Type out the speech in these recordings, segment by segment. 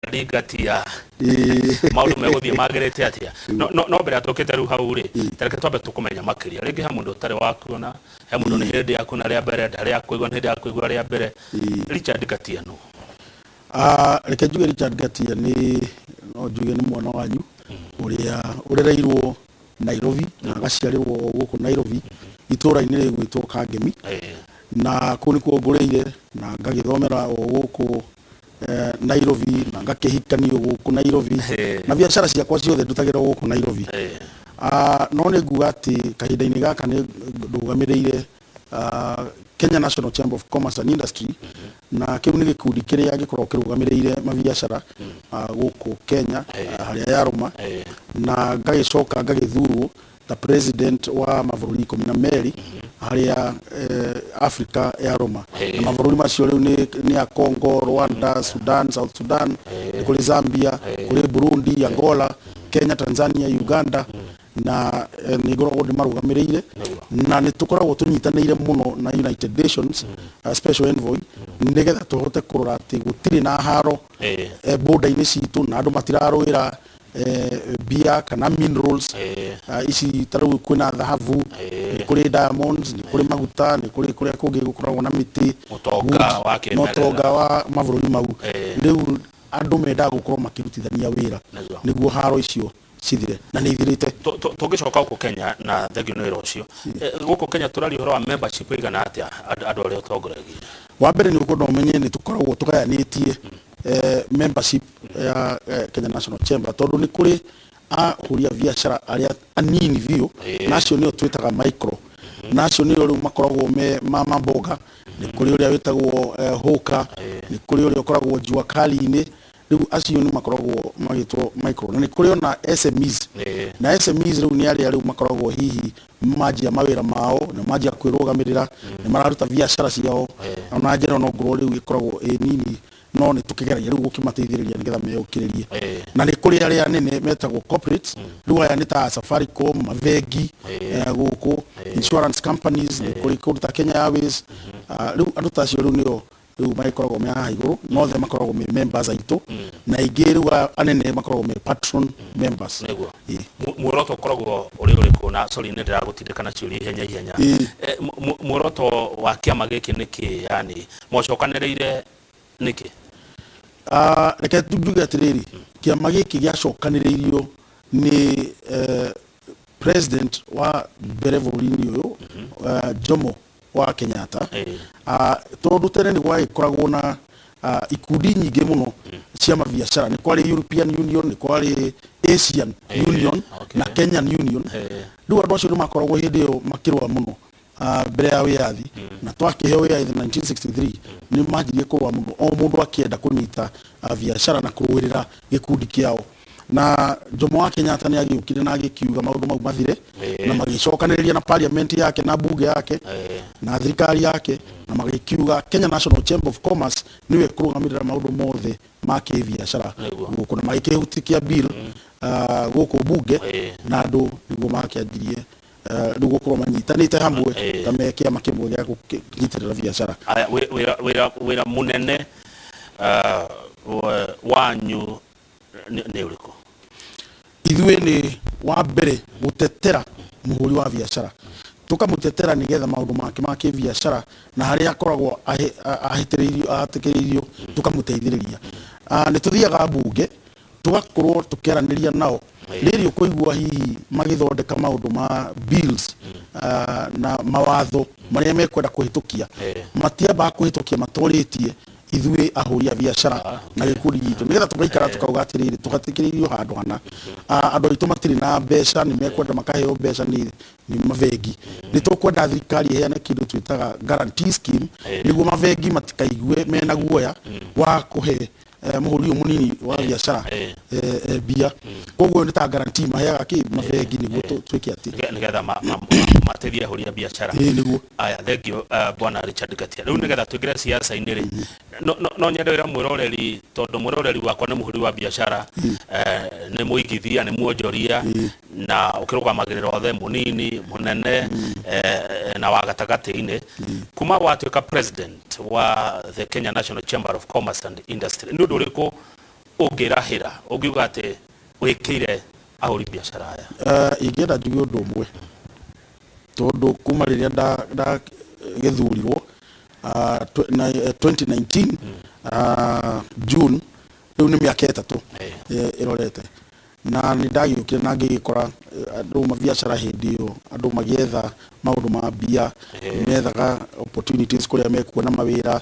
Ngatia maundu megũthiĩ magĩrĩte atĩa? No mbere ya tũkĩte rĩu hau rĩ, tareke twambe tũkũmenya makĩria. Rĩngĩ he mũndũ ũtarĩ wakuona, he mũndũ nĩ hĩndĩ akuona rĩa mbere, ndarĩ akũigua, nĩ hĩndĩ akũigua rĩa mbere. Richard Ngatia nũ? Ah, reke njuge Richard Ngatia nĩ, no njuge nĩ mwana wanyu ũrĩa ũrereirwo Nairobi na agaciarĩrwo gũkũ Nairobi, itũũra-inĩ rĩgwĩtwo Kangemi, na kũu nĩkuo ngũrĩire na ngagĩthomera o gũkũ Nairobi, na ngakĩhikanio gũkũ Nairobi, na biacara ciakwa ciothe ndutagĩra gũkũ Nairobi. Ah, no nĩ nguga atĩ kahinda-inĩ gaka nĩ ndũgamĩrĩire Kenya National Chamber of Commerce and Industry, na kĩu nĩ gĩkundi kĩrĩa gĩkoragwo kĩrũgamĩrĩire mabiacara gũkũ Kenya, harĩa yarũma, na ngagĩcoka ngagĩthurwo ta president wa mabũrũri 12 harĩa Africa yarũma. Na mabũrũri macio rĩu nĩ ya Congo, Rwanda, Sudan, South Sudan, nĩ kũrĩ Zambia, kũrĩ Burundi, Angola, Kenya, Tanzania, Uganda, na nĩ ngoragwo ndĩmarũgamĩrĩire, na nĩ tũkoragwo tũnyitanĩire mũno na United Nations Special Envoy, nĩgetha tũhote kũrora atĩ gũtirĩ na haro border-inĩ citũ, na andũ matirarũĩra mbia kana minerals. Ici ta rĩu kwĩna thahabu, nĩ kũrĩ diamonds, nĩ kũrĩ maguta, nĩ kũrĩ kũrĩa kũngĩ gũkoragwo na mĩtĩ. Ũtonga wa na kĩmerera. Ũtonga wa mabũrũri mau. Rĩu andũ mendaga gũkorwo makĩrutithania wĩra nĩguo haro icio cithire, na nĩ ithirĩte. Tũngĩcoka gũkũ Kenya, na thengio nĩ wĩra ũcio. Gũkũ Kenya tũraria ũhoro wa membership ĩigana atĩa, andũ arĩa ũtongoragia? Wa mbere nĩ ũkwenda ũmenye nĩ tũkoragwo tũgayanĩtie membership ya Kenya National Chamber, tondũ nĩ kũrĩ ahũri a biacara arĩa anini biũ, na acio nĩo twĩtaga micro, na acio nĩo rĩu makoragwo me mama mboga, nĩ kũrĩ ũrĩa wĩtagwo hũka, nĩ kũrĩ ũrĩa ũkoragwo jua kali-inĩ. Rĩu acio nĩ makoragwo magĩtwo micro, na nĩ kũrĩ ona SMEs. Na SMEs rĩu nĩ arĩa rĩu makoragwo hihi manjia mawĩra mao na manjia kwĩrũgamĩrĩra, nĩ mararuta biacara ciao ona njĩra no ngorwo rĩu ĩkoragwo ĩ nini, no nĩ tũkĩgeragia rĩu gũkĩmateithĩrĩria nĩgetha meyũkĩrĩrie. Na nĩ kũrĩ arĩa anene metagwo corporates. Rĩu aya nĩ ta Safaricom, mabengi gũkũ, insurance companies, nĩ kũrĩ kũndũ ta Kenya Airways. Ah, rĩu andũ ta acio rĩu nĩo rĩu magĩkoragwo me haha igũrũ, no othe makoragwo me members aitũ, na aingĩ rĩu anene makoragwo me patron members. Ĩĩ. Muoroto ũkoragwo ũrĩ ũrĩkũ? Na sorry, nĩ ndĩragũtindĩka na ciũria ihenya ihenya. Muoroto wa kĩama gĩkĩ nĩ kĩ? Yani mocokanĩrĩire nĩkĩ? Ah, reke njuge atĩrĩrĩ, kĩama gĩkĩ gĩacokanĩrĩirio nĩ president wa mbere bũrũri-inĩ ũyũ, Jomo wa Kenyatta. Ah, tondũ tene nĩ gwagĩkoragwo na ikundi nyingĩ mũno cia mabiacara, nĩ kwarĩ European Union, nĩ kwarĩ Asian Union na Kenyan Union. Rĩu andũ acio nĩ makoragwo hĩndĩ ĩyo makĩrũa mũno mbere ya wĩyathi, na twakĩheo wĩyathi 1963 nĩ manjirie kũrũa mũno, o mũndũ akĩenda kũnyita biacara na kũrũĩrĩra gĩkundi kĩao. Na Jomo wa Kenyatta nĩ agĩũkire na agĩkiuga maũndũ mau mathire, na magĩcokanĩrĩria na parliament yake na bunge yake na thirikari yake, na magĩkiuga Kenya National Chamber of Commerce nĩwe ĩkũrũgamĩrĩra maũndũ mothe ma kĩbiacara gũkũ, na magĩkĩhĩtũkia bill gũkũ bunge, na andũ nĩguo makĩanjirie rĩu gũkorwo manyitanĩte hamwe ta me kĩama kĩmwe gĩa gũkĩnyitĩrĩra biacara. Aya, wĩra mũnene wanyu nĩ ũrĩkũ? Ithuĩ nĩ wa mbere gũtetera mũhũri wa biacara, tũkamũtetera nĩgetha maũndũ make ma kĩbiacara na harĩa akoragwo ahĩtĩrĩirio, ahatĩkĩrĩirio, tũkamũteithĩrĩria. Nĩ tũthiaga mbunge tũgakorwo tũkĩaranĩria nao rĩrĩ ũkũigua hihi magĩthondeka maũndũ ma bills na mawatho marĩa mekwenda kũhĩtũkia, matiambaga kũhĩtũkia matorĩtie ithuĩ ahũri a biacara na gĩkundi gitũ, nĩgetha tũgaikara tũkauga atĩrĩrĩ, tũgatĩkĩrĩirio handũ hana. Ah, andũ aitũ matirĩ na mbeca, nĩ mekwenda makaheo mbeca nĩ mabengi. Nĩ tũkwenda thirikari ĩheane kĩndũ twĩtaga guarantee scheme, nĩguo mabengi matikaigue mena guoya wa kũhe mũhũri ũyũ mũnini wa biacara mbia. Koguo nĩ ta guarantee maheaga kĩ mabengi nĩguo twĩke atĩ Nĩgetha mateithie ahũri a biacara. Ĩĩ, nĩguo. Aya, thengio bwana Richard Ngatia. Rĩu nĩgetha tũingĩre siasa-inĩ rĩ, no nyende wĩra mwĩroreri, tondũ mwĩroreri wakwa nĩ mũhũri wa biacara, nĩ mũigithia, nĩ mwonjoria, na ũkĩrũgamagĩrĩra othe, mũnini, mũnene, na wa gatagatĩ-inĩ. Kuma watuĩka president wa the Kenya National Chamber of Commerce and Industry, nĩ ũndũ ũrĩkũ Ũngĩrahĩra ũngiuga atĩ wĩkĩire ahũri biacara aya? Ingĩenda njuge ũndũ ũmwe, tondũ kuma rĩrĩa ndagĩthurirwo 2019 June, rĩu nĩ mĩaka 3 ĩrorete, na nĩ ndagĩũkire na ngĩgĩkora andũ mabiacara hĩndĩ ĩyo andũ magĩetha maũndũ ma mbia, methaga opportunities kũrĩa mekuona mawĩra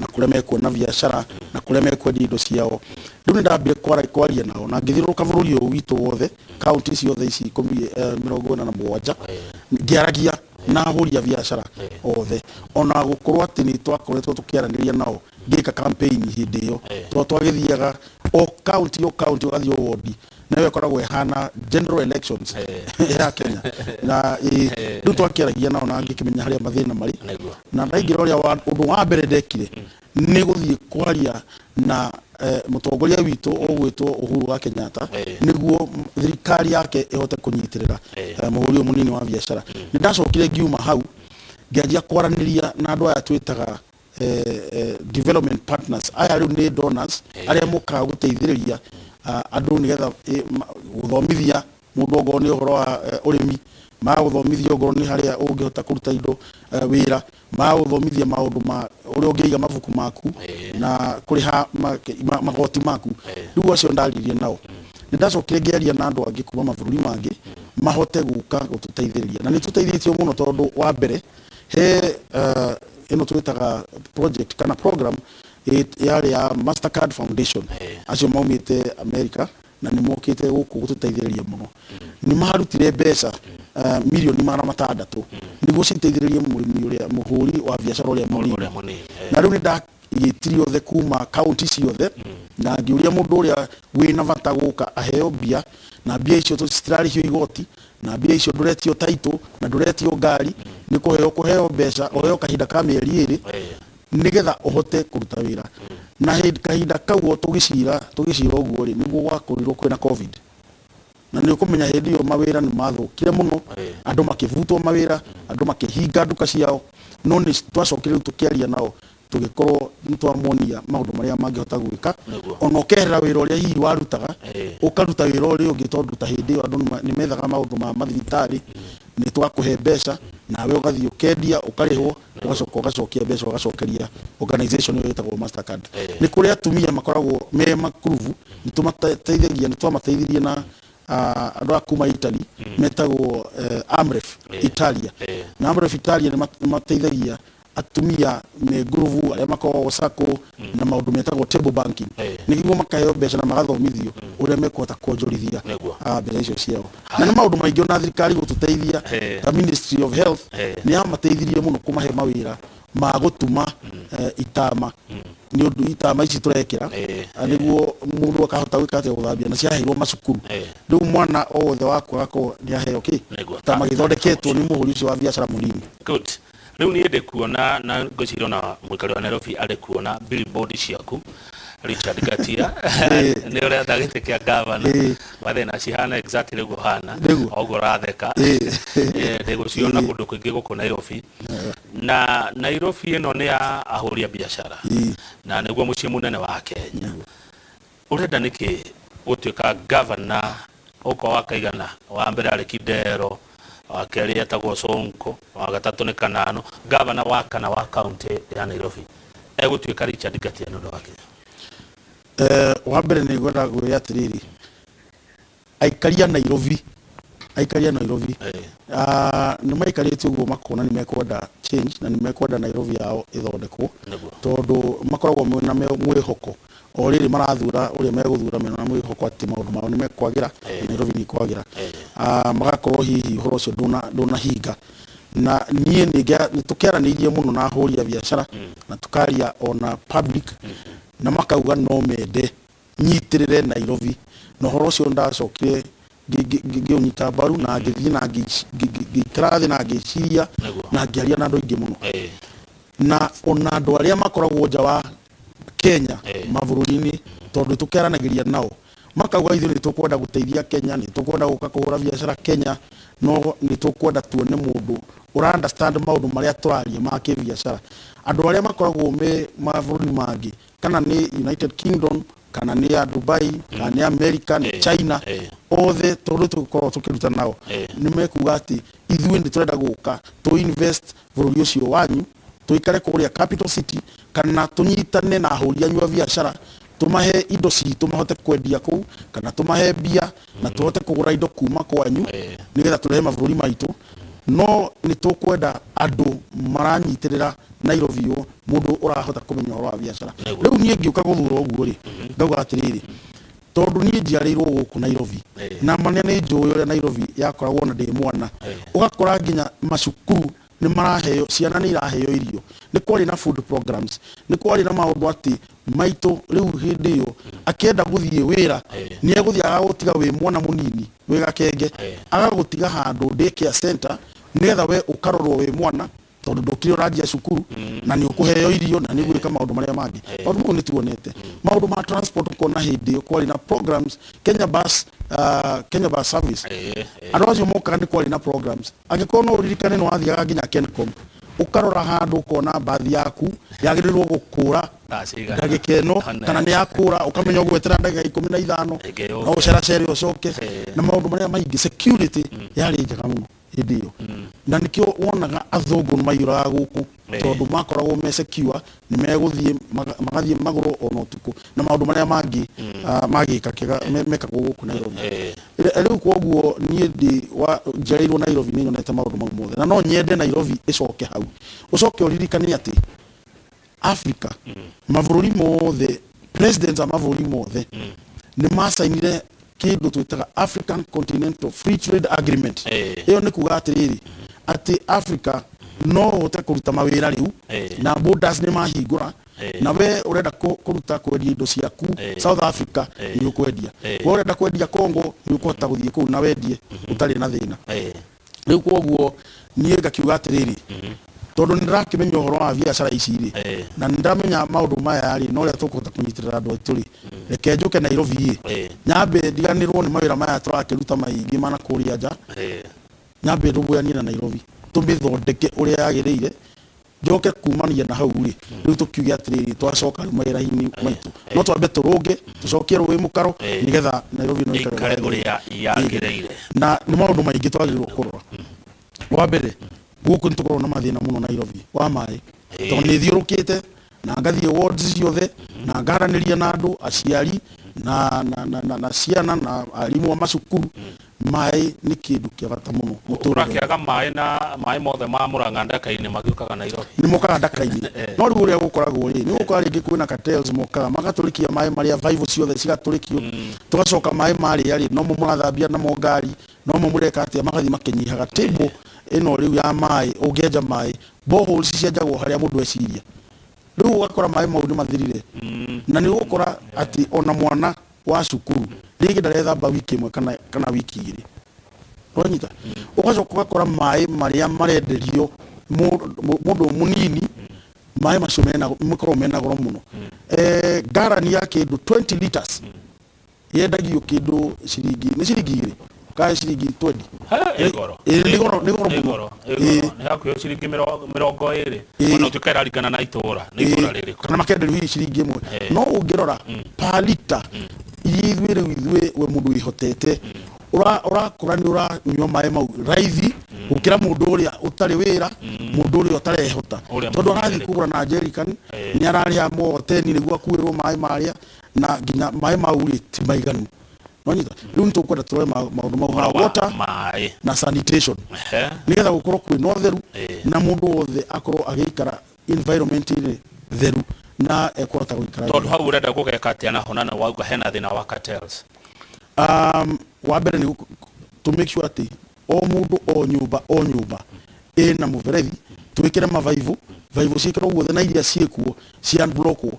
na kũrĩa mekuona biacara na kũrĩa mekwendia indo ciao. Rĩu nĩ ndambire kwaria nao na ngĩthiũrũrũka bũrũri ũyũ witũ wothe, kaunti ciothe ici 10, 47, ngĩaragia na ahũri a biacara othe, ona gũkorwo atĩ nĩ twakoretwo tũkĩaranĩria nao ngĩka campaign hĩndĩ ĩyo, tondũ twagĩthiaga o county o county, ũgathiĩ o wodi, nayo ĩkoragwo ĩhana general elections ya Kenya. Na rĩu twakĩaragia nao na ngĩkĩmenya harĩa mathĩna marĩ. Na ndaingĩra, ũrĩa ũndũ wa mbere ndekire nĩ gũthiĩ kwaria na mũtongoria witũ ũgwĩtwo Uhuru wa Kenyatta, nĩguo thirikari yake ĩhote kũnyitĩrĩra mũhũri ũyũ mũnini wa biacara. Nĩ ndacokire ngiuma hau ngĩanjia kwaranĩria na andũ aya twĩtaga development partners. Aya rĩu nĩ donors arĩa mokaga gũteithĩrĩria andũ nĩgetha gũthomithia mũndũ ongorwo nĩ ũhoro wa ũrĩmi, magagũthomithia ongorwo nĩ harĩa ũngĩhota kũruta indo wĩra, magagũthomithia maũndũ ma ũrĩa ũngĩiga mabuku maku na kũrĩha magoti maku. Rĩu acio ndaririe nao. Nĩ ndacokire ngĩaria na andũ angĩ kuma mabũrũri mangĩ mahote gũka gũtũteithĩrĩria, na nĩ tũteithĩtio mũno, tondũ wa mbere he ĩno twĩtaga project kana program yarĩ ya Mastercard Foundation. Acio maumĩte America na nĩ mokĩte gũkũ gũtũteithĩrĩria mũno. Nĩ marutire mbeca mirioni 600 nĩguo citeithĩrĩrie mũrĩmi ũrĩa mũhũri wa biacara ũrĩa mũnini. Ũrĩa mũnini. Na rĩu nĩ ndagĩtire othe kuma kaunti ciothe na ngĩũria mũndũ ũrĩa wĩna bata gũka aheo mbia, na mbia icio citirarĩhio igoti, na mbia icio ndũretio taitũ na ndũretio ngari, nĩ kũheo kũheo mbeca, ũheo kahinda ka mĩeri 2 nĩgetha ũhote kũruta wĩra. Na hĩndĩ kahinda kau o tũgĩcira ũguo rĩ, nĩguo gwakorirwo kwĩna COVID, na nĩ ũkũmenya hĩndĩ ĩyo mawĩra nĩ mathũkire mũno. Andũ makĩbutwo mawĩra, andũ makĩhinga nduka ciao. No nĩ twacokire rĩu tũkĩaria nao, tũgĩkorwo nĩ twamonia maũndũ marĩa mangĩhota gwĩka, ona ũkeherera wĩra ũrĩa hihi warutaga, ũkaruta wĩra ũrĩa ũngĩ, tondũ ta hĩndĩ ĩyo andũ nĩ methaga maũndũ ma mathibitarĩ. Nĩ twakũhe mbeca nawe ũgathiĩ ũkendia, ũkarĩhwo, ũgacoka ũgacokia mbeca, ũgacokeria organization ĩyo ĩtagwo Mastercard. Nĩ kũrĩ atumia makoragwo me makurubu, nĩ tũmateithagia, nĩ twamateithirie na andũ a kuma Italy metagwo Amref Italia. Na Amref Italia nĩ mateithagia atumia me ngurubu arĩa makoragwo sacco na maũndũ metagwo table banking, nĩguo makaheo mbeca na magathomithio ũrĩa mekũhota kuonjorithia mbeca icio ciao. Na nĩ maũndũ maingĩ ona thirikari gũtũteithia, ta Ministry of Health nĩ yamateithirie mũno kũmahe mawĩra ma gũtuma itama, nĩ ũndũ itama ici tũrekĩra nĩguo mũndũ akahota gwĩka atĩa, gũthambia, na ciaheirwo macukuru. Rĩu mwana o wothe waku agakorwo nĩ aheo kĩ tama gĩthondeketwo nĩ mũhũri ũcio wa biacara mũnini. Good. Rĩu niĩ ndĩ kuona na ngwĩciria ona mũikari wa Nairobi arĩ kuona billboard ciaku, Richard Ngatia, nĩ ũretha gĩtĩ kĩa gavana. Mathĩna cihana exactly ũguo hana. Ũguo ũratheka. Ndĩgũciona kũndũ kũingĩ gũkũ Nairobi, na Nairobi ĩno nĩ ya ahũri a biacara na nĩguo mũciĩ mũnene wa Kenya. Ũrenda nĩkĩ gũtuĩka gavana ũko wa kaigana? Wa mbere arĩ Kidero, wa kerĩ etagwo Sonko, wa gatatũ nĩ Kanano. Gavana wa kana wa kaunti ya Nairobi egũtuĩka Richard Ngatia nĩ ũndũ wa kĩ? Wa mbere nĩ ngwenda ngwĩre atĩrĩrĩ, aikari a Nairobi, aikari a Nairobi nĩ maikarĩte ũguo makona nĩ mekwenda change na nĩ mekwenda Nairobi yao ĩthondekwo, tondũ makoragwo mena mwĩhoko o rĩrĩ marathura ũrĩa megũthura, mena mwĩhoko atĩ maũndũ mao nĩ mekwagĩra, Nairobi nĩ kwagĩra. Magakorwo hihi ũhoro ũcio ndũnahinga. Na niĩ nĩ tũkĩaranĩirie mũno na ahũri a biacara na tũkaria ona public, na makauga no mende nyitĩrĩre Nairobi. Na ũhoro ũcio ndacokire ngĩũnyita mbaru na ngĩthiĩ na ngĩikara thĩ na ngĩciria na ngĩaria na andũ aingĩ mũno, na ona andũ arĩa makoragwo nja wa Kenya, mabũrũri-inĩ, tondũ tũkĩaranagĩria nao makauga ithuĩ nĩ tũkwenda gũteithia Kenya, nĩ tũkwenda gũka kũhũra biacara Kenya, no nĩ tũkwenda tuone mũndũ ũra understand maũndũ marĩa tũraria ma kĩbiacara. Andũ arĩa makoragwo me mabũrũri mangĩ, kana nĩ United Kingdom, Kana nĩ a Dubai, kana nĩ America, nĩ China, othe tondũ tũkoragwo tũkĩruta nao, nĩ mekuga atĩ ithuĩ nĩ tũrenda gũka tũ invest bũrũri ũcio wanyu, tũikare kũrĩa capital city, kana tũnyitane na ahũri anyu a biacara, tũmahe indo citũ mahote kwendia kũu, kana tũmahe mbia na tũhote kũgũra indo kuma kwanyu, nĩgetha tũrehe mabũrũri maitũ. No nĩ tũkwenda andũ maranyitĩrĩra Nairobi ũũ, mũndũ ũrahota kũmenya ũhoro wa biacara. Rĩu niĩ ngĩũka gũthura ũguo rĩ, ngauga atĩrĩrĩ, tondũ niĩ njiarĩirwo gũkũ Nairobi, na ma nĩ njũĩ ũrĩa Nairobi yakoragwo na ndĩ mwana, ũgakora nginya macukuru nĩ maraheo, ciana nĩ iraheo irio, nĩ kwarĩ na food programs, nĩ kwarĩ na maũndũ atĩ maitũ rĩu hĩndĩ ĩyo akĩenda gũthiĩ wĩra, nĩ egũthiĩ agagũtiga wĩ mwana mũnini wĩ gakenge, agagũtiga handũ daycare center, nĩgetha we ũkarorwo wĩ mwana, tondũ ndũkire ũranjia cukuru, na nĩ ũkũheo irio na nĩ ũgwĩka maũndũ marĩa mangĩ. Maũndũ mau nĩ tuonete. Maũndũ ma transport, ũkona hĩndĩ ĩyo kwarĩ na programs, Kenya Bus Service, andũ acio mokaga, nĩ kwarĩ na programs. Angĩkorwo no ũririkane, nĩ wathiaga nginya Kencom, ũkarora handũ ũkona mbathi yaku yagĩrĩirwo gũkũra Thaa cigana? Ndagĩka ĩno. Kana- Kana nĩ yakũra, ũkamenya ũgwetera ndagĩka 15. Ĩngĩ yũke. No ũceracere ũcoke, na maũndũ marĩa maingĩ. Security yarĩ njega mũno hĩndĩ ĩyo, na nĩkĩo wonaga athũngũ nĩ maiyũraga gũkũ, tondũ makoragwo me secure, nĩ megũthiĩ magathiĩ magũrũ ona ũtukũ, na maũndũ marĩa mangĩ magĩka kĩga mekagwo gũkũ Nairobi. Rĩu koguo niĩ ndĩ wa njereirwo Nairobi, nĩ nyonete maũndũ mau mothe, na no nyende Nairobi ĩcoke hau. Ũcoke ũririkane atĩ Africa, mabũrũri mothe, presidents a mabũrũri mothe nĩ macainire kĩndũ twĩtaga African Continental Free Trade Agreement. Ĩyo nĩ kuga atĩrĩrĩ, atĩ Africa no ũhote kũruta mawĩra rĩu, na borders nĩ mahingũra, na we ũrenda kũruta kwendia indo ciaku South Africa, nĩ ũkwendia. We ũrenda kwendia Congo, nĩ ũkũhota gũthiĩ kũu na wendie ũtarĩ na thĩna. Rĩu koguo niĩ ngakiuga atĩrĩrĩ, tondũ nĩ ndĩrakĩmenya ũhoro wa biacara ici rĩ, na nĩ ndĩramenya maũndũ maya rĩ, na ũrĩa tũkũhota kũnyitĩrĩra andũ aitũ rĩ, reke njũke Nairobi ĩ, nyambe ndiganĩrwo nĩ mawĩra maya tũrakĩruta maingĩ mana kũrĩa nja, nyambe ndũmbũyanie na Nairobi, tũmĩthondeke ũrĩa yagĩrĩire. Njoke kumania na hau rĩ, rĩu tũkiuge atĩrĩrĩ, twacoka rĩu mawĩra-inĩ maitũ, no twambe tũrũnge, tũcokie rũĩ mũkaro, nĩgetha Nairobi ĩno ĩikare ĩikare ũrĩa yagĩrĩire. Na nĩ maũndũ maingĩ twagĩrĩirwo kũrora. Wa mbere, gũkũ nĩ tũkoragwo na mathĩna mũno Nairobi wa maĩ, tondũ nĩ thiũrũkĩte na ngathiĩ wards ciothe na ngaranĩria na andũ aciari na ciana na arimũ a macukuru. Maĩ nĩ kĩndũ kĩa bata mũno mũtũrĩre. Ũrakĩaga maĩ, na maĩ mothe ma Mũrang'a Ndaka-inĩ magĩũkaga Nairobi. Nĩ mokaga Ndaka-inĩ, no rĩu ũrĩa gũkoragwo rĩ, nĩ gũkora rĩngĩ kwĩna cartels mokaga magatũrĩkia maĩ marĩa, vaivũ ciothe cigatũrĩkio, tũgacoka maĩ marĩa rĩ, nomo mũrathambia namo ngari, nomo mũreka atĩa, magathiĩ makĩnyihaga. Table ĩno rĩu ya maĩ, ũngĩenja maĩ, boreholes cienjagwo harĩa mũndũ eciria. Rĩu ũgakora maĩ mau nĩ mathirire, na nĩ ũgũkora atĩ ona mwana wa cukuru rĩngĩ ndarethamba wiki ĩmwe kana wiki 2. Wanyita? Ũgacoka ũgakora maĩ marĩa marenderio mũndũ mũnini, maĩ macio mena makoragwo mena goro mũno. Ngarani ya kĩndũ 20 liters yendagio kĩndũ ciringi, nĩ ciringi 2 kana ciringi 20. Ĩ goro. Ĩ, nĩ goro, nĩ goro Nĩ mũno. goro, ĩ goro. Nĩ hakuhĩ ciringi 20. Ona ũtuĩka ĩraringana na itũũra, nĩ itũũra rĩrĩkũ. Kana makenderio hihi ciringi 1. No ũngĩrora per lita iria ithuĩ rĩu, ithuĩ we mũndũ wĩhotete ũrakora nĩ ũranyua maĩ mau raithi gũkĩra mũndũ ũrĩa ũtarĩ wĩra, mũndũ ũrĩa ũtarehota, Ũrĩa tondũ arathiĩ mũhinyĩrĩrĩku. kũgũra na jerrycan, nĩ ararĩha mkokoteni nĩguo akuĩrwo maĩ marĩa, na nginya maĩ mau rĩ, ti maiganu. Nonyita? Rĩu nĩ tũkwenda tũrore maũndũ mau ma Ũhoro wa water maĩ na sanitation, nĩgetha gũkorwo kwĩna ũtheru, na mũndũ wothe akorwo agĩikara environment ĩrĩ theru na ekũhota gũikara Tondũ wega. Hau ũrenda gũgeka atĩa naho, na nĩ wauga hena thĩna wa cartels? Wa mbere nĩ to make sure atĩ o mũndũ, o nyũmba, o nyũmba ĩna mũberethi, twĩkĩre mavaivũ, vaivũ ciĩkĩrwo guothe, na iria ciĩkuo cia blockwo.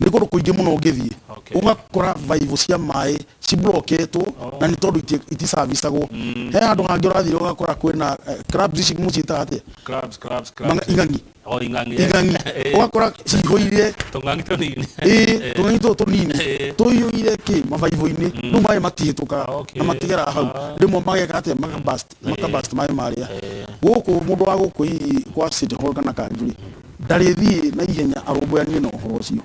Nĩ kũndũ kũingĩ mũno ũngĩthiĩ, ũgakora vaivũ cia maĩ cibloketwo, na nĩ tondũ iticabicagwo. He handũ hangĩ ũrathiĩ ũgakora kwĩna crabs ici, mũciĩtaga atĩa? Clubs, clubs, clubs. Ing'ang'i. O ing'ang'i. Ing'ang'i, ũgakora cihũire. Tũng'ang'i tũnini. Ĩĩ, tũng'ang'i tũtũ tũnini tũiyũire kĩ mabaibũ-inĩ. Rĩu maĩ matihĩtũkaga na matigeraga hau. Rĩmwe mageka atĩa? Makabast, makabast maĩ marĩa. Gũkũ mũndũ wa gũkũ hihi kwa City Hall kana kanjũ rĩ, ndarĩthiĩ na ihenya arũmbũyanie na ũhoro ũcio,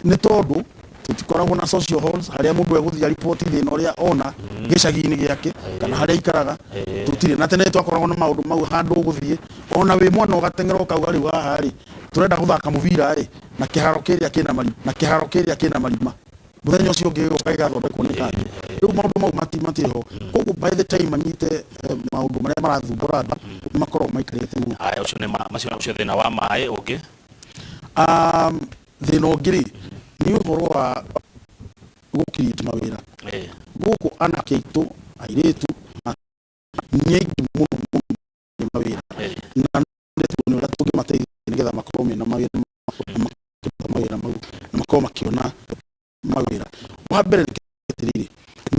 nĩ tondũ Tũtikoragwo na social halls harĩa mũndũ egũthiĩ ariboti thĩna ũrĩa ona gĩcagi-inĩ gĩake kana harĩa aikaraga. Tũtirĩ na tene twakoragwo na maũndũ mau, handũ ũgũthiĩ ona wĩ mwana ũgateng'era ũkauga, rĩu haha rĩ, tũrenda gũthaka mũbira rĩ, na kĩharo kĩrĩa kĩna marima, na kĩharo kĩrĩa kĩna marima, mũthenya ũcio ũngĩ gĩgoka gĩgathondekwo nĩ kanjũ. Rĩu maũndũ mau matirĩ ho. Koguo by the time manyite maũndũ marĩa marathumbũra andũ, nĩ makoragwo maikarĩte mũno. Haya, ũcio nĩ macio, ũcio thĩna wa maĩ. Ũngĩ? Thĩna ũngĩ rĩ, nĩ ũhoro wa gũ-create mawĩra. Gũkũ anake aitũ, airĩtu na nĩ aingĩ mũno mũno nĩ mawĩra, na nĩ ũrĩa tũngĩmateithia nĩgetha makorwo mena mawĩra na makĩruta mawĩra mau na makorwo makĩona mawĩra. Wa mbere nĩ atĩrĩrĩ,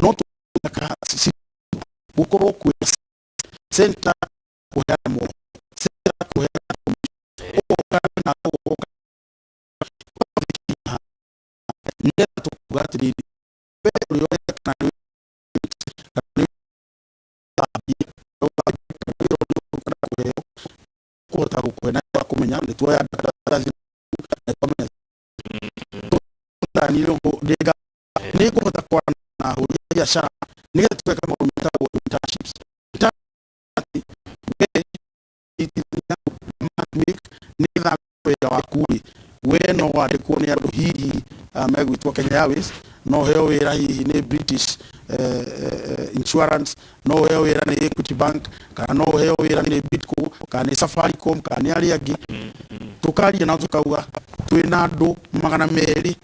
no tũka gũkorwo kwĩ center kũheana mohoro, center kũheana ũgoka na ũgoka, nĩgetha tũkuga atĩrĩrĩ, we ũrĩa ũreka kana nĩ kũheo kũhota gũkũhe na kũmenya nĩ tuoya ndatathi na twamenya nĩ ngũhota kwaria na ahũri a biacara nĩgetha tũgeka maũndũ metagwo internships. We nĩgetha wĩra waku rĩ, we no wandĩkwo nĩ andũ hihi megwĩtwo Kenya Airways, no ũheo wĩra hihi nĩ British Insurance, no ũheo wĩra nĩ Equity Bank, kana no ũheo wĩra nĩ Bidco, kana nĩ Safaricom, kana nĩ arĩa angĩ. Tũkaria nao tũkauga twĩna andũ 200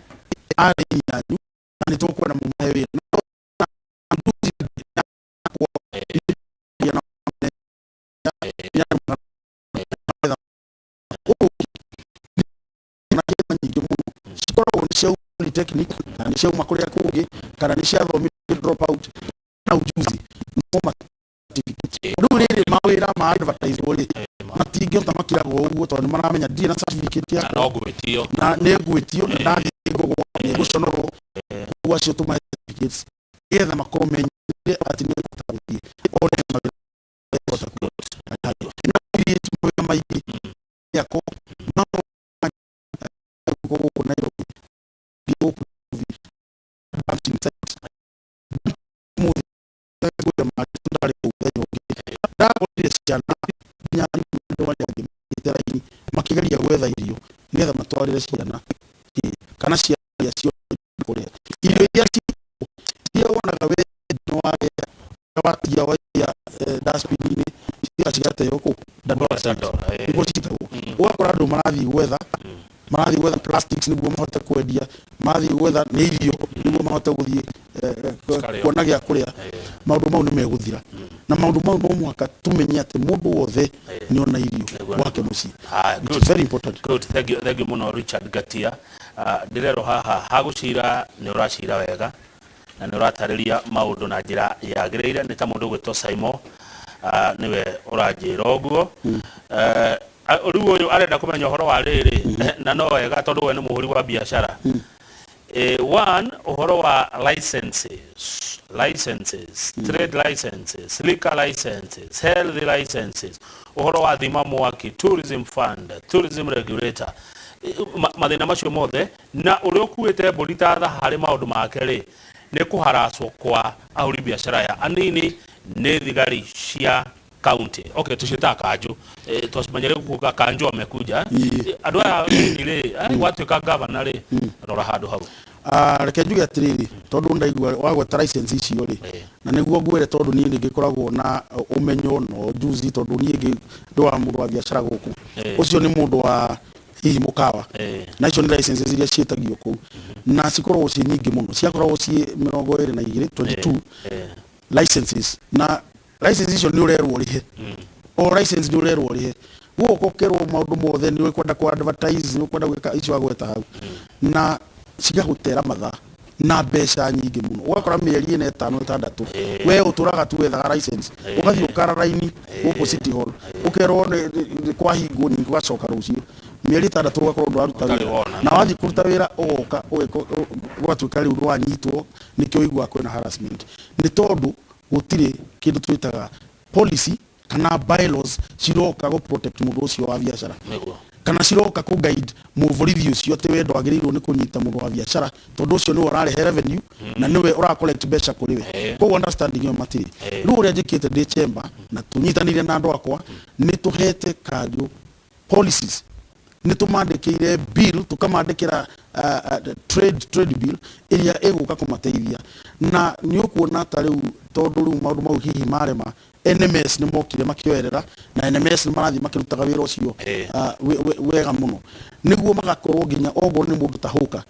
arĩmi anyu na nĩ tũkwenda mũmahe wĩra. Na na nyingĩ mũno cikoragwo nĩ cia polytechnic kana nĩ ciauma kũrĩa kũngĩ kana nĩ ciathomire drop out na ujuzi no certificate. Rĩu rĩrĩ mawĩra ma advertise rĩ, matingĩhota, makiraga ũguo tondũ nĩ maramenya ndirĩ na certificate na yakwa. No ngwĩtio. Na nĩ ngwĩtio na ndathiĩ ngũgwa nĩ ngũconorwo. Koguo acio tũmahe certificates nĩgetha makorwo menyire atĩ nĩ kũhota gũthiĩ one mawĩra kũhota kuona na create mawĩra maingĩ yako no gũkũ Nairobi, gũkũ dumping site mũthĩ kwĩra ndarĩ kũu mũthenya ũngĩ ndakorire ciana nginya andũ arĩa angĩ makĩte raini makĩgeria gwetha irio nĩgetha matwarĩre ciana kĩ kana ciana iria kũrĩa irio iria iria wonaga we nĩ warĩa watia waikia dustbin-inĩ cigacoka cigateo kũ Dandora side. Dandora, eh. Nĩguo citagwo. Ũgakora andũ marathiĩ gwetha plastics nĩguo mahote kwendia, marathiĩ gwetha nĩ irio nĩguo mahote gũthiĩ Cikarĩo. Kuona gĩa kũrĩa. Maũndũ mau nĩ megũthira na maũndũ mau no mũhaka tũmenye atĩ mũndũ wothe nĩ ona irio gwake mũciĩ. Haya, It good. is very important. Good, thank you, thank you mũno, Richard Ngatia. Ndĩrerwo haha hagũcira nĩ ũracira wega na nĩ ũratarĩria maũndũ na njĩra yagĩrĩire. Nĩ ta mũndũ ũgwĩtwo Saimo, nĩwe ũranjĩra ũguo. Rĩu ũyũ arenda kũmenya ũhoro wa rĩrĩ, na no wega tondũ we nĩ mũhũri wa biacara. One, ũhoro wa licenses, trade licenses, liquor licenses, health licenses, ũhoro wa thima mwaki, tourism fund, tourism regulator. Mathĩna macio mothe na ũrĩa ũkuĩte mbũri ta tha harĩ maũndũ make rĩ, nĩ kũharacwo kwa ahũri biacara ya anini nĩ thigari cia county. Okay, tuciĩtaga kanjũ. Twacimenya kuga kanjũ amekuja. Andũ aya anini rĩ, gwatuĩka gavana rĩ, rora handũ hau. Ah, reke njuge atĩrĩrĩ, tondũ ndaigua wagweta license icio rĩ, na nĩguo ngwĩre, tondũ niĩ nĩ ngĩkoragwo na ũmenyo na ũjuzi, tondũ niĩ ndĩ wa mũndũ wa biacara gũkũ. Ũcio nĩ mũndũ wa hihi mũkawa, na icio nĩ licenses iria ciĩtagio kũu na cikoragwo ciĩ nyingĩ mũno, ciakoragwo ciĩ 22, 22 licenses. Na license icio nĩ ũrerwo ũrĩhe, o license nĩ ũrerwo ũrĩhe. Gũgũka ũkerwo maũndũ mothe, nĩ ũkwenda ku advertise, nĩ ũkwenda gwĩka icio wagweta hau, na cigagũtera mathaa na mbeca nyingĩ mũno. Ũgakora mĩeri ĩna, ĩtano, ĩtandatũ, we ũtũraga tu wethaga license, ũgathiĩ ũkara raini gũkũ City Hall, ũkerwo nĩ kwahingwo, ningĩ ũgacoka rũciũ. Mĩeri 6 ũgakorwo ndũraruta Ũtarĩ wĩra. Wona. Na wathiĩ kũruta wĩra, ũgoka ũgatuĩka rĩu nĩwanyitwo. Nĩkĩo ũiguaga kwĩna harassment, nĩ tondũ gũtirĩ kĩndũ twĩtaga policy kana bylaws ciroka gũ protect mũndũ ũcio wa biacara. Kana ciroka kũ guide mũborithi ũcio atĩ we ndwagĩrĩirwo nĩ kũnyita mũndũ wa biacara tondũ ũcio nĩwe ũrarehe revenue na nĩwe ũra collect mbeca kũrĩ we. Koguo understanding ĩyo matirĩ. Rĩu ũrĩa njĩkĩte ndĩ chamber na tũnyitanĩire na andũ akwa, nĩ tũhete kanjũ policies, nĩ tũmandĩkĩire bill, tũkamandĩkĩra trade bill ĩrĩa ĩgũka kũmateithia. Na nĩ ũkuona ta rĩu, tondũ rĩu maũndũ mau hihi marema, NMS nĩ mokire makĩoerera, na NMS nĩ marathiĩ makĩrutaga wĩra ũcio wega mũno, nĩguo magakorwo nginya okorwo nĩ mũndũ ta hũka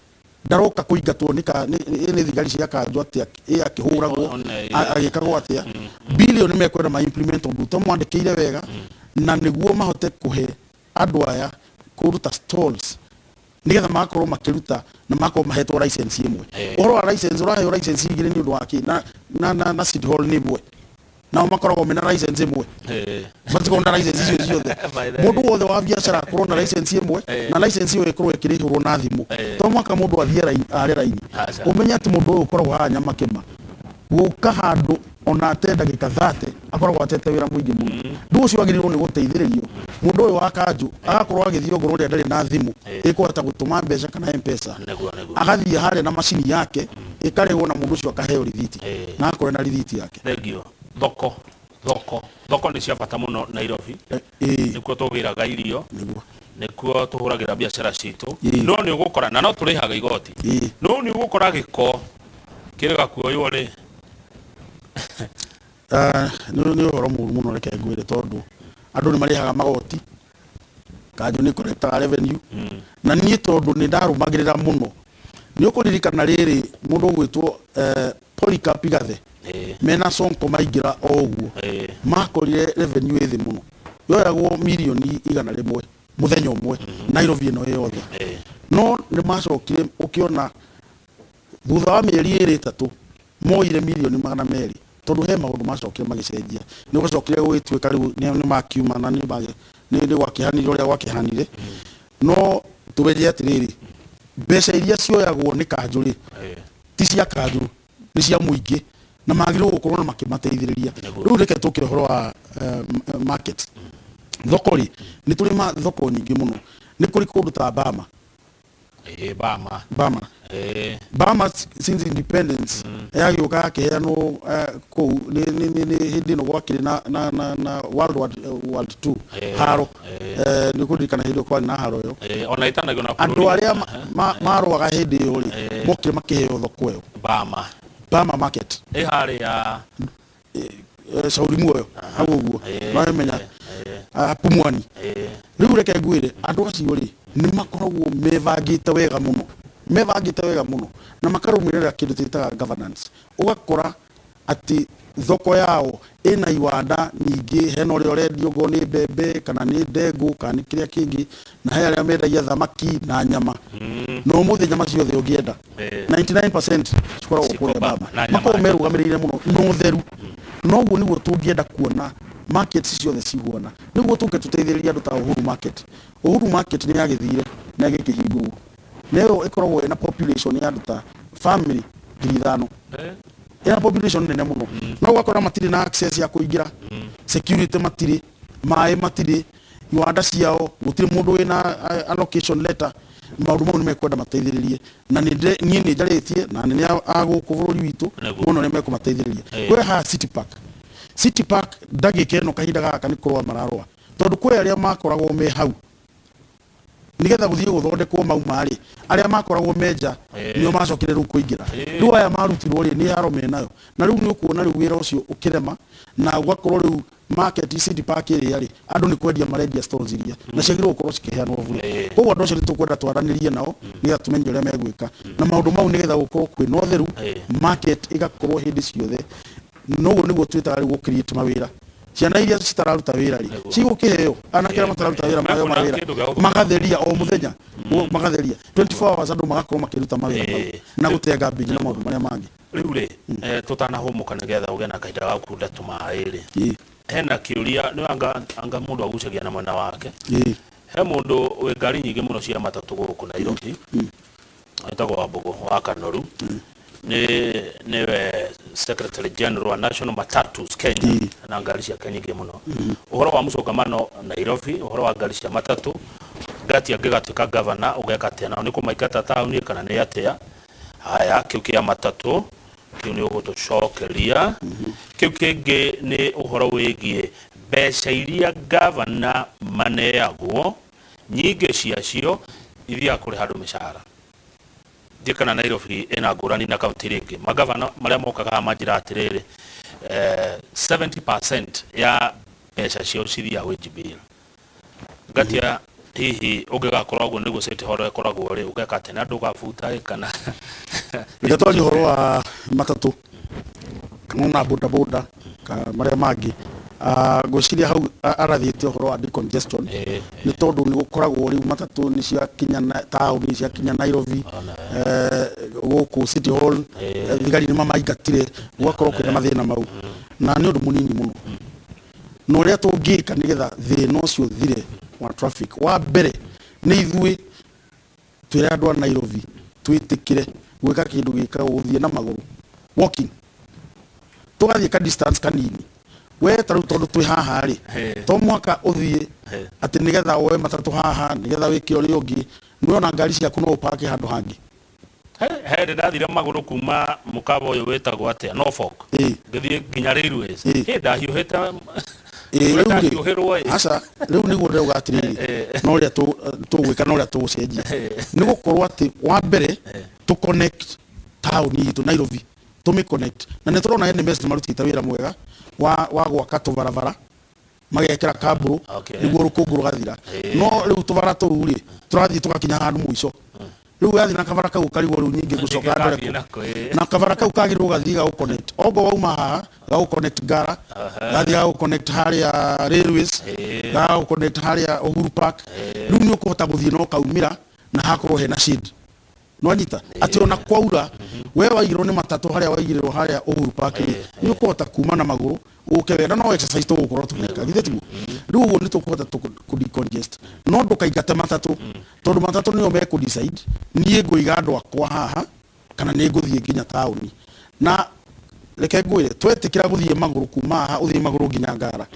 ndaroka kũingatwo nĩ thigari cia kanjũ atĩ ĩ akĩhũragwo, agĩkagwo atĩa. Bill ĩyo nĩ mekwenda ma implement tondũ tũmwandĩkĩire wega, na nĩguo mahote kũhe andũ aya kũndũ ta stalls, nĩgetha magakorwo makĩruta na magakorwo mahetwo license ĩmwe. Ũhoro wa license, ũraheo license igĩrĩ nĩ ũndũ wa kĩ? Na City Hall nĩ ĩmwe, nao makoragwo mena license ĩmwe, matikoragwo na license icio ciothe. By the way. Mũndũ wothe wa biacara akorwo na license ĩmwe, na license ĩyo ĩkorwo ĩkĩrĩhũrwo na thimũ. To mwaka mũndũ athiĩ raini, are raini. Aca. Ũmenye atĩ mũndũ ũyũ ũkoragwo haha Nyamakĩma gũka handũ ona ate ndagĩka 30 akoragwo atete wĩra mũingĩ mũno. Rĩu ũcio agĩrĩirwo nĩ gũteithĩrĩrio. Mũndũ ũyũ wa kanjũ agakorwo agĩthiĩ ongorwo ũrĩa ndarĩ na thimũ ĩkũhota gũtũma mbeca kana M-Pesa, Nĩguo, nĩguo. agathiĩ harĩa na macini yake ĩkarĩhwo, na mũndũ ũcio akaheo rithiti na akorwo na rithiti yake. Thank you. Thoko nĩ cia bata mũno Nairobi. Nĩkuo tũgĩraga irio, nĩkuo tũhũragĩra biacara citũ. No nĩ ũgũkora na no tũrĩhaga igoti, no nĩ ũgũkora gĩko kĩrĩga kuoywo rĩ. Ah, nĩ ũhoro mũru mũno, reke ngwĩre, tondũ andũ nĩ marĩhaga magoti, kanjũ nĩ collectaga revenue, na niĩ tondũ nĩ ndarũmagĩrĩra mũno, nĩ ũkũririkana rĩrĩ mũndũ ũgwĩtwo Polycarp Igathe mena Sonko maingĩra o ũguo, makorire revenue ĩ thĩ mũno, yoyagwo mirioni 100 mũthenya ũmwe Nairobi ĩno ĩ yothe. No nĩ macokire ũkĩona thutha wa mĩeri ĩrĩ ĩtatũ moire mirioni 200, tondũ he maũndũ macokire magĩcenjia. Nĩ gwacokire gũgĩtuĩka rĩu nĩ makiuma na nĩ gwakĩhanire ũrĩa gwakĩhanire. No tũmenye atĩrĩrĩ, mbeca iria cioyagwo nĩ kanjũ rĩ, ti cia kanjũ, nĩ cia mũingĩ, na magĩrĩirwo gũkorwo na makĩmateithĩrĩria. Rĩu reke tũkĩre ũhoro wa market, thoko rĩ, nĩ tũrĩ ma thoko nyingĩ mũno. Nĩ kũrĩ kũndũ ta Bama. Ĩĩ, Bama. Bama. Bama since independence yagĩũka yakĩheanwo kũu nĩ hĩndĩ ĩno gwakĩrĩ na World Two haro. Nĩ kũririkana hĩndĩ ĩyo kwarĩ na haro ĩyo. Ĩĩ, ona ĩtanagio na andũ bũrũri. Arĩa marũaga hĩndĩ ĩyo rĩ, mokire makĩheo thoko ĩyo. Bama. Bama market. Ĩ harĩa? Shauri Muoyo hau ũguo, nomenya Pumwani. Rĩu reke ngwĩre, andũ acio rĩ, nĩ makoragwo mebangĩte wega mũno, mebangĩte wega mũno, na makarũmĩrĩra kĩndũ twĩtaga governance. Ũgakora atĩ thoko yao ĩna iwanda nyingĩ, hena ũrĩa ũrendia okorwo nĩ mbembe kana nĩ ndengũ kana nĩ kĩrĩa kĩngĩ, na he arĩa mendagia thamaki na nyama, na ũmũthĩ nyama ciothe ũngĩenda, 99% cikoragwo Ciko kũrĩa Bama, Bama. Na nyama Makoragwo merũgamĩrĩire mũno na ũtheru. Noguo nĩguo tũngĩenda kuona markets ciothe ciguana, nĩguo tũke tũteithĩrĩrie andũ ta Uhuru Market. Uhuru Market nĩ yagĩthire na ĩgĩkĩhingũrwo, na ĩyo ĩkoragwo ĩna population ya andũ ta family 5,000. Ĩna population nene mũno, no ũgakora matirĩ na access ya kũingĩra, security matirĩ, maĩ matirĩ, iwanda ciao gũtirĩ mũndũ wĩna allocation letter. Maũndũ mau nĩ mekwenda mateithĩrĩrie, na niĩ nĩ njarĩtie na anene a gũkũ bũrũri witũ muone ũrĩa mekũmateithĩrĩria. Kwĩ haha City Park, City Park ndagĩka ĩno kahinda gaka nĩ kũrũa mararũa, tondũ kwĩ arĩa makoragwo me hau nigetha gũthiĩ gũthondekwo mau marĩ arĩa makoragwo menja, nĩo macokire rĩu kũingĩra. Rĩu aya marutirwo rĩ, nĩ haro menayo, na rĩu nĩ ũkuona rĩu wĩra ũcio ũkĩrema, na ũgakorwo rĩu market City Park ĩrĩa rĩ, andũ nĩ kwendia marendia stalls iria na ciagĩrĩirwo gũkorwo cikĩheanwo bure. Koguo andũ acio nĩ tũkwenda twaranĩrie nao nĩgetha tũmenye ũrĩa megwĩka na maũndũ mau, nĩgetha gũkorwo kwĩna ũtheru, market ĩgakorwo hĩndĩ ciothe. Noguo nĩguo twĩtaga rĩu gũ create mawĩra. Ciana iria citararuta wĩra rĩ, cigũkĩheo, anake arĩa matararuta wĩra maheo Mekuona mawĩra, kĩndũ gĩa gũthũkũma. Magatheria o mũthenya, magatheria 24 hours, andũ magakorwo makĩruta mawĩra mau na gũtenga mbinji na maũndũ marĩa mangĩ. Rĩu rĩ, tũtanahũmũka nĩgetha ũgĩe na kahinda ga gũkunda tũmaĩ rĩ, hena kĩũria nĩ anga mũndũ agucagia na mwena wake. He mũndũ wĩ ngari nyingĩ mũno cia matatũ gũkũ Nairobi, wĩtagwo Wambũgũ wa Kanoru, nĩ nĩwe secretary general wa National Matatus Kenya, na ngari ciake nyingĩ mũno. Ũhoro wa mũcũngamano Nairobi, ũhoro wa ngari cia matatũ, Ngatia angĩgatuĩka gavana ũgeka atĩa nao? Nĩ kũmaingata taũni kana nĩ atĩa? Haya, kĩu kĩa matatũ kĩu nĩ ũgũtũcokeria. Kĩu kĩngĩ nĩ ũhoro wĩgiĩ mbeca iria gavana maneagwo, nyingĩ ciacio ithiaga kũrĩha andũ mĩcara. Ndiũĩ kana Nairobi ĩna ngũrani na kaunti iria ingĩ. Magavana marĩa mokaga haha manjĩraga atĩrĩrĩ, 70% ya mbeca ciao cithiaga wage bill. Ngatia hihi ũngĩgakorwo ũguo nĩguo City Hall ĩkoragwo rĩ, ũgeka atĩa? Nĩ andũ ũgabuta ĩ kana? Reke twarie ũhoro wa matatũ kana ona boda boda kana marĩa mangĩ. Ngwĩciria hau arathiĩte ũhoro wa decongestion nĩ tondũ nĩ gũkoragwo rĩu matatũ nĩ ciakinya taũni, ciakinya Nairobi, gũkũ City Hall, thigari nĩ mamaingatire, gũgakorwo kwĩna mathĩna mau na nĩ ũndũ mũnini mũno. Na ũrĩa tũngĩka nĩgetha thĩna ũcio ũthire wa traffic, wa mbere nĩ ithuĩ twĩre andũ a Nairobi twĩtĩkĩre gwĩka kĩndũ gĩkagwo gũthiĩ na magũrũ, walking, tũgathiĩ ka distance kanini. We ta rĩu tondũ twĩ haha rĩ, to mũhaka ũthiĩ atĩ nĩgetha woe matatũ haha nĩgetha wĩke ũrĩa ũngĩ, nĩ ona ngari ciaku no ũpake handũ hangĩ. He hĩndĩ ndathire magũrũ kuma mũkawa ũyũ wĩtagwo atĩa, Norfolk, ngĩthiĩ nginya Railways. Hĩ, ndahiũhĩte. Rĩu rĩ, ndahiũhĩrwo ĩ. Aca, rĩu nĩguo ndĩrauga atĩrĩrĩ, no ũrĩa tũgwĩka na ũrĩa tũgũcenjia nĩ gũkorwo atĩ wa mbere tũ connect taũni itũ Nairobi, tũmĩ connect, na nĩ tũrona NMS nĩ marutĩte wĩra mwega wa gwaka tũbarabara, magekĩra kambũrũ nĩguo rũkũngũ rũgathira. No rĩu tũbara tũu rĩ, tũrathiĩ tũgakinya handũ mũico. Rĩu wathiĩ na kabara kau ũkarigwo rĩu nyingĩ ngũcoka ndore Gathiĩ kũ. nako, ĩĩ. Na kabara kau kagĩrĩirwo gathiĩ gagũ connect ongo wauma haha, gagũ connect Ngara, gathiĩ gagũ connect harĩa Railways, gagũ connect harĩa Uhuru Park. Rĩu nĩ ũkũhota gũthiĩ na ũkaumĩra na hakorwo hena shade. Nwanyita atĩ ona kwaura we waigĩrwo nĩ matatũ harĩa waigĩrĩrwo harĩa Uhuru Park rĩ, nĩ ũkũhota kuma na magũrũ ũke wega no exercise tũgũkorwo tũgĩka, githĩ tiguo? Rĩu ũguo nĩ tũkũhota kũ decongest. No ndũkaingate matatũ tondũ matatũ nĩo mekũ decide niĩ ngũiga andũ akwa haha kana nĩ ngũthiĩ nginya taũni. Na reke ngwĩre, twetĩkĩra gũthiĩ magũrũ kuma haha ũthiĩ magũrũ nginya Ngara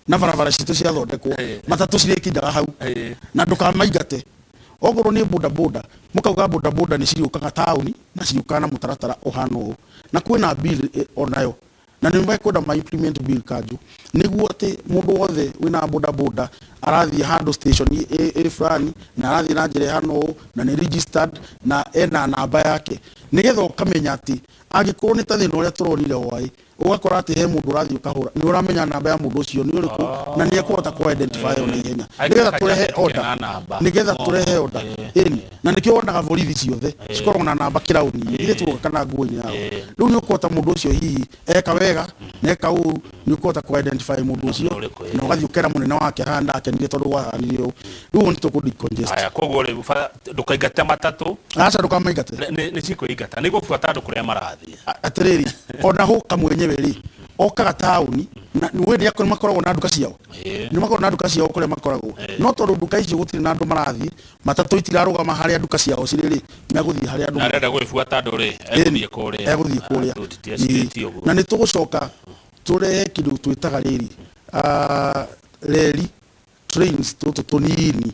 na barabara citũ ciathondekwo, matatũ cirĩkinyaga hau na ndũkamaingate. Okorwo nĩ boda boda, mũkauga boda boda nĩ cirĩũkaga taũni na cirĩũkaga na mũtaratara ũhana ũũ, na kwĩna bill onayo, na nĩ mekwenda ma implement bill kanjũ nĩguo atĩ mũndũ wothe wĩna boda boda arathiĩ handũ station ĩ fulani na arathiĩ na njĩra ĩhana ũũ na nĩ registered na ena namba yake, nĩgetha ũkamenya atĩ angĩkorwo nĩ ta thĩna ũrĩa tũronire hwaĩ, ũgakora atĩ he mũndũ ũrathiĩ ũkahũra, nĩ ũramenya namba ya mũndũ ũcio nĩ ũrĩkũ na nĩ ekũhota kũ identify ona ihenya, nĩgetha tũrehe order, nĩgetha tũrehe order. Ĩni, na nĩkĩo wonaga borithi ciothe cikoragwo na namba kĩraũni-inĩ, githĩ tiguo, kana nguo-inĩ yao. Rĩu nĩ ũkũhota mũndũ ũcio hihi eka wega na eka ũru, nĩ ũkũhota kũ identify mũndũ ũcio na ũgathiĩ ũkera mũnene wake haha ndakenire tondũ gwahanire ũũ. Rĩu ũguo nĩ tũkũ decongest. Haya, koguo rĩ, ndũkaingate matatũ. Aca, ndũkamaingate. Nĩ cikũingata, nĩ gũbuata andũ kũrĩa marathiĩ. Atĩrĩrĩ, ona hũka mwenyewe rĩ, okaga taũni na we nĩ makoragwo na nduka ciao, nĩ makoragwo na nduka ciao kũrĩa makoragwo, no tondũ nduka icio gũtirĩ na andũ marathiĩ, matatũ itirarũgama harĩa nduka ciao cirĩ rĩ, megũthiĩ harĩa andũ Na arenda gwĩbuata andũ rĩ, egũthiĩ kũrĩa. Egũthiĩ kũrĩa. Andũ titiacirĩtie ũguo. Na nĩ tũgũcoka tũrehe kĩndũ twĩtaga rĩrĩ, reri, trains tũtũ tũnini.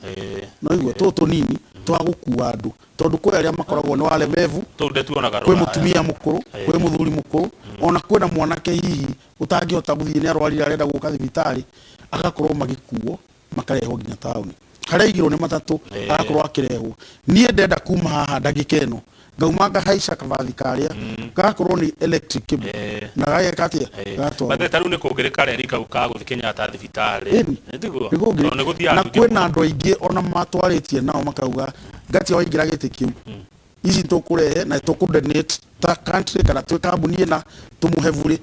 No igua tũtũ tũnini twa gũkua andũ, tondũ kwĩ arĩa makoragwo nĩ waremevu. Tũu ndĩtuonaga Kwĩ rũraya. Mũtumia mũkũrũ, kwĩ mũthuri mũkũrũ, ona kwĩna mwanake hihi ũtangĩhota gũthiĩ, nĩ arwarire, arenda gũka thibitarĩ, agakorwo magĩkuo makarehwo nginya taũni harĩa aigĩrwo nĩ matatũ, agakorwo akĩrehwo. Niĩ ndenda kuma haha ndagĩka ĩno, ngauma ngahaica kabathi karĩa gagakorwo nĩ electric cable na gageka atĩa, gatwarwo. Bathe ta rĩu nĩ kũngĩrĩ kareri kau ka gũthiĩ Kenyatta thibitarĩ. Ĩni. Nĩ tiguo? Nĩ kũngĩrĩ. Tondũ nĩ gũthiaga Na andũ aingĩ kwĩna mũno. Andũ aingĩ ona matwarĩtie nao makauga ngatia waingĩra gĩtĩ kĩu, ici tũkũrehe na tũkũ donate ta country kana twĩ kambuni ĩna, tũmũhe burĩ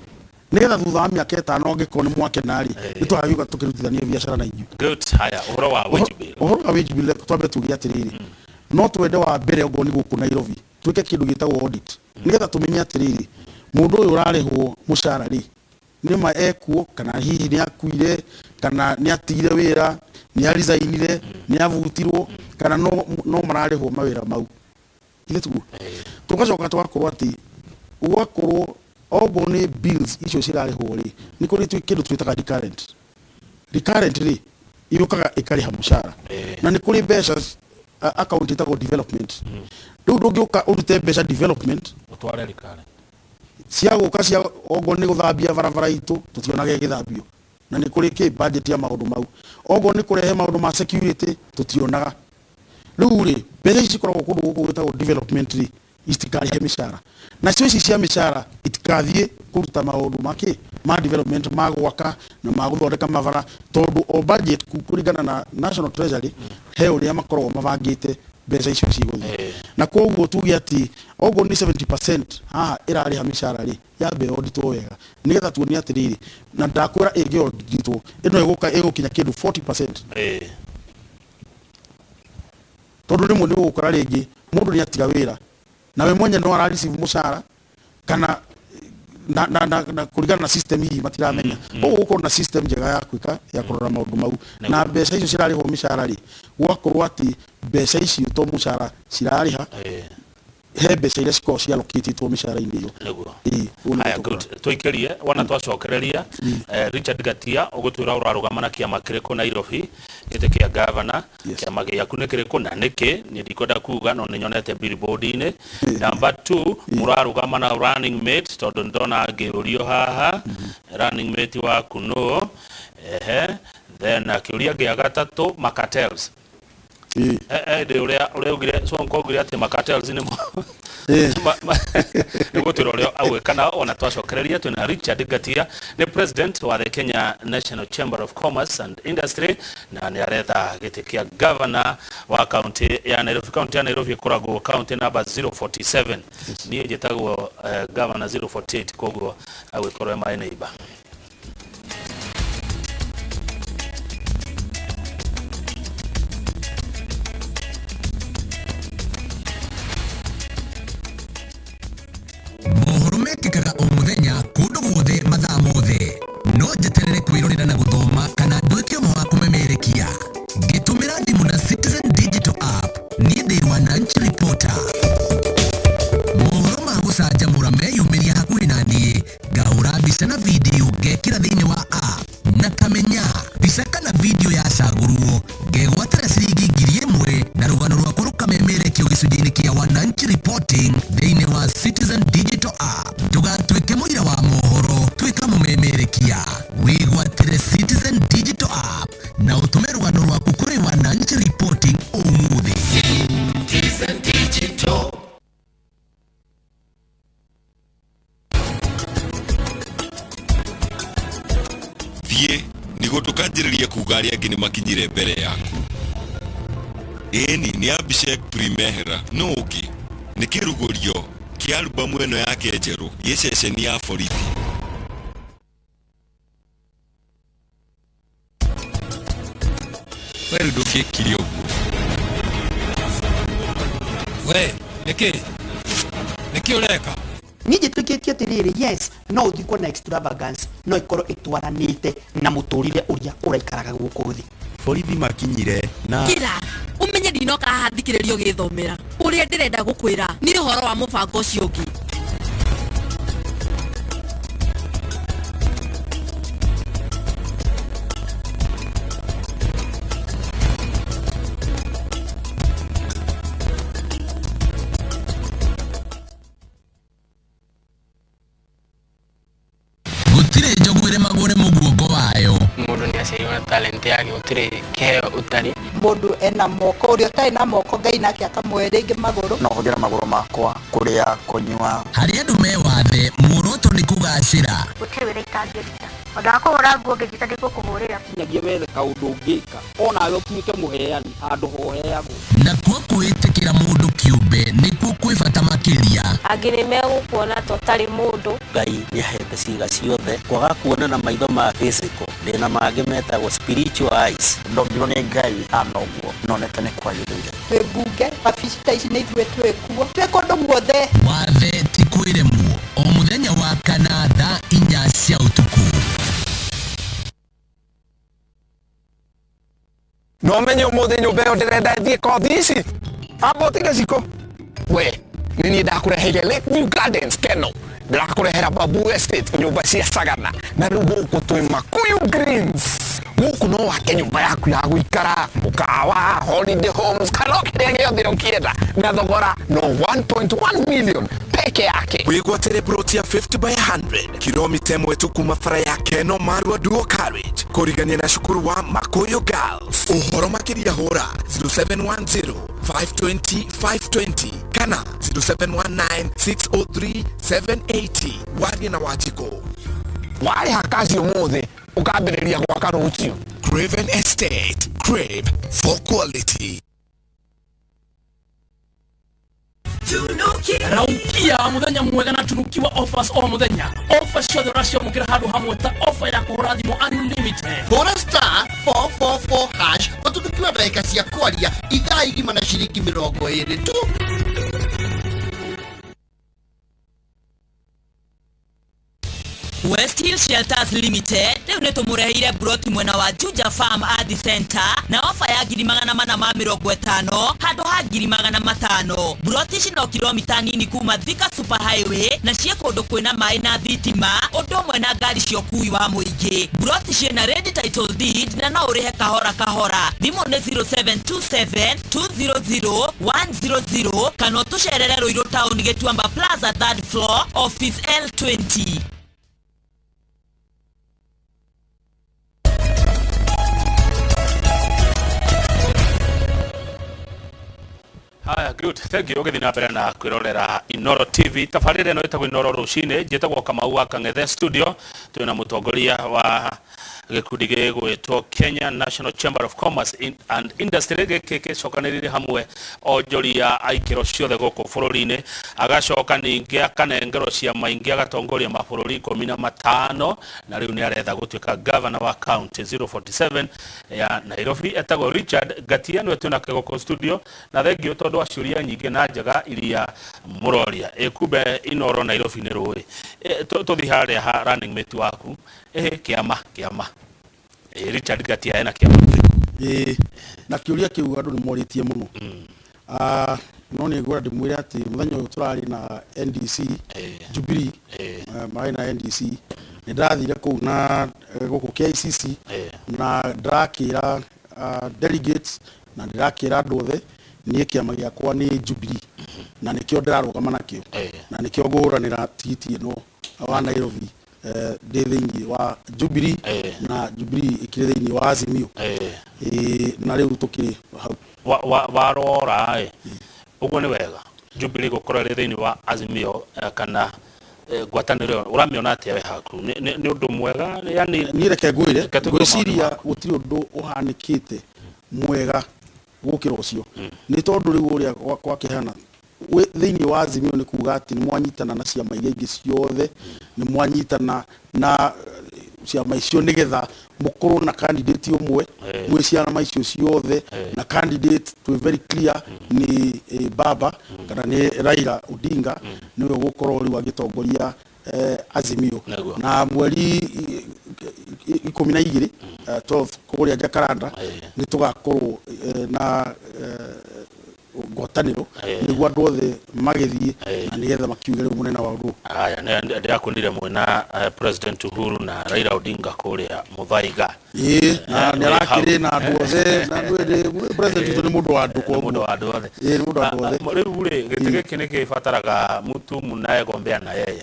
nĩgetha thutha wa mĩaka 5 angĩkorwo nĩ mwakena rĩ, nĩ tũgagĩũka tũkĩrutithania biacara na inyuĩ. Good. Haya, ũhoro wa wage bill. Ũhoro wa wage bill, twambe tuge atĩrĩrĩ, no twende wa mbere okorwo nĩ gũkũ Nairobi twĩke kĩndũ gĩtagwo audit nĩgetha tũmenye atĩrĩrĩ, mũndũ ũyũ ũrarĩhwo mũcara rĩ, nĩ ma ekuo kana hihi nĩ akuire kana nĩ atigire wĩra, nĩ aricainire, nĩ abutirwo, kana no mararĩhwo mawĩra mau, githĩ tiguo? Tũgacoka tũgakorwo atĩ gũgakorwo okorwo nĩ bills icio cirarĩhwo rĩ, nĩ kũrĩ kĩndũ twĩtaga recurrent. Recurrent rĩ, Yũkaga ĩkarĩha mũcara. Na nĩ kũrĩ mbeca account ĩtagwo development. Rĩu ndũngĩũka ũrute mbeca development Ũtware rikari. Cia gũka cia ongorwo nĩ gũthambia barabara itũ, tũtionaga ĩgĩthambio, na nĩ kũrĩ kĩ budget ya maũndũ mau. Ongorwo nĩ kũrehe maũndũ ma security, tũtionaga. Rĩu rĩ, mbeca ici cikoragwo kũndũ gũkũ gwĩtagwo development rĩ, itikarĩhe mĩcara. Nacio ici cia mĩcara itikathiĩ kũruta maũndũ ma kĩ ma development, ma gwaka na ma gũthondeka mabara, tondũ o budget kũringana na National Treasury he ũrĩa makoragwo mabangĩte mbeca icio cigũthiĩ. Na koguo tuge atĩ okorwo nĩ 70% haha ĩrarĩha mĩcara rĩ, yambe yonditwo wega nĩgetha tuone atĩrĩrĩ, na ndakwĩra ĩngĩonditwo ĩno ĩgũka ĩgũkinya kĩndũ 40%. Tondũ rĩmwe nĩ ũgũkora rĩngĩ mũndũ nĩ atiga wĩra na we mwenye no ara receive mũcara kana na kũringana na system hihi matiramenya. Koguo gũkorwo na system njega ya gwĩka ya kũrora maũndũ mau, na mbeca icio cirarĩhwo mĩcara rĩ, gũgakorwo atĩ mbeca icio to mũcara cirarĩha, he mbeca iria cikoragwo cialokĩtĩtwo mĩcara-inĩ ĩyo. Nĩguo. Ĩĩ, ũguo nĩguo Haya, tũkoraga. good. Tũikĩrie wona twacokereria, Richard Gatia ũgũtwĩra ũrarũgama na kĩama kĩrĩkũ Nairobi gĩtĩ kĩa gavana? Kĩama gĩaku nĩ kĩrĩkũ na nĩkĩ? Niĩ ndikwenda kuga, no nĩ nyonete billboard-inĩ. Number 2, mũrarũgama na running mate, tondũ nĩndona ngĩũrio haha, running mate waku nũ? Ehe, then kĩũria gĩa gatatũ, macartels. Ndĩ ũrĩa augire, Sonko augire atĩ macartels nĩ nĩ gũtwĩra ũrĩa agwĩka nao. Ona twacokereria twĩna Richard Ngatia, nĩ president wa the Kenya National Chamber of Commerce and Industry, na nĩ aretha gĩtĩ kĩa governor wa county ya Nairobi. County ya Nairobi ĩkoragwo county number 047. Niĩ njĩtagwo governor 048, koguo agwĩkorwo e my neighbor. Mohoro mekĩkaga o mũthenya kũndũ guothe mathaa mothe. No njeterere kwĩrorera na gũthoma kana nduĩke ũmwe wa kũmemerekia ngĩtũmĩra thimũ na Citizen Digital App. Niĩ ndĩ Wananchi Reporter. Mohoro ma gũcanjamũra meyumĩria hakuhĩ na niĩ, ngahũra mbica na video ngekĩra thĩinĩ wa app, na kamenya mbica kana video yacagũrwo ngegwatĩra ciringi 1,000 na rũgano rwakwa rũkamemerekio gĩcunjĩ-inĩ kĩa Wananchi Reporting thĩinĩ wa Citizen Digital App. Ndũgatuĩke mũira wa mohoro, tuĩka mũmemerekia. Wĩgwatĩre Citizen Digital App na ũtũme rũgano rwaku kũrĩ Wananchi Reporting ũmũthĩ. Citizen Digital. Thiĩ nĩguo ndũkanjĩrĩrie kuga arĩa angĩ nĩ makinyire mbere yaku. Ĩni nĩ Abhishek Primehra, nũ ũngĩ? Nĩ kĩrugũrio kĩa albamu ĩno yake njerũ gĩ ceceni ya borithi. We rĩu ndũngĩkire ũguo. We nĩkĩ nĩkĩ ũreka? Niĩ njĩtĩkĩtie atĩrĩrĩ, yes, no ũthikwo na extravagance, no ĩkorwo ĩtwaranĩte na mũtũrĩre ũrĩa ũraikaraga gũkũ thĩ. Borithi makinyire na Kira ũmenye ndinoka haha thikĩrĩrio gĩthomera ũrĩa ndĩrenda gũkwĩra nĩ ũhoro wa mũbango ũcio ũngĩ. Gũtirĩ njogu ĩrĩmagwo nĩ mũguongo wayo. Mũndũ nĩ aciarirwo na talent yake, gũtirĩ kĩheo ũtarĩ. Mũndũ ena moko, ũrĩa ũtarĩ na moko Ngai nake akamũhe rĩngĩ magũrũ. No hũthĩre magũrũ makwa kũrĩa, kũnyua. Harĩ andũ me wathe, muoroto nĩ kũgacĩra. Gũtirĩ wĩra itangĩruta, ona wa kũhũra nguo ngĩnjĩta nĩngũkũhũrĩra. Nginyagia wethe kaũndũ ũngĩka onawe ũtuĩke mũheani handũ hoheagwo. Nakuo kwĩĩtĩkĩra mũndũ kĩũmbe nĩkuo kwĩ bata makĩria. Angĩ nĩ megũkuona ta ũtarĩ mũndũ. Ngai nĩ ahete ciĩga ciothe, kwaga kuona na maitho ma physical, ndĩna mangĩ metagwo spiritual eyes. Ndombirwo nĩ Ngai hana ũguo, nonete nĩ kwagĩrĩire. Twĩ mbunge, wabici ta ici nĩ ithuĩ twĩkuo, twĩ kũndũ guothe. Wathe ti kwĩremwo, o mũthenya wa kana thaa 4 cia ũtukũ. No menye ũmũthĩ nyũmba ĩyo ndĩrenda ĩthiĩ kothi ici amba ũtige ciko. We nĩ niĩ ndakũreheire Lakeview Gardens Keno, ndĩrakũrehera Babu Estate, nyũmba cia Sagana, na rĩu gũkũ twĩ Makuyu Greens. Gũkũ no wake nyũmba yaku ya gũikara, mũkawa, holiday homes kana o kĩrĩa gĩothe ũngĩenda na thogora no 1.1 million peke yake. Wĩgwatĩre ploti ya 50 by 100 kilomita ĩmwe tu kuma bara ya Keno Marua Dual Carriage kũrigania na cukuru wa Makuyu Girls. Ũhoro makĩria hũra 0710 520 520 kana 0719 603 780. Warie na Wanjikũ. Warĩha kaci ũmũthĩ ũkambĩrĩria gwaka rũciũ. Craven Estate, crave for quality. Raukia muthenya mwega na tunukiwa offers o muthenya. Offer ciothe ũraciamũkĩra handũ hamwe ta offer ya kũhũra thimũ unlimited. Hũra star 444 hash ũtunukiwe ndagĩka cia kwaria ithaa igima na ciringi 20 tu. West Hill Shelters Limited rĩu nĩ tũmũreheire broti mwena wa Juja Farm Art Center na ofa ya 450,000 handũ ha 500,000. Broti ici no kilomita nini kuma Thika Super Highway na ciĩ kũndũ kwĩna maĩ na thitima ũndũ ũmwe na ngari cia ũkui wa mũingĩ. Broti ciĩna ready title deed na no ũrĩhe kahora kahora. Thimũ nĩ 0727 200 100 kana ũtũcerere Ruiru Town Gĩtuamba Plaza third floor office L20. Haya, good. Thank you. Ũgĩthiĩ na mbere na kwĩrorera Inoro TV. Tabarĩra ĩno ĩtagwo Inoro rũcinĩ. Njĩtagwo Kamau wa Kang'ethe studio. Twĩna mũtongoria wa gĩkundi gĩgwĩtwo Kenya National Chamber of Commerce and Industry gĩkĩ gĩcokanĩrĩire hamwe onjoria a ikĩro ciothe gũkũ bũrũri-inĩ, agacoka ningĩ akanengerwo ciama ingĩ agatongoria mabũrũri 15 na rĩu nĩ aretha gũtuĩka governor wa county 047 ya Nairobi. Etagwo Richard Ngatia, nĩwe twĩnake gũkũ studio, na thengio tondũ wa ciũria nyingĩ na njega iria mũroria. Ĩ kumbe Inoro Nairobi nĩ rũĩ. Tũthiĩ harĩa ha running mate waku. Kĩama kĩama. Richard Ngatia ena kĩama kĩrĩkũ? Na kĩũria kĩu andũ nĩ morĩtie mũno. No nĩ ngwenda ndĩmwĩre atĩ mũthenya ũyũ tũrarĩ na NDC, Jubilee, mararĩ na NDC, nĩ ndĩrathire kũu na gũkũ KICC na ndĩrakĩra delegates na ndĩrakĩra andũ othe niĩ kĩama gĩakwa nĩ Jubilee na nĩkĩo ndĩrarũgama nakĩo na nĩkĩo ngũhũranĩra tigiti ĩno wa Nairobi ndĩ thĩinĩ wa Jubilee na Jubilee ĩkĩrĩ thĩinĩ wa Azimio. Na rĩu tũkĩrĩ hau. Warora ĩ ũguo nĩ wega Jubilee gũkorwo ĩrĩ thĩinĩ wa Azimio kana ngwatanĩro ĩyo ũramĩona atĩa we haku? Nĩ ũndũ mwega? Yani niĩ reke ngwĩre, Reke tũigue maũndũ ngwĩciria maku. gũtirĩ ũndũ ũhanĩkĩte mwega gũkĩra ũcio, nĩ tondũ rĩu ũrĩa gwakĩhana thĩinĩ wa Azimio nĩ kuga atĩ nĩ mwanyitana na ciama iria ingĩ ciothe, nĩ mwanyitana na ciama icio nĩgetha mũkorwo na candidate ũmwe mwĩ ciama icio ciothe, na candidate twĩ very clear nĩ Baba kana nĩ Raila Odinga nĩwe ũgũkorwo rĩu agĩtongoria Azimio. Na mweri 12, 12 kũrĩa Jacaranda nĩ tũgakorwo na ngwatanĩro nĩguo andũ othe magĩthiĩ na nĩgetha makiuge rĩu mũnene wao nũ. Haya, ndĩrakuonire mwĩna President Uhuru na Raila Odinga kũrĩa Muthaiga. Ĩĩ, na nĩ wĩ hau. arakĩrĩ na andũ othe, na andũ ĩrĩ, president witũ nĩ mũndũ wa andũ Nĩ mũndũ koguo. wa andũ othe. Ĩĩ, nĩ mũndũ wa andũ othe. Rĩu rĩ, gĩtĩ gĩkĩ nĩ kĩbataraga mtu mnayegombea na yeye.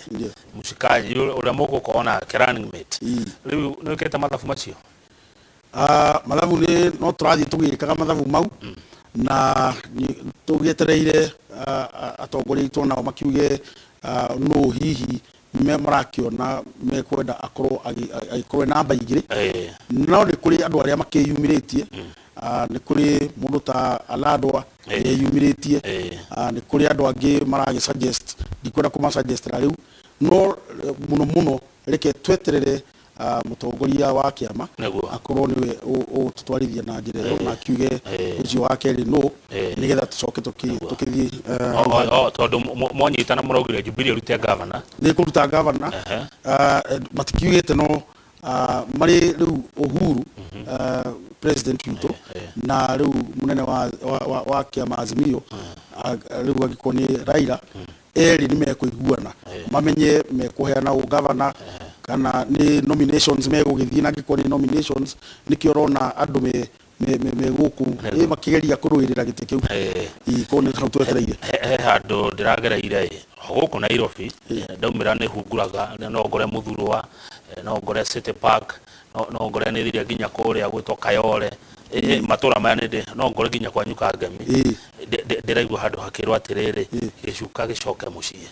Mũcikaji ũrĩa mũgũkorwo nake running mate. Rĩu nĩ wĩkĩte mathabu macio? Mathabu nĩ no tũrathiĩ tũgĩkaga mathabu mau na tũgĩetereire atongoria aitũ nao makiuge nũ hihi marakĩona mekwenda akorwo agĩkorwo namba 2. No nĩ kũrĩ andũ arĩa makĩyumĩrĩtie, nĩ kũrĩ mũndũ ta Aladwa eyumĩrĩtie, nĩ kũrĩ andũ angĩ maragĩ suggest, ndikwenda kũma suggest ra rĩu, no mũno mũno reke tweterere mũtongoria wa kĩama akorwo nĩwe ũgũtũtwarithia na njĩra ĩyo na akiuge ũcio wa kerĩ nũ, nĩgetha tũcoke tũkĩthiĩ Tondũ mwanyitana mũraugire Jubilee ĩrute gavana. Nĩ kũruta gavana. Matikiugĩte no marĩ rĩu Uhuru, president witũ, na rĩu mũnene wa kĩama Azimio, rĩu angĩkorwo nĩ Raila, erĩ nĩ mekũiguana mamenye mekũheana ũgavana. Kana nĩ nominations megũgĩthiĩ, na angĩkorwo nĩ nominations, nĩkĩo ũrona andũ me me me me gũkũ ĩ makĩgeria kũrũĩrĩra gĩtĩ kĩu. Ĩ, koguo nĩ hau twetereire. He handũ ndĩragereire ĩ o gũkũ Nairobi, ndaumĩra nĩ hunguraga, no ngore Mũthurwa, no ngore City Park, no ngore nĩ thire nginya kũrĩa gwĩtwo Kayole. Matũra maya nĩ ndĩ no ngore nginya kwanyu Kangemi. Ndĩraigua handũ hakĩrwo atĩrĩrĩ, gĩcuka gĩcoke mũciĩ.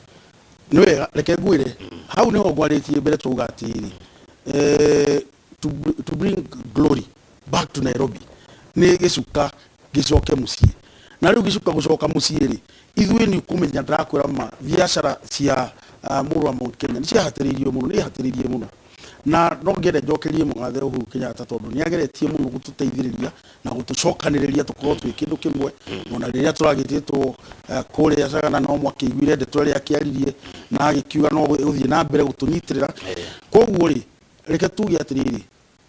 Nĩ wega, reke ngwĩre hau nĩho ngwarĩtie mbere twauga atĩrĩrĩ, to bring glory back to Nairobi nĩ gĩcuka gĩcoke mũciĩ. Na rĩu gĩcuka gũcoka mũciĩ rĩ, ithuĩ nĩ ũkũmenya, ndĩrakwĩra ma, biacara cia mũrũ wa Mount Kenya nĩ ciahatĩrĩirio mũno, nĩ ihatĩrĩirie mũno. Na no ngĩende njokerie mũgathe Uhuru Kenyatta tondũ nĩ ageretie mũno gũtũteithĩrĩria na gũtũcokanĩrĩria tũkorwo twĩ kĩndũ kĩmwe. Ona rĩrĩa tũragĩtĩtwo kũrĩa Sagana, no mwakĩiguire ndeto ĩrĩa akĩaririe na agĩkiuga no gũthiĩ na mbere gũtũnyitĩrĩra. Koguo rĩ, reke tuge atĩrĩrĩ,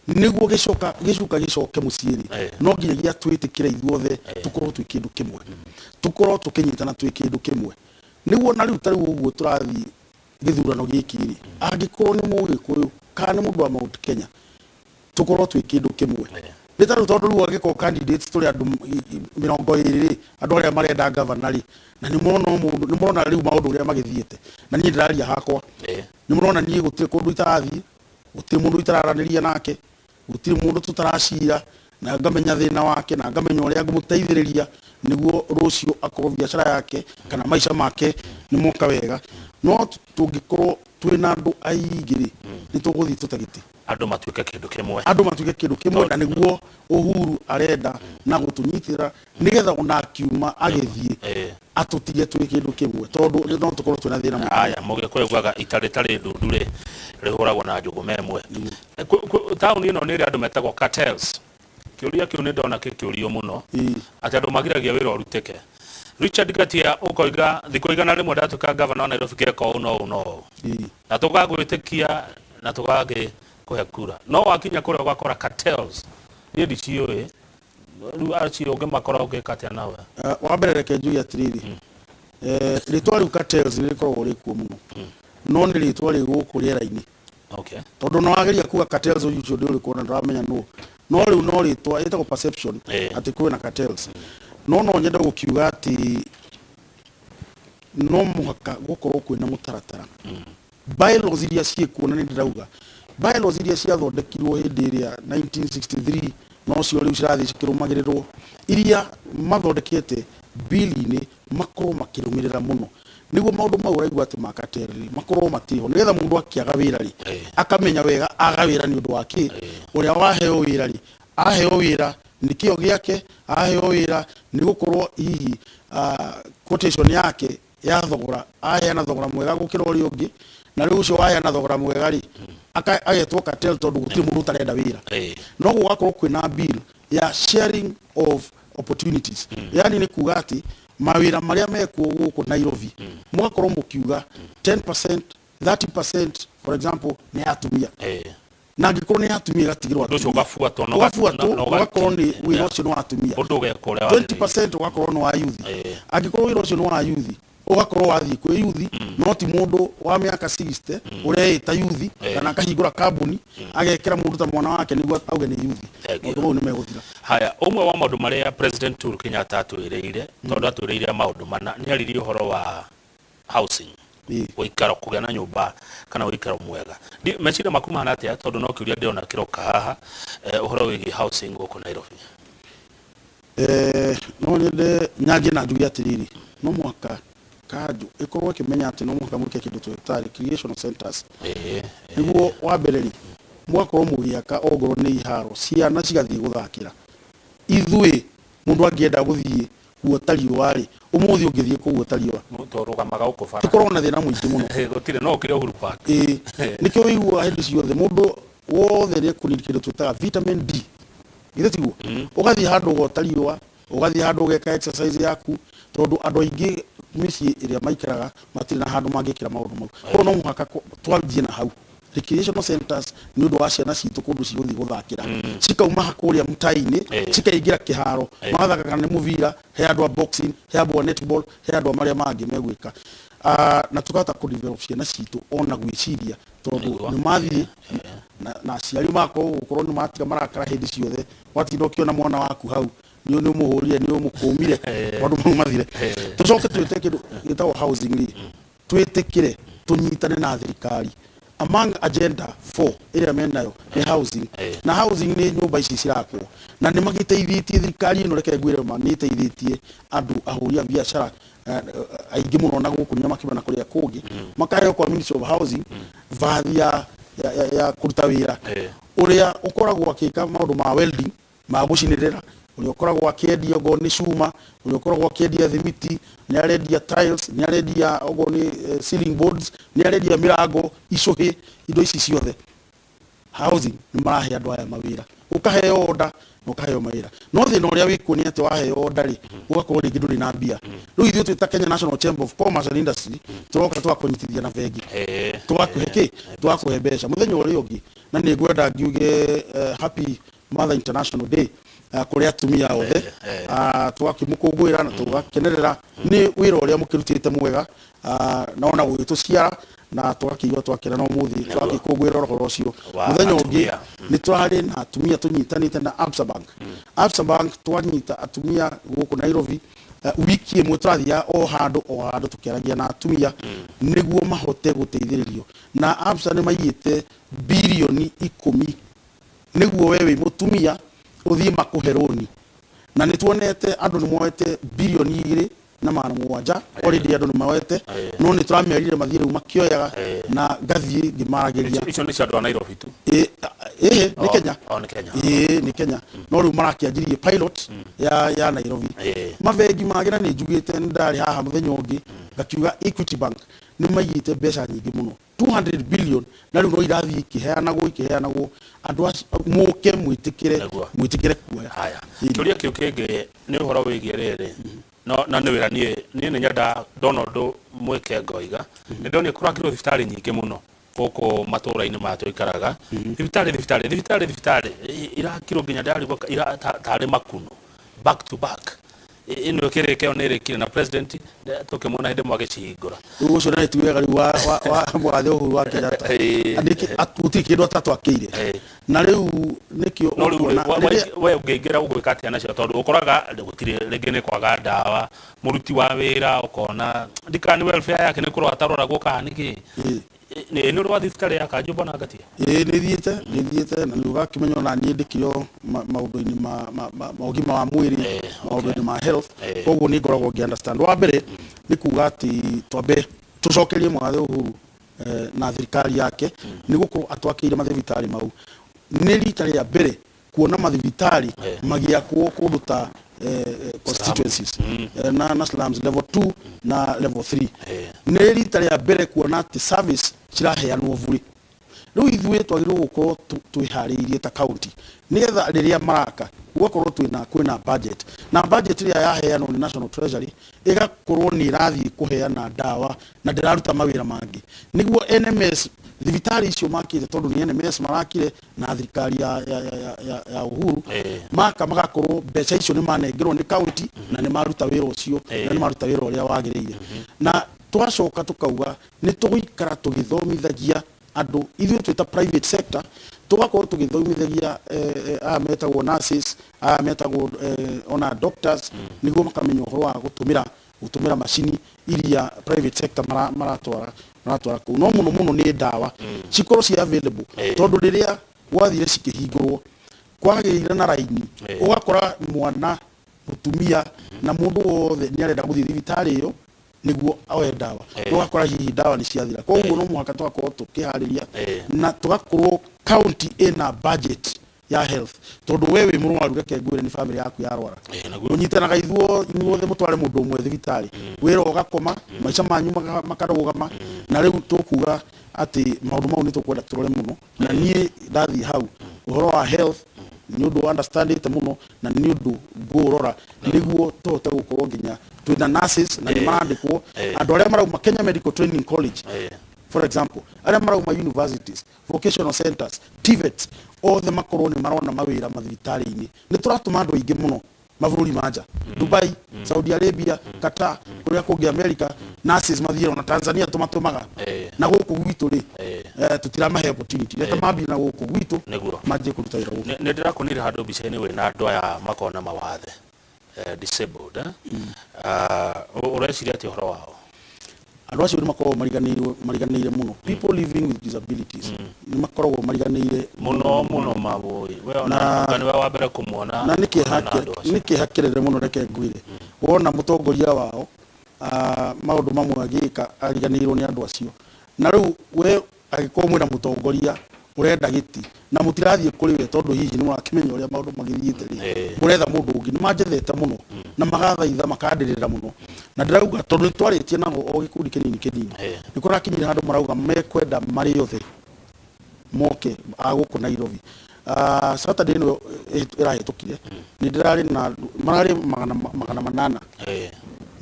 nĩguo gĩcoka gĩcuka gĩcoke mũciĩ rĩ, no nginyagia twĩtĩkĩre ithuothe tũkorwo twĩ kĩndũ kĩmwe, tũkorwo tũkĩnyitana twĩ kĩndũ kĩmwe, nĩguo na rĩu ta rĩu ũguo tũrathiĩ gĩthurano gĩkĩ rĩ, angĩkorwo nĩ Mũgĩkũyũ kana nĩ mũndũ wa Mount Kenya, tũkorwo twĩ kĩndũ kĩmwe. Nĩ ta rĩu, tondũ rĩu angĩkorwo candidates tũrĩ andũ 20 rĩ, andũ arĩa marenda gavana rĩ, na nĩ mũrona mũndũ, nĩ mũrona rĩu maũndũ ũrĩa magĩthiĩte, na niĩ ndĩraria hakwa, nĩ mũrona niĩ gũtirĩ kũndũ itarathiĩ, gũtirĩ mũndũ itararanĩria nake, gũtirĩ mũndũ tũtaracira, na ngamenya thĩna wake na ngamenya ũrĩa ngũmũteithĩrĩria nĩguo rũciũ akorwo biacara yake kana maica make nĩ moka wega. No tũngĩkorwo twĩna andũ aingĩ rĩ, nĩ tũgũthiĩ tũte gĩtĩ. Andũ matuĩke kĩndũ kĩmwe. Andũ matuĩke kĩndũ kĩmwe, na nĩguo Uhuru arenda na gũtũnyitĩra, nĩgetha ona akiuma agĩthiĩ atũtige twĩ kĩndũ kĩmwe, tondũ no tũkorwo twĩna thĩna mũingĩ. Aya, Mũgĩkũyũ augaga ita rĩtarĩ ndundu rĩ rĩhũragwo na njũgũma ĩmwe. Taũni ĩno nĩ ĩrĩ andũ metagwo cartels. Kĩũria kĩu nĩ ndona gĩkĩũrio mũno, atĩ andũ magiragia wĩra ũrutĩke. Richard Ngatia, ũkoiga thikũ 100 ndatuĩka gavana wa Nairobi ngeka ũũ na ũũ na ũũ, na tũgagwĩtĩkia na tũgagĩkũhe kura, no wakinya kũrĩa ũgakora cartels. Niĩ ndiciũĩ rĩu, acio ũngĩmakora ũngĩka atĩa nawe? Wa mbere reke njuge atĩrĩrĩ, rĩtwa rĩu cartels nĩ rĩkoragwo rĩkuo mũno, no nĩ rĩtwa rĩ gũkũ rĩera-inĩ. Tondũ no wageria kuga cartels, ũcio ndĩ ũrĩkũ, na ndũramenya nũ. No rĩu no rĩtwa ĩtagwo perception atĩ kwĩna cartels. No no nyende gũkiuga atĩ no mũhaka gũkorwo kwĩna mũtaratara, bylaws iria ciĩkuo. Na nĩ ndĩrauga bylaws iria ciathondekirwo hĩndĩ ĩrĩa 1963, nocio rĩu cirathiĩ cikĩrũmagĩrĩrwo. Iria mathondekete bill-inĩ makorwo makĩrũmĩrĩra mũno, nĩguo maũndũ mau ũraigua atĩ ma cartel rĩ makorwo matirĩ ho, nĩgetha mũndũ akĩaga wĩra rĩ, akamenya wega aga wĩra nĩ ũndũ wa kĩ. Ũrĩa waheo wĩra rĩ, aheo wĩra nĩ kĩo gĩake, aheo wĩra nĩ gũkorwo hihi quotation yake ya thogora, aheana thogora mwega gũkĩra ũrĩa ũngĩ. Na rĩu ũcio waheana thogora mwega rĩ, agetwo cartel, tondũ gũtirĩ mũndũ ũtarenda wĩra. No gũgakorwo kwĩna bill ya sharing of opportunities, yani nĩ kuga atĩ mawĩra marĩa mekuo gũkũ Nairobi, mũgakorwo mũkiuga 10%, 30% for example nĩ ya atumia, na angĩkorwo nĩ ya atumia ĩgatigĩrwo Ũndũ ũcio atumia. ũgabuatwo na Ũgabuatwo, na ũgakorwo nĩ wĩra ũcio nĩ wa atumia. Ũndũ ũgekwo ũrĩa wagĩrĩire. 20% ũgakorwo nĩ wa yuthi. Angĩkorwo wĩra ũcio nĩ wa yuthi, ũgakorwo wathiĩ kwĩ yuthi, no ti mũndũ wa mĩaka 60 ũreĩta yuthi, kana akahingũra kambuni agekĩra mũndũ ta mwana wake nĩguo auge nĩ yuthi. Maũndũ mau nĩ megũthira. Haya, ũmwe wa maũndũ marĩa President Uhuru Kenyatta atwĩrĩire, tondũ atwĩrĩire maũndũ mana, nĩ aririe ũhoro wa housing, ũikaro, kũgĩa na nyũmba kana ũikaro mwega. Meciria maku mahana atĩa? Tondũ no kĩũria ndĩrona kĩroka haha, ũhoro wĩgiĩ housing gũkũ Nairobi. No nyende nyanjie na njuge atĩrĩrĩ, no mũhaka kanjũ ĩkorwo ĩkĩmenya atĩ no mũhaka mwĩke kĩndũ twĩta recreational centers. Nĩguo wa mbere rĩ, mũgakorwo mũgĩaka ongorwo nĩ iharo ciana cigathiĩ gũthakĩra. Ithuĩ mũndũ angĩenda gũthiĩ kuota riũa rĩ, ũmũthĩ ũngĩthiĩ kũguota riũa, Tũrũgamaga gũkũ bara. Tũkoragwo na thĩna mũingĩ mũno. Gũtirĩ, no ũkĩre Uhuru Park. Ĩĩ, nĩkĩo wĩiguaga hĩndĩ ciothe mũndũ wothe nĩ ekũnid kĩndũ twĩtaga vitamin D, githĩ tiguo? Ũgathiĩ handũ ũgota riũa, ũgathiĩ handũ ũgeka exercise yaku, tondũ andũ aingĩ mĩciĩ ĩrĩa maikaraga matirĩ na handũ mangĩkĩra maũndũ mau. Koguo no mũhaka twanjie na hau recreational centers, nĩ ũndũ wa ciana citũ, kũndũ cigũthiĩ gũthakĩra, cikauma kũrĩa mũtai-inĩ, cikaingĩra kĩharo, magathaka kana nĩ mũbira, he andũ a boxing, he andũ a netball, he andũ a marĩa mangĩ megwĩka. Ah, na tũkahota kũ develop ciana citũ ona gwĩciria tondũ Nĩguo. nĩ mathiĩ na, na aciari makorwo gũkorwo nĩ matiga marakara hĩndĩ ciothe watinda ũkĩona mwana waku hau nĩ nĩ ũmũhũrire nĩ ũmũkũmire maũndũ mau mathire tũcoke twĩte kĩndũ gĩtagwo housing rĩ twĩtĩkĩre tũnyitane na thirikari among agenda 4 ĩrĩa menayo nĩ housing na housing nĩ nyũmba ici cirakwo na nĩ magĩteithĩtie thirikari ĩno reke ngwĩre ma nĩ ĩteithĩtie andũ ahũri a biacara eh, aingĩ mũno na gũkũ Nyamakima na kũrĩa kũngĩ makaheo kwa Ministry of Housing vathi ya, ya, ya, ya kũruta wĩra ũrĩa ũkoragwo akĩka maũndũ ma welding ma gũcinĩrĩra ũrĩa ũkoragwo akĩendia okorwo nĩ cuma ũrĩa ũkoragwo akĩendia thimiti nĩ arendia tiles nĩ arendia okorwo nĩ eh, ceiling boards nĩ arendia mĩrango icũhĩ indo ici ciothe housing nĩ marahe andũ aya mawĩra ũkaheo order na ũkaheo mawĩra no thĩna ũrĩa wĩkuo nĩ atĩ waheo order rĩ ũgakorwo rĩngĩ ndũrĩ na mbia rĩu ithuĩ twĩ ta Kenya National Chamber of Commerce and Industry tũroka tũgakũnyitithia na bengi tũgakũhe kĩ tũgakũhe mbeca mũthenya ũrĩa ũngĩ na nĩ ngwenda ngiuge eh, happy Mother International Day eh, kũrĩ atumia othe Ah, tũgakĩmũkũngũĩra na tũgakenerera nĩ wĩra ũrĩa mũkĩrutĩte mwega Ah, na ona gũgĩtũciara na tũgakĩigua twakena na ũmũthĩ tũgagĩkũngũĩra ũhoro ũcio Wa mũthenya ũngĩ atumia. nĩ tũrarĩ na atumia tũnyitanĩte na Absa Bank Absa Bank twanyita atumia gũkũ Nairobi eh, wiki ĩmwe tũrathiaga o handũ o handũ tũkĩaragia na atumia nĩguo mahote gũteithĩrĩrio na Absa nĩ maigĩte birioni ikũmi nĩguo we wĩ mũtumia ũthiĩ makũhe rũni na nĩ tuonete andũ nĩ moete birioni igĩrĩ na magana mũgwanja already andũ nĩ moete no nĩ tũramerire mathiĩ rĩu makĩoyaga na ngathiĩ ngĩmaragĩria icio nĩ cia andũ a Nairobi tu ĩhĩ nĩ Oh, Kenya oh, nĩ Kenya. ĩĩ nĩ Kenya no rĩu marakĩanjirie pilot ya ya Nairobi mabengi mangĩ na nĩ njugĩte nĩ ndarĩ haha mũthenya ũngĩ ngakiuga Equity Bank nĩ maigĩte mbeca nyingĩ mũno 200 billion na rĩu no irathiĩ ikĩheanagwo ikĩheanagwo andũ acio mũke mwĩtĩkĩre mwĩtĩkĩre kuoya haya kĩũria kĩu kĩngĩ nĩ ũhoro wĩgiĩ rĩrĩ no na nĩ wĩra niĩ niĩ nĩ nyenda ndona ũndũ mwĩke ngoiga nĩ ndonire kũrakirwo thibitarĩ nyingĩ mũno gũkũ matũra-inĩ maya tũikaraga thibitarĩ thibitarĩ thibitarĩ thibitarĩ irakirwo nginya ndarigwo tarĩ makuno back to back ĩno ĩkĩrĩka ĩyo nĩ ĩrĩkire na president tũkĩmuona hĩndĩ ĩmwe agĩcihingũra rĩu ũcio nawe ti wega rĩu wa wa wa mũgathe Uhuru wa Kenyatta gũtirĩ kĩndũ atatwakĩire na rĩu nĩkĩo no rĩu ũkuona rĩrĩa- we ũngĩingĩra ũgwĩka atĩa nacio tondũ ũkoraga gũtirĩ rĩngĩ nĩ kwaga ndawa mũruti wa wĩra ũkona ndikana nĩ welfare yake nĩ kũrora ataroragwo kana nĩkĩ nĩ nĩ ũrĩ wa thibitarĩ ya kanjũ mbona ngatia ĩĩ nĩ thiĩte nĩ thiĩte na nĩ ũgakĩmenya ona niĩ ndĩkĩrĩ o maũndũ-inĩ ma, ma, ma, ma ũgima wa mwĩrĩ maũndũ-inĩ ma health koguo nĩ ngoragwo ngĩ understand wa mbere nĩ kuga atĩ twambe tũcokerie mũgathe Uhuru eh, na thirikari yake nĩ gũkorwo atwakĩire mathibitarĩ mau nĩ rita rĩa mbere kuona mathibitarĩ magĩakwo kũndũ ta eh, eh, constituencies eh, na, na slums level 2 na level 3 nĩ rita rĩa mbere kuona atĩ service ciraheanwo bure rĩu ithuĩ twagĩrĩirwo gũkorwo twĩharĩirie ta county nĩgetha rĩrĩa maraka gũgakorwo twĩna kwĩna budget na budget ĩrĩa yaheanwo nĩ National Treasury ĩgakorwo nĩ ĩrathiĩ kũheana ndawa na ndĩraruta mawĩra mangĩ nĩguo NMS thibitarĩ icio makĩte tondũ nĩ NMS marakire na thirikari ya, ya, ya, ya, ya, ya Uhuru maka magakorwo mbeca icio nĩ manengerwo nĩ county na nĩ maruta wĩra ũcio na nĩ maruta wĩra ũrĩa wagĩrĩire na twacoka tũkauga nĩ tũgũikara tũgĩthomithagia andũ ithuĩ twĩ ta private sector tũgakorwo tũgĩthomithagia eh, eh, aya metagwo nurses aya metagwo eh, ona doctors nĩguo makamenya ũhoro wa gũtũmĩra gũtũmĩra macini iria private sector mara- maratwara maratwara kũu no mũno mũno nĩ ndawa cikorwo ci available tondũ rĩrĩa gwathire cikĩhingũrwo kwagĩire na raini ũgakora mwana mũtumia na mũndũ wothe nĩ arenda gũthiĩ thibitarĩ ĩyo nĩguo oe ndawa ũgakora hihi ndawa nĩ ciathira koguo no mũhaka tũgakorwo tũkĩharĩria na tũgakorwo county ĩna budget ya health tondũ we wĩ mũrwaru reke ngwĩre nĩ family yaku yarwara mũnyitanaga ithuo inyuothe mũtware mũndũ ũmwe thibitarĩ wĩra ũgakoma maica manyu makarũgama na rĩu tũkuga atĩ maũndũ mau nĩ tũkwenda tũrore mũno na niĩ ndathiĩ hau ũhoro wa health nĩ ũndũ understandĩte mũno na nĩ ũndũ ngũũrora nĩguo tũhote gũkorwo nginya twĩna nurses na nĩ marandĩkwo andũ arĩa marauma Kenya Medical Training College for example arĩa marauma universities vocational centers TVETs othe makorwo nĩ marona mawĩra mathibitarĩ-inĩ nĩ tũratũma andũ aingĩ mũno Mabũrũri ma nja, Dubai, Saudi Arabia, Qatar, kũrĩa kũngĩ America, nurses mathiĩ ona Tanzania tũmatũmaga. Na gũkũ gwitũ rĩ, tũtiramahe opportunity. Reke mambie na gũkũ gwitũ, manjie kũruta wĩra gũkũ. Nĩ ndĩrakuonire handũ mbica-inĩ wĩna andũ aya makoragwo na mawathe, disabled, eh? Ah, ũreciria atĩa ũhoro wao? Andũ acio nĩ makoragwo mariganĩirwo, mariganĩire mũno. People living with disabilities nĩ makoragwo mariganĩire mũno mũno mabũi. We ona anga nĩwe wa mbere kũmuona na nĩ kĩeha na andũ acio. Nĩ kĩeha kĩnene mũno. Reke ngwĩre, wona mũtongoria wao, maũndũ mamwe agĩka ariganĩirwo nĩ andũ acio. Na rĩu we angĩkorwo mwĩna mũtongoria ũrenda gĩti na mũtirathiĩ kũrĩ we tondũ hihi nĩ mũrakĩmenya ũrĩa maũndũ magĩthiĩte rĩ, mũretha mũndũ ũngĩ. Nĩ manjethete mũno na magathaitha makandĩrĩra mũno, na ndĩrauga tondũ nĩ twarĩtie nao o gĩkundi kĩnini kĩnini, nĩ kũrakinyire handũ marauga mekwenda marĩ othe moke a gũkũ Nairobi. Saturday ĩno ĩrahĩtũkire nĩ ndĩrarĩ na mararĩ 800.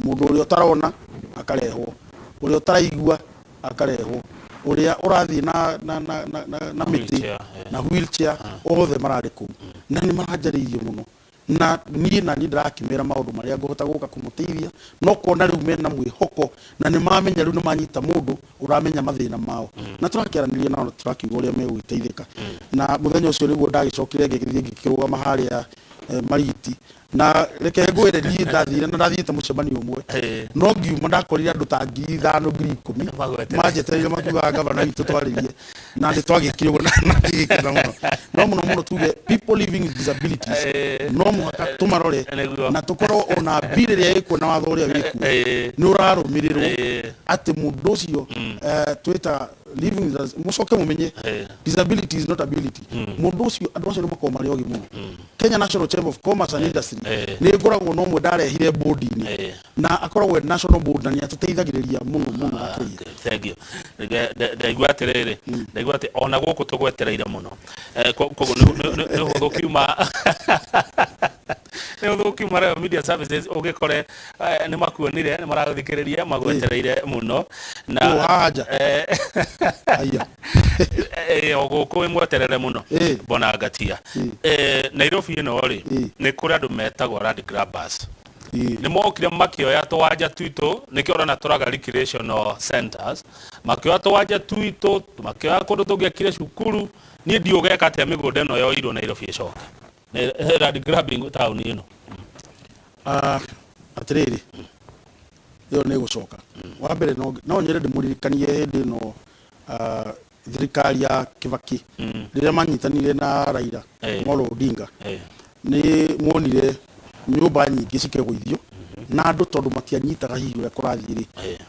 Mũndũ ũrĩa ũtarona akarehwo, ũrĩa ũtaraigua akarehwo, ũrĩa ũrathiĩ na mĩtĩ Wheelchair, na wheelchair, othe mararĩ kũu na nĩ maranjarĩirie mũno. Na niĩ ndĩrakĩmera maũndũ marĩa ngũhota gũka kũmũteithia, no kuona rĩu mena mwĩhoko na nĩ mamenya rĩu nĩ manyita mũndũ ũramenya mathĩna mao, na tũrakĩaranĩria nao na tũrakiuga ũrĩa megũgĩteithĩka. Na mũthenya ũcio nĩguo ndagĩcokire ngĩgĩthiĩ ngĩkĩrũgama harĩa Marigiti. Na reke ngwĩre, niĩ ndathire na ndathiĩte mũcemanio ũmwe, no ngiuma ndakorire andũ ta 5,000, 10,000 manjetereire makiugaga, "Gavana witũ, twarĩrie." Na nĩ twagĩkire ũguo na ngĩgĩkena mũno. No mũno mũno tuge people living with disabilities no mũhaka tũmarore na tũkorwo ona bill ĩrĩa ĩkuo na watho ũrĩa wĩkuo nĩ ũrarũmĩrĩrwo atĩ mũndũ ũcio, twĩta living with, mũcoke mũmenye disability is not ability. Mũndũ ũcio, andũ acio nĩ makoragwo marĩ ogĩ mũno. Kenya National Chamber of Commerce and Industry nĩ ngoragwo na ũmwe ndarehire board-inĩ na akoragwo e national board na nĩ atũteithagĩrĩria mũno mũno makĩria. Thank you. Ndaigua atĩrĩrĩ, ndaigua atĩ ona gũkũ tũgwetereire mũno. Koguo nĩ ũhũthũ kiuma, nĩ ũhũthũ kiuma Royal Media Services ũgĩkore nĩ makuonire, nĩ maragũthikĩrĩria magwetereire mũno na Ũ, haha nja? Aya. O gũkũ wĩ mweterere mũno mbona ngatia. Nairobi ĩno rĩ, nĩ kũrĩ andũ metagwo land grabbers, nĩ mokire makĩoya tũwanja twitũ. Nĩkĩo ũrona tũraga recreational centers, makĩoya tũwanja twitũ, makĩoya kũndũ tũngĩakire cukuru. Niĩ ndiũ ũgeka atĩa mĩgũnda ĩno yoirwo Nairobi ĩcoke? Land grabbing taũni ĩno. Ah, atĩrĩrĩ, ĩyo nĩ ĩgũcoka. Wa mbere no nyende ndĩmũririkanie hĩndĩ ĩno, thirikari ya Kibaki rĩrĩa manyitanire na Raila Amolo Odinga, nĩ muonire nyũmba nyingĩ cikĩgũithio na andũ tondũ matianyitaga hihi ũrĩa kũrathiĩ rĩ,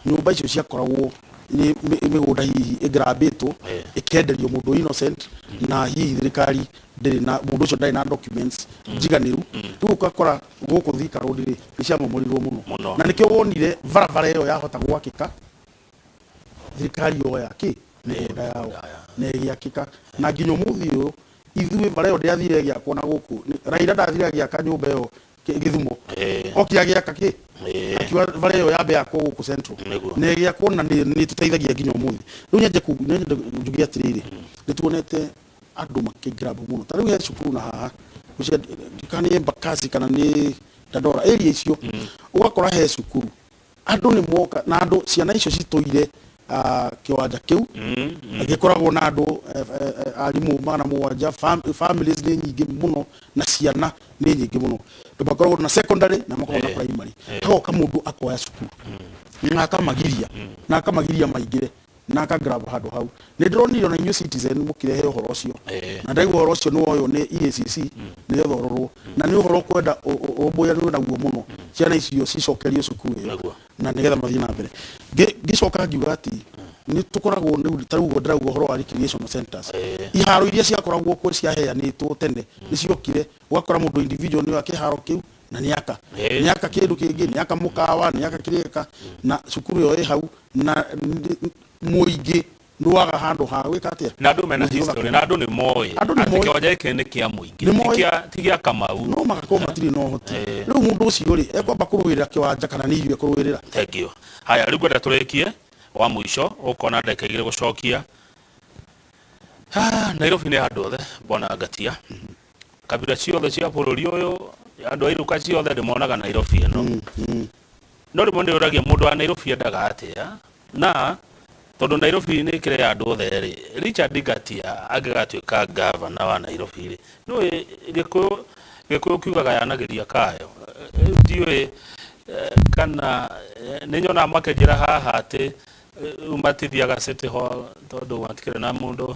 nyũmba icio ciakoragwo nĩ mĩgũnda hihi ĩngrambĩtwo ĩkenderio mũndũ innocent, na hihi thirikari ndĩrĩ na mũndũ ũcio ndarĩ na documents njiganĩru. Rĩu ũgakora gũkũ Thika Road rĩ, nĩ ciamomorirwo mũno. Mũno. Na nĩkĩo wonire barabara ĩyo yahota gwakĩka, thirikari yoya kĩ mĩgũnda yao na ĩgĩakĩka. Na nginya ũmũthĩ ũyũ ithuĩ bara ĩyo ndĩathire ĩgĩakwo na gũkũ. Raila ndathire agĩaka nyũmba ĩyo Gĩthumo, okire agĩaka kĩ, akiuga bara ĩyo yambe yakwo gũkũ Central na ĩgĩakwo na nĩ ĩtũteithagia nginya ũmũthĩ. Rĩu nyende njuge atĩrĩrĩ, nĩ tuonete andũ makĩgrab mũno. Ta rĩu he cukuru na haha kana nĩ Embakasi kana nĩ Dandora area icio, ũgakora he cukuru andũ nĩ moka na andũ ciana icio citũire, kĩwanja kĩu gĩkoragwo na andũ, arimũ 700, families nĩ nyingĩ mũno na ciana nĩ nyingĩ mũno. Andũ makoragwo na secondary na makoragwo na primary. Hagoka mũndũ akoya cukuru na akamagiria maingĩre na akagrab handũ hau. Nĩ ndĩronire ona inyuĩ Citizen mũkĩrehe ũhoro ũcio, na ndaigua ũhoro ũcio nĩ woywo nĩ EACC nĩgetha ũrorwo, na nĩ ũhoro ũkwenda ũrũmbũyanio naguo mũno, ciana icio cicokerio cukuru ĩyo na nĩgetha mathiĩ na mbere. Ngĩcoka ngiuga atĩ nĩ tũkoragwo rĩu ta rĩu ũguo ndĩrauga ũhoro wa recreational centers, iharo iria ciakoragwo kuo ciaheanĩtwo tene nĩ ciokire, ũgakora mũndũ individual nĩwe kĩharo kĩu na nĩaka nĩaka kĩndũ kĩngĩ, nĩaka mũkawa, nĩaka kĩrĩka na cukuru ĩyo ĩ hau na mũingĩ ndwaga handũ ha gwĩka atĩa. Na andũ mena gũthiĩ history gũthaka. Na andũ nĩ moĩ Andũ nĩ atĩ moĩ. kĩwanja gĩkĩ nĩ kĩa mũingĩ, Nĩ moĩ. ti gĩa Kamau. No magakorwo matirĩ na ũhoti. Rĩu mũndũ ũcio rĩ, ekwamba kũrũĩrĩra kĩwanja kana nĩ ithuĩ ekũrũĩrĩra? Thank you. Haya, rĩu ngwenda tũrĩkie wa mũico, ũkona ndagĩka 2 gũcokia. Ah, Nairobi nĩ handũ othe, mbona ngatia kabira ciothe cia bũrũri ũyũ. Andũ a iruka ciothe ndĩmonaga Nairobi ĩno. No rĩmwe nĩ ũragia mũndũ wa Nairobi endaga atĩa, na tondũ Nairobi nĩ ĩkĩrĩ ya andũ othe rĩ, Richard Ngatia angĩgatuĩka gavana wa Nairobi rĩ, nĩũĩ Gĩkũyũ kiugaga yanagĩria kayo. Rĩu ndiũĩ kana nĩ nyonaga makĩnjĩra haha atĩ rĩu matithiaga City Hall tondũ matikĩrĩ na mũndũ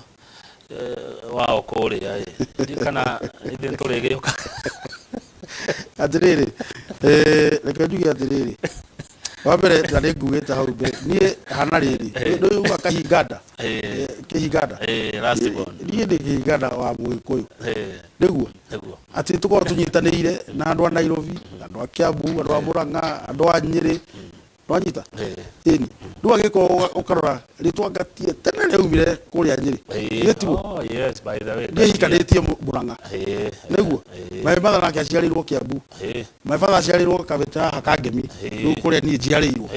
wao kũrĩa ĩ. Ndiũĩ kana ithuĩ nĩtũrĩgĩũka. Atĩrĩrĩ, reke njuge atĩrĩrĩ, wa mbere na nĩ ngugĩte hau mbere, niĩ hana rĩrĩ, nĩ uga kahinganda, kĩhinganda, Last born. Niĩ ndĩ kĩhinganda wa Mũgĩkũyũ, nĩguo Nĩguo. Atĩ tũkorwo tũnyitanĩire na andũ a Nairobi, andũ a Kiambu, andũ a Murang'a, andũ a Nyĩrĩ, nwanyita ĩni. Rĩu angĩkorwo ũkarora rĩtwa Ngatia tene rĩaumire kũrĩa Nyĩrĩ, gĩtiguo? Oh, yes, by the way. Niĩ hikanĩtie Murang'a, nĩguo. My mother nake aciarĩirwo Kiambu, my father aciarĩirwo Kabete haha Kangemi, rĩu kũrĩa niĩ njiarĩirwo,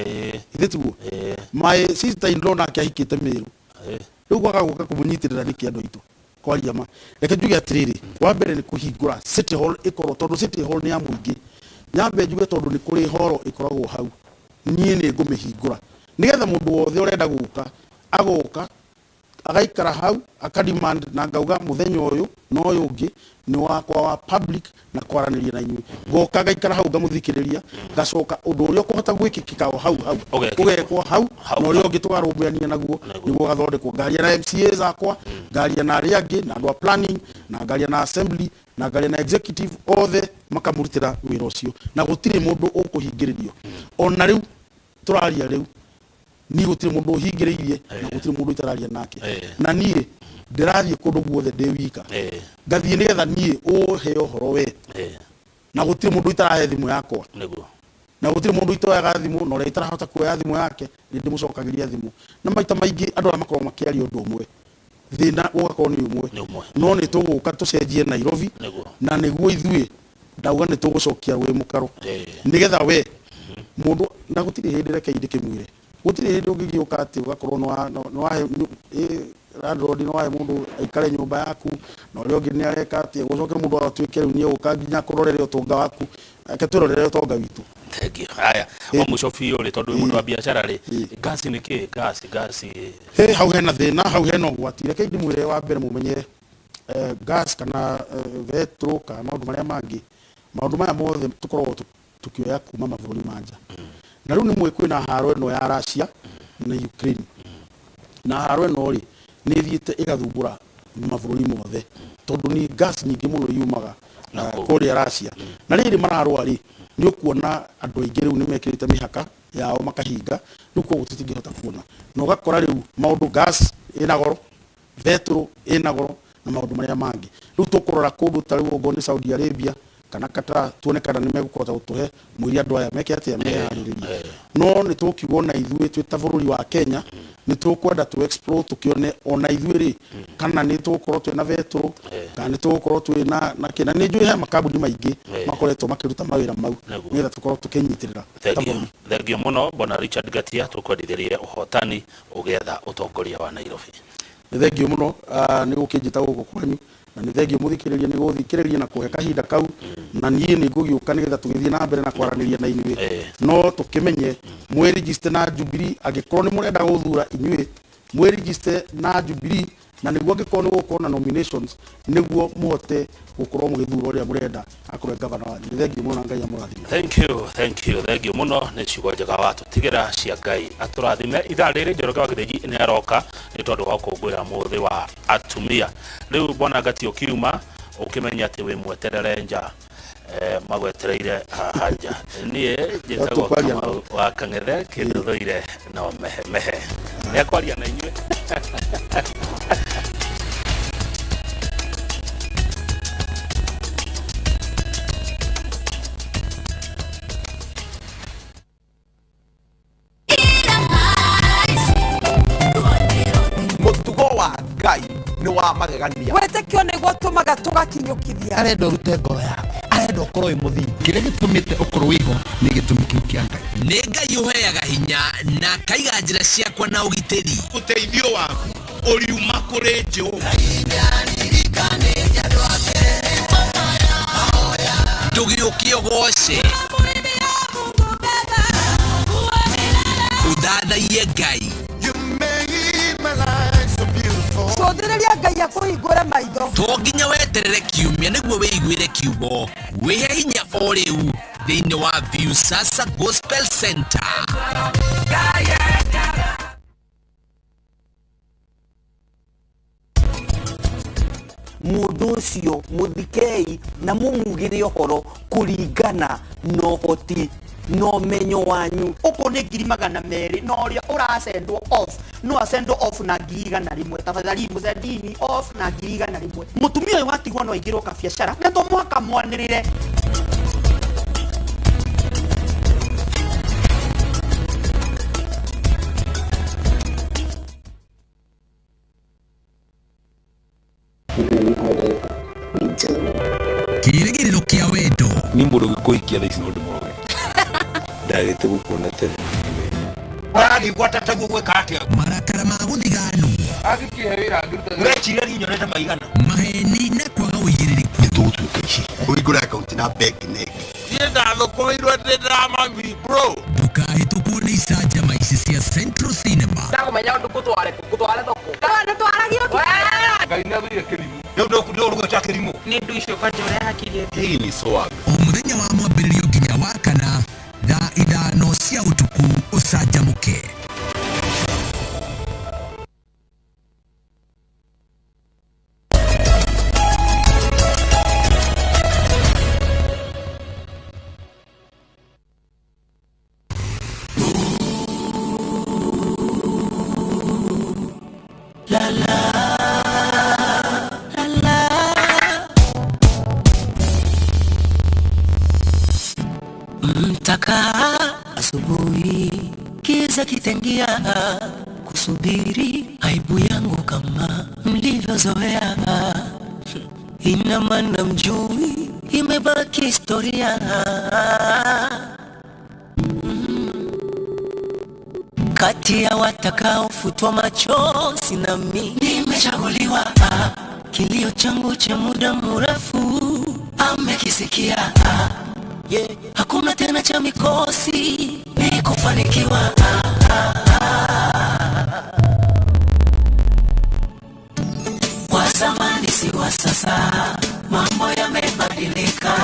githĩ tiguo? My sister in law nake ahikĩte Mĩrũ. Rĩu kwaga gũka kũmũnyitĩrĩra nĩkĩ andũ aitũ? Kwaria ma, reke njuge atĩrĩrĩ, wa mbere nĩ kũhingũra City Hall ĩkorwo, tondũ City Hall nĩ ya mũingĩ. Nyambe njuge tondũ nĩ kũrĩ horo ĩkoragwo hau, niĩ nĩ ngũmĩhingũra nĩgetha mũndũ wothe ũrenda gũka agoka agaikara hau aka demand, na ngauga mũthenya ũyũ na ũyũ ũngĩ nĩ wakwa wa public na kwaranĩria na inyuĩ. Ngoka ngaikara hau ngamũthikĩrĩria, ngacoka ũndũ ũrĩa ũkũhota gwĩkĩkĩka o hau hau Ũgekĩkwo. Ũgekwo hau, Hau na ũrĩa hau. Ũngĩ tũkarũmbũyania naguo nĩguo ũgathondekwo. Ngaria na MCAs akwa, ngaria na arĩa angĩ, na andũ a planning, na ngaria na assembly, na ngaria na executive othe, makamũrutĩra wĩra ũcio, na gũtirĩ mũndũ ũkũhingĩrĩrio. Ona rĩu tũraria rĩu, niĩ gũtirĩ mũndũ ũhingĩrĩirie na gũtirĩ mũndũ itararia nake, na niĩ ndĩrathiĩ kũndũ guothe ndĩ wika, ngathiĩ nĩgetha niĩ ũhe ũhoro we, na gũtirĩ mũndũ itarahe thimũ yakwa, Nĩguo. Na gũtirĩ mũndũ itoyaga thimũ, na ũrĩa itarahota kuoya thimũ yake nĩ ndĩmũcokagĩria thimũ. Na maita maingĩ andũ aya makoragwo makĩaria ũndũ ũmwe, thĩna ũgakorwo nĩ ũmwe, no nĩ tũgũka tũcenjie Nairobi. Nĩguo. Na nĩguo ithuĩ ndauga nĩ tũgũcokia rũĩ mũkaro, nĩgetha we mũndũ, na gũtirĩ hĩndĩ, reke ndĩkĩmwĩre, gũtirĩ hĩndĩ ũngĩgĩũka atĩ ũgakorwo nĩ wahe landlord, nĩ wahe mũndũ aikare nyũmba yaku, na ũrĩa ũngĩ nĩ areka atĩ gũcoke mũndũ atuĩke rĩu nĩ egũka nginya kũrorere ũtonga waku. Reke twĩrorere ũtonga witũ. Thank you. Haya, wa mũico biũ rĩ, tondũ wĩ mũndũ wa biacara rĩ, ngasi nĩ kĩ? Ngasi. He hau hena thĩna, hau hena ũgwati. Reke ndĩmwĩre, wa mbere mũmenye gas kana vetro kana maũndũ marĩa mangĩ, maũndũ maya mothe tũkoragwo tũkĩoya kuma mabũrũri ma nja. Na rĩu nĩ mũĩ kwĩna haro ĩno ya Russia na Ukraine, na haro ĩno rĩ, nĩ ĩthiĩte ĩgathumbũra mabũrũri mothe, tondũ nĩ gas nyingĩ mũno yumaga kũrĩa Russia. Na rĩrĩ mararũa rĩ, nĩ ũkuona andũ aingĩ rĩu nĩ mekĩrĩte mĩhaka yao makahinga, rĩu koguo tũtingĩhota kuona, na ũgakora rĩu maũndũ, gas ĩna goro, vetro ĩna goro, na maũndũ marĩa mangĩ. Rĩu tũkũrora kũndũ ta rĩu okorwo nĩ Saudi Arabia kana Qatar, tuone kana nĩ megũkũhota gũtũhe, mwĩre andũ aya meke atĩa, meharĩrĩrie. No nĩ tũkiuga ona ithuĩ twĩ ta bũrũri wa Kenya nĩ tũkwenda tũ explore, tũkĩone ona ithuĩ rĩ kana nĩ tũgũkorwo twĩna vetro, kana nĩ tũgũkorwo twĩna na kĩ. Na nĩ njũĩ he makambuni maingĩ makoretwo makĩruta mawĩra mau, nĩgetha tũkorwo tũkĩnyitĩrĩra ta Thengiũ. bũrũri. Thengiũ mũno, Bwana Richard Ngatia, tũkwendithĩrie ũhotani ũgĩetha ũtongoria wa Nairobi. Nĩ thengiũ mũno nĩ gũkĩnjĩta gũkũ kwanyu, na nĩ thengiũ mũthikĩrĩria nĩ gũthikĩrĩria na kũhe kahinda kau. Na niĩ nĩ ngũgĩũka nĩgetha tũgĩthiĩ na mbere na kwaranĩria na inyuĩ. No tũkĩmenye mwĩregister na Jubilee, angĩkorwo nĩ mũrenda gũthura inyuĩ, mwĩregister na Jubilee, na nĩguo angĩkorwo nĩ gũgũkorwo na nominations, nĩguo mũhote gũkorwo mũgĩthura ũrĩa mũrenda akorwo e gavana wanyu. Nĩ thengiũ mũno na Ngai amũrathime. Thank you, thank you, thank you mũno. Nĩ ciugo njega watũtigĩra cia Ngai atũrathime. Ithaa rĩrĩ Njoroge wa Gĩthĩnji nĩ aroka nĩ tondũ wa gũkũngũĩra mũthĩ wa atumia. Rĩu Bwana Ngati, ũkiuma ũkĩmenya atĩ wĩ mweterere nja, magwetereire haha nja. Niĩ njĩtagwo Tũkwaria. Kamau wa Kang'ethe, kĩndũ thũire no mehemehe. Nĩ akwaria na inyuĩ. Mũtugo wa Ngai nĩ wa magegania. Wĩtĩkio nĩguo tũmaga tũgakinyũkithia. Arenda ũrute ngoro yaku, arenda ũkorwo wĩ mũthingu. Kĩrĩa gĩtũmĩte ũkorwo wĩho nĩ gĩtũmi kĩu kĩa Ngai. Nĩ Ngai ũheaga hinya na akaiga njĩra ciakwa na ũgitĩri. Ũteithio waku ũriuma kũrĩ Jehova. Ndũgĩũke. Ũgoce, ũthathaiye Ngai. Cũthĩrĩria Ngai akũhingũre maitho. To nginya weterere kiumia nĩguo wĩiguĩre kiugo. Wĩhe hinya o rĩu thĩinĩ wa Viusasa Gospel Center. Mũndũ ũcio mũthikei na mũmugĩre ũhoro kũringana na ũhoti na ũmenyo wanyu. Ũkũ nĩ 200,000 na ũrĩa ũracendwo off no acendwo off na 100,000. Tafadhali mũcendini off na 100,000. Mũtumia ũyũ watigwo no aingĩrwo kabiacara na to mũhaka mwanĩrĩre. Kĩĩrĩgĩrĩro kĩa wendo. Ni mũndũ ũngĩkũhikia thaa ici no ndĩmũroge. Ndagĩte gũkuona tene. Ũrathiĩ gwatata guo gwĩka atĩa? Marakara ma gũthiganwo. Angĩkĩhe wĩra angĩruta. Ũreciria niĩ nyonete maigana? Maheni na kwaga ũigĩrĩrĩku. Nĩtũgũtuĩka ici. Ũhingũre akaunti na bengi negi. Niĩ ndathũkũmĩirwo ndĩ ndĩramami bro. Ndũkahĩtũkwo nĩ icanjama ici cia Central Cinema. Ndakũmenya ũndũ ngũtware kũ, ngũtware thoko. Nĩtwaragio Ngai nĩathũire kĩrimũ. Rĩu ndũgũta kĩrimũ. Nĩ ndũ icio kwanja ũrĩa hakiri. Hii ni swag. O mũthenya wa mwambĩrĩrio nginya wa kana thaa 5 cia ũtukũ ũcanjamũke. La la la la. Mtakaa asubuhi, kiza kitengia, kusubiri aibu yangu kama mlivyozoea. Ina maana mjui, imebaki historia. Kati ya watakaofutwa machozi na mimi nimechaguliwa. Kilio changu cha muda mrefu amekisikia. Yeah. Hakuna tena cha mikosi, ni kufanikiwa. Wa zamani si wa sasa, mambo yamebadilika.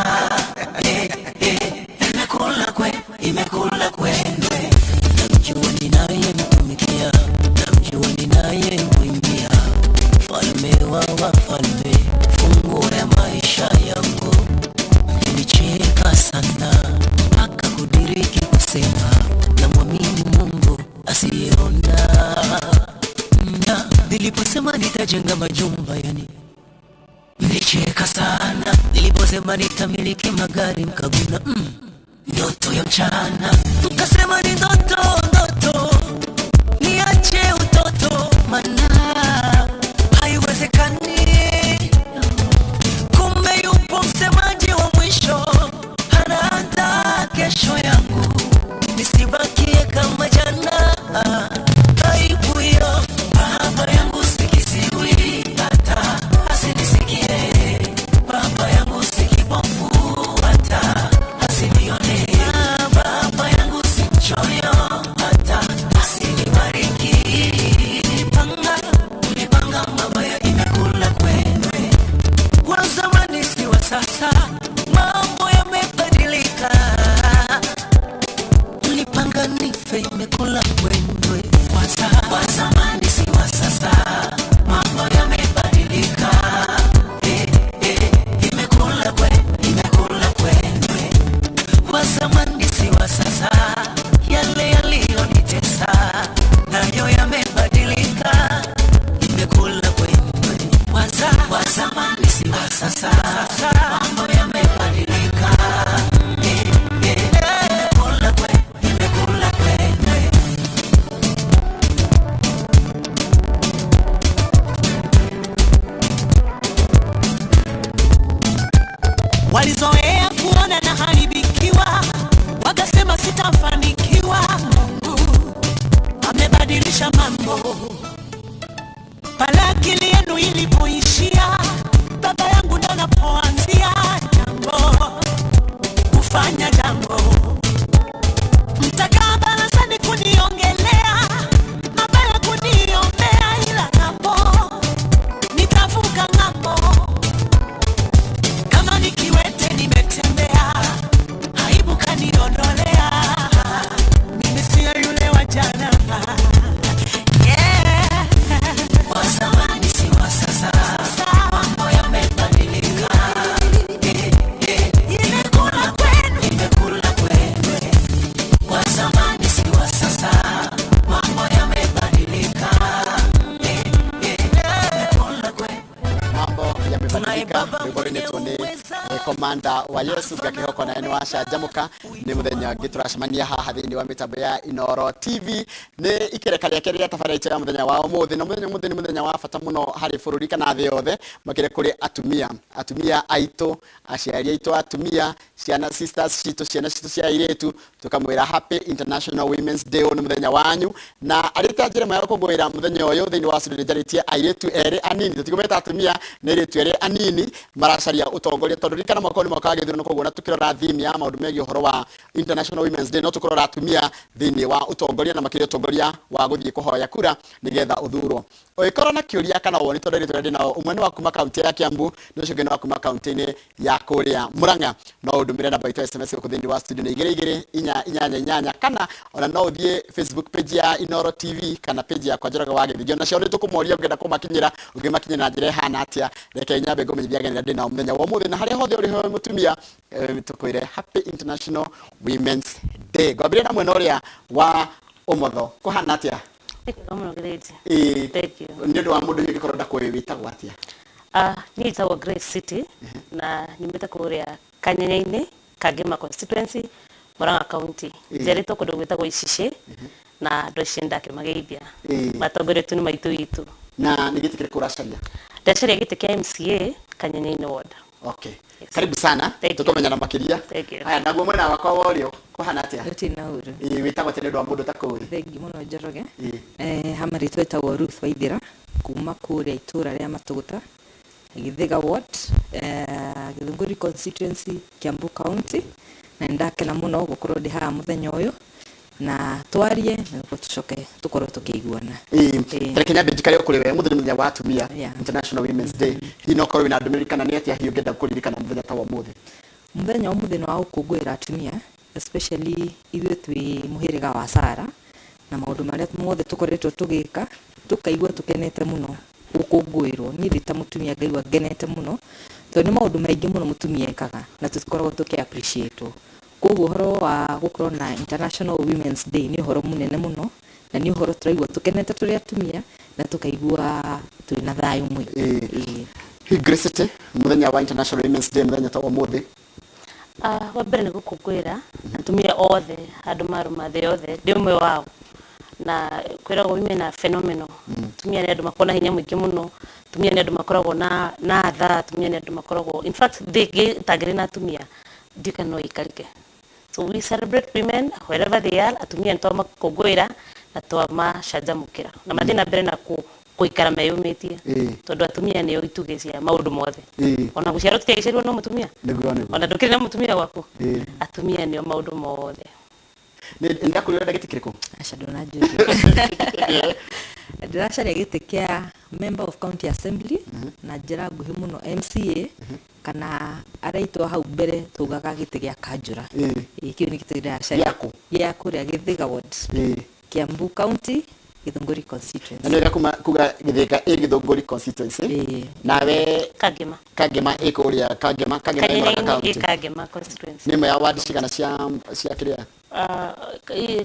Imekula kwe, imekula kwendwe. Namjua ninayemtumikia, namjua ninayemwimbia, mfalme wa wafalme, funguo ya maisha yangu. Nilicheka sana mpaka kudiriki kusema namwamini Mungu asiyeona. Na niliposema nitajenga majumba, yani nilicheka sana. Niliposema nitamiliki magari mkaguna, ndoto ya mchana. Mkasema ni ndoto, ndoto, niache utoto, maana haiwezekani. Kumbe yupo msemaji wa mwisho, anaandaa kesho yangu, nisibakie kama jana. Aibu hiyo, baba yangu si kiziwi, hata asinisikie. Baba yangu si kipofu, hata asinione. Baba yangu si mchoyo, hata asinibariki. Nilipanga mabaya, imekula kwendwe. Wa zamani si wa sasa, mambo yamebadilika. Nilipanga nife, imekula kwendwe. Wa zamani si wa sasa, mambo yamebadilika. Imekula kwe, imekula kwendwe. Wa zamani si wa sasa, yale yaliyonitesa nayo yamebadilika. Imekula kwendwe. Wa zamani si wa sasa, mambo yamebadilika. Imekula kwe, imekula kwendwe. Walizoea kuona naharibikiwa, wakasema sitafanikiwa. Mungu amebadilisha mambo. Pale akili yenu ilipoishia, baba yangu ndo anapoanzia jambo, kufanya jambo. Malaika rwĩmbo rũinĩtwo nĩ Komanda wa Yesu. Ngakĩhoka nawe nĩ wacanjamũka. Nĩ mũthenya ũngĩ tũracemania haha thĩinĩ wa mĩtambo ya Inooro TV. Nĩ ikereka rĩa kerĩ rĩa tabarĩra itũ ya mũthenya wa ũmũthĩ, na mũthenya ũmũthĩ nĩ mũthenya wa bata mũno harĩ bũrũri kana thĩ yothe, makĩria kũrĩ atumia, atumia aitũ, aciari aitũ atumia, ciana, sisters citũ, ciana citũ cia airĩtu. Tũkamwĩra Happy International Women's Day. Ũyũ nĩ mũthenya wanyu, na arĩ ta njĩra ĩmwe ya gũkũngũĩra mũthenya ũyũ, thĩinĩ wa studio nĩnjarĩtie airĩtu erĩ anini, tũtigũmeta atumia, nĩ airĩtu erĩ anini maracaria ũtongoria, tondũ ririkana mwaka ũyũ nĩ mwaka wa gĩthurano. Koguo na tũkĩrora theme ya maũndũ megiĩ ũhoro wa International Women's Day, no tũkũrora atumia thĩinĩ wa ũtongoria, na makĩria ũtongoria wa gũthiĩ kũhoya kura nĩgetha ũthurwo. Ũngĩkorwo na kĩũria kana woni, tondũ airĩtu arĩa ndĩ nao, ũmwe nĩ wa kuma kaunti ya Kiambu na ũcio ũngĩ nĩ wa kuma kaunti-inĩ ya kũrĩa Murang'a, no ũndũmĩre namba itũ ya SMS gũkũ thĩinĩ wa studio nĩ 22488, kana ona no ũthiĩ Facebook page ya Inooro TV kana page yakwa Njoroge wa Gĩthingio. Nacio nĩ tũkũmoria ũngĩenda kũmakinyĩra, ũngĩmakinyĩra na njĩra ĩhana atĩa. Reke nyambe ngũmenyithia ageni arĩa ndĩ nao mũthenya wa ũmũthĩ, na harĩa hothe ũrĩ ho mũtumia, tũkwĩre Happy International Women's Day. Ngwambĩrĩria na mwena ũrĩa wa ũmotho. Kũhana atĩa? Nĩ kwega mũno, Gĩthĩnji. Ĩĩ. Thank you. Nĩ ũndũ wa mũndũ ũyũ ũngĩkorwo ndakũĩ, wĩtagwo atĩa? Ah, niĩ njĩtagwo Grace City na nyumĩte kũrĩa Kanyenya-inĩ, Kangema constituency, Murang'a County. Njiarĩtwo kũndũ gwĩtagwo Icicĩ na andũ acio nĩndakĩmageithia. Matongoretio nĩ maitũ witũ. Na nĩ gĩtĩ kĩrĩkũ ũracaria? Ndacaria gĩtĩ kĩa MCA Kanyenya-inĩ ward. Okay, karibu sana. Thank you. Tũkũmenyana makĩria. Thank you. Haya, naguo mwena wakwa wa ũrĩo kũhana atĩa? Gũtirĩ na ũru. Ĩĩ, wĩtagwo atĩa nĩ ũndũ wa mũndũ ũtakũĩ? Thengi mũno, Njoroge. Hama rĩtwa ĩtagwo Ruth Waithĩra kuma kũrĩa itũra rĩa Matũgũta, Gĩthĩga ward, Gĩthũngũri constituency, Kiambu County, na nĩndakena mũno gũkorwo ndĩ haha mũthenya ũyũ na twarie na nĩguo tũcoke tũkorwo tũkĩiguana. Ĩĩ, reke nyambe njikare o kũrĩ we. Ũmũthĩ nĩ mũthenya wa atumia, International Women's Day. Hihi no ũkorwo wĩna ndũmĩrĩri kana nĩ atĩa hihi ũngĩenda kũririkana mũthenya ta wa ũmũthĩ? Mũthenya wa ũmũthĩ nĩ wa gũkũngũĩra atumia, especially ithuĩ twĩ mũhĩrĩga wa Sara, na maũndũ marĩa mothe tũkoretwo tũgĩka, tũkaigua tũkenete mũno gũkũngũĩrwo. Niĩ ndĩ ta mũtumia ngaigua ngenete mũno tondũ nĩ maũndũ maingĩ mũno mũtumia ekaga na tũtikoragwo tũkĩ appreciate. Koguo ũhoro wa gũkorwo na International Women's Day nĩ ũhoro mũnene mũno, na nĩ ũhoro tũraigua tũkenete tũrĩ atumia na tũkaigua twĩna thayũ mũingĩ. Hihi Grace City, mũthenya wa International Women's Day, mũthenya ta wa ũmũthĩ? Ah, wa mbere nĩ gũkũngũĩra atumia othe handũ marũma thĩ yothe, ndĩ ũmwe wao, na kwĩragwo women are phenomenal. Atumia nĩ andũ makoragwo na hinya mũingĩ mũno, atumia nĩ andũ makoragwo na tha, atumia nĩ andũ makoragwo, in fact, thĩ ĩngĩ ĩtangĩrĩ na atumia ndiũĩ kana no ĩikarĩke. So we celebrate women wherever they are. Atumia nĩ twamakũngũĩra na twamacanjamũkĩra na mathiĩ na mbere na gũikara meyũmĩtie, tondũ atumia nĩo itugĩ cia maũndũ mothe. Ona gũciarwo tũtiagĩciarirwo no mũtumia. Nĩguo. Ona ndũkĩrĩ na mũtumia gwaku. Atumia nĩo maũndũ mothe. Nĩ ndakũria, ũrenda gĩtĩ kĩrĩkũ? Aca, ndũnanjũria. Ndĩracaria gĩtĩ kĩa Member of County Assembly, na njĩra nguhĩ mũno MCA, kana arĩa aitũ a hau mbere tugaga gĩtĩ gĩa kanjũra. Ĩĩ, kĩu nĩ gĩtĩ ndĩracaria. Gĩakũ? Gĩa kũrĩa Gĩthĩga ward, Kiambu County, Gĩthũngũri constituency. Na nĩ wega kuga Gĩthĩga ĩ Gĩthũngũri constituency, nawe? Kangema. Kangema ĩ kũrĩa Kangema ĩ Murang'a Kanyenyainĩ ĩ County. Kangema constituency. Nĩ ĩmwe ya ward cigana cia kĩrĩa? Ah,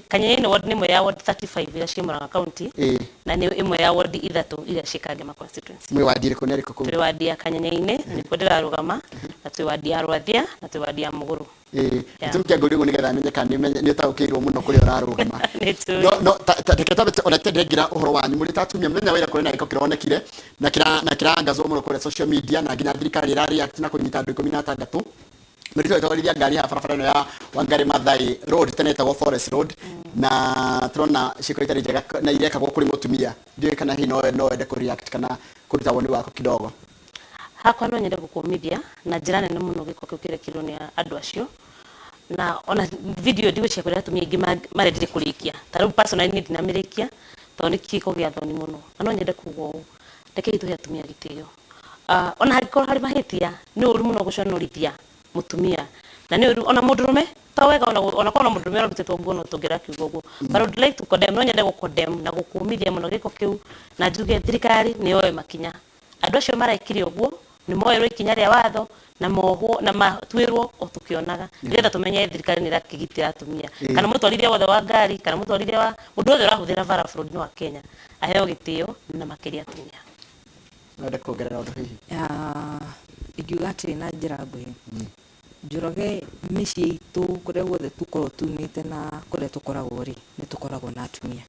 Kanyenyainĩ ward nĩ ĩmwe ya ward 35 iria ciĩ Murang'a County, na nĩ ĩmwe ya ward ithatũ iria ciĩ Kangema constituency. Mwĩ ward ĩrĩkũ na ĩrĩkũ kũu? Twĩ ward ya Kanyenyainĩ na nĩkuo ndĩrarũgama, na twĩ ward ya Rwathia na twĩ ward ya Mũgũrũ. Gĩtũmi kĩa ngũria ũguo nĩgetha menye kana nĩ ũtaũkĩirwo mũno kũrĩa ũrarũgama. Nĩ tũĩ. No reke twambe ona tũtengera ũhoro wanyu mũrĩ ta atumia. Mũthenya wa ira kũrĩ na gĩko kĩronekire na kĩraangazwo mũno kũrĩa social media, na nginya thirikari ĩra react na kũnyita andũ 16 mũritũ agĩtwarithia ngari haha barabara ĩno ya Wangari Maathai Road, tene ĩtagwo Forest Road, na tũrona ciĩko itarĩ njega na irekagwo kũrĩ mũtumia. Ndiũĩ kana hihi no wende kũ react kana kũruta woni waku kidogo. Hakwa no nyende gũkũmithia na njĩra nene mũno gĩko kĩu kĩrekirwo nĩ andũ acio, na ona video ndigwĩciria kũrĩ atumia aingĩ marendire kũrĩkia. Ta rĩu personally niĩ ndinamĩrĩkia tondũ nĩ kĩko gĩa thoni mũno, na no nyende kuga ũũ, rekei tũhe atumia gĩtĩo. Ah, ona hangĩkorwo harĩ mahĩtia, nĩ ũru mũno gũconorithia mũtumia, na nĩ ũru ona mũndũrũme to wega, ona korwo na mũndũrũme ũrarutĩtwo nguo no tũngĩrakiuga ũguo. But I would like to condemn, no nyende gũ-condemn na gũkũmithia mũno gĩko kĩu, na njuge thirikari nĩ yoe makinya. Andũ acio marekire ũguo nĩ moerwo ikinya rĩa watho na mohwo na matuĩrwo o tũkĩonaga, nĩgetha tũmenye thirikari nĩ ĩrakĩgitĩra atumia. Kana mũtwarithia wothe wa ngari kana mũtwarithia wa mũndũ wothe ũrahũthĩra bara bũrũri-inĩ wa Kenya aheo gĩtĩo, na makĩria atumia. No wende kuongerera ũndũ hihi? Ah, Ingiuga atĩrĩ na njĩra nguhĩ, Njoroge, mĩciĩ itũ kũrĩa guothe tũkoragwo tumĩte na kũrĩa tũkoragwo rĩ, nĩ tũkoragwo na atumia.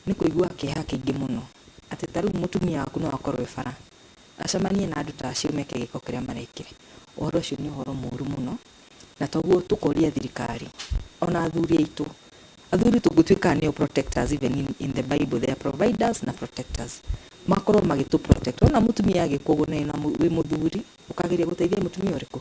Nĩ kũigua kĩeha kĩingĩ mũno atĩ ta rĩu mũtumia waku no akorwo e bara acemanie na andũ ta acio meke gĩko kĩrĩa marekire. Ũhoro ũcio nĩ ũhoro mũru mũno, na toguo tũkoria thirikari ona athuri aitũ. Athuri tũngĩtuĩka nĩo protectors, even in the Bible they are providers na protectors, makorwo magĩtũ protect. Wona mũtumia agĩkwo ũguo na wĩ mũthuri, ũkageria gũteithia mũtumia ũrĩkũ?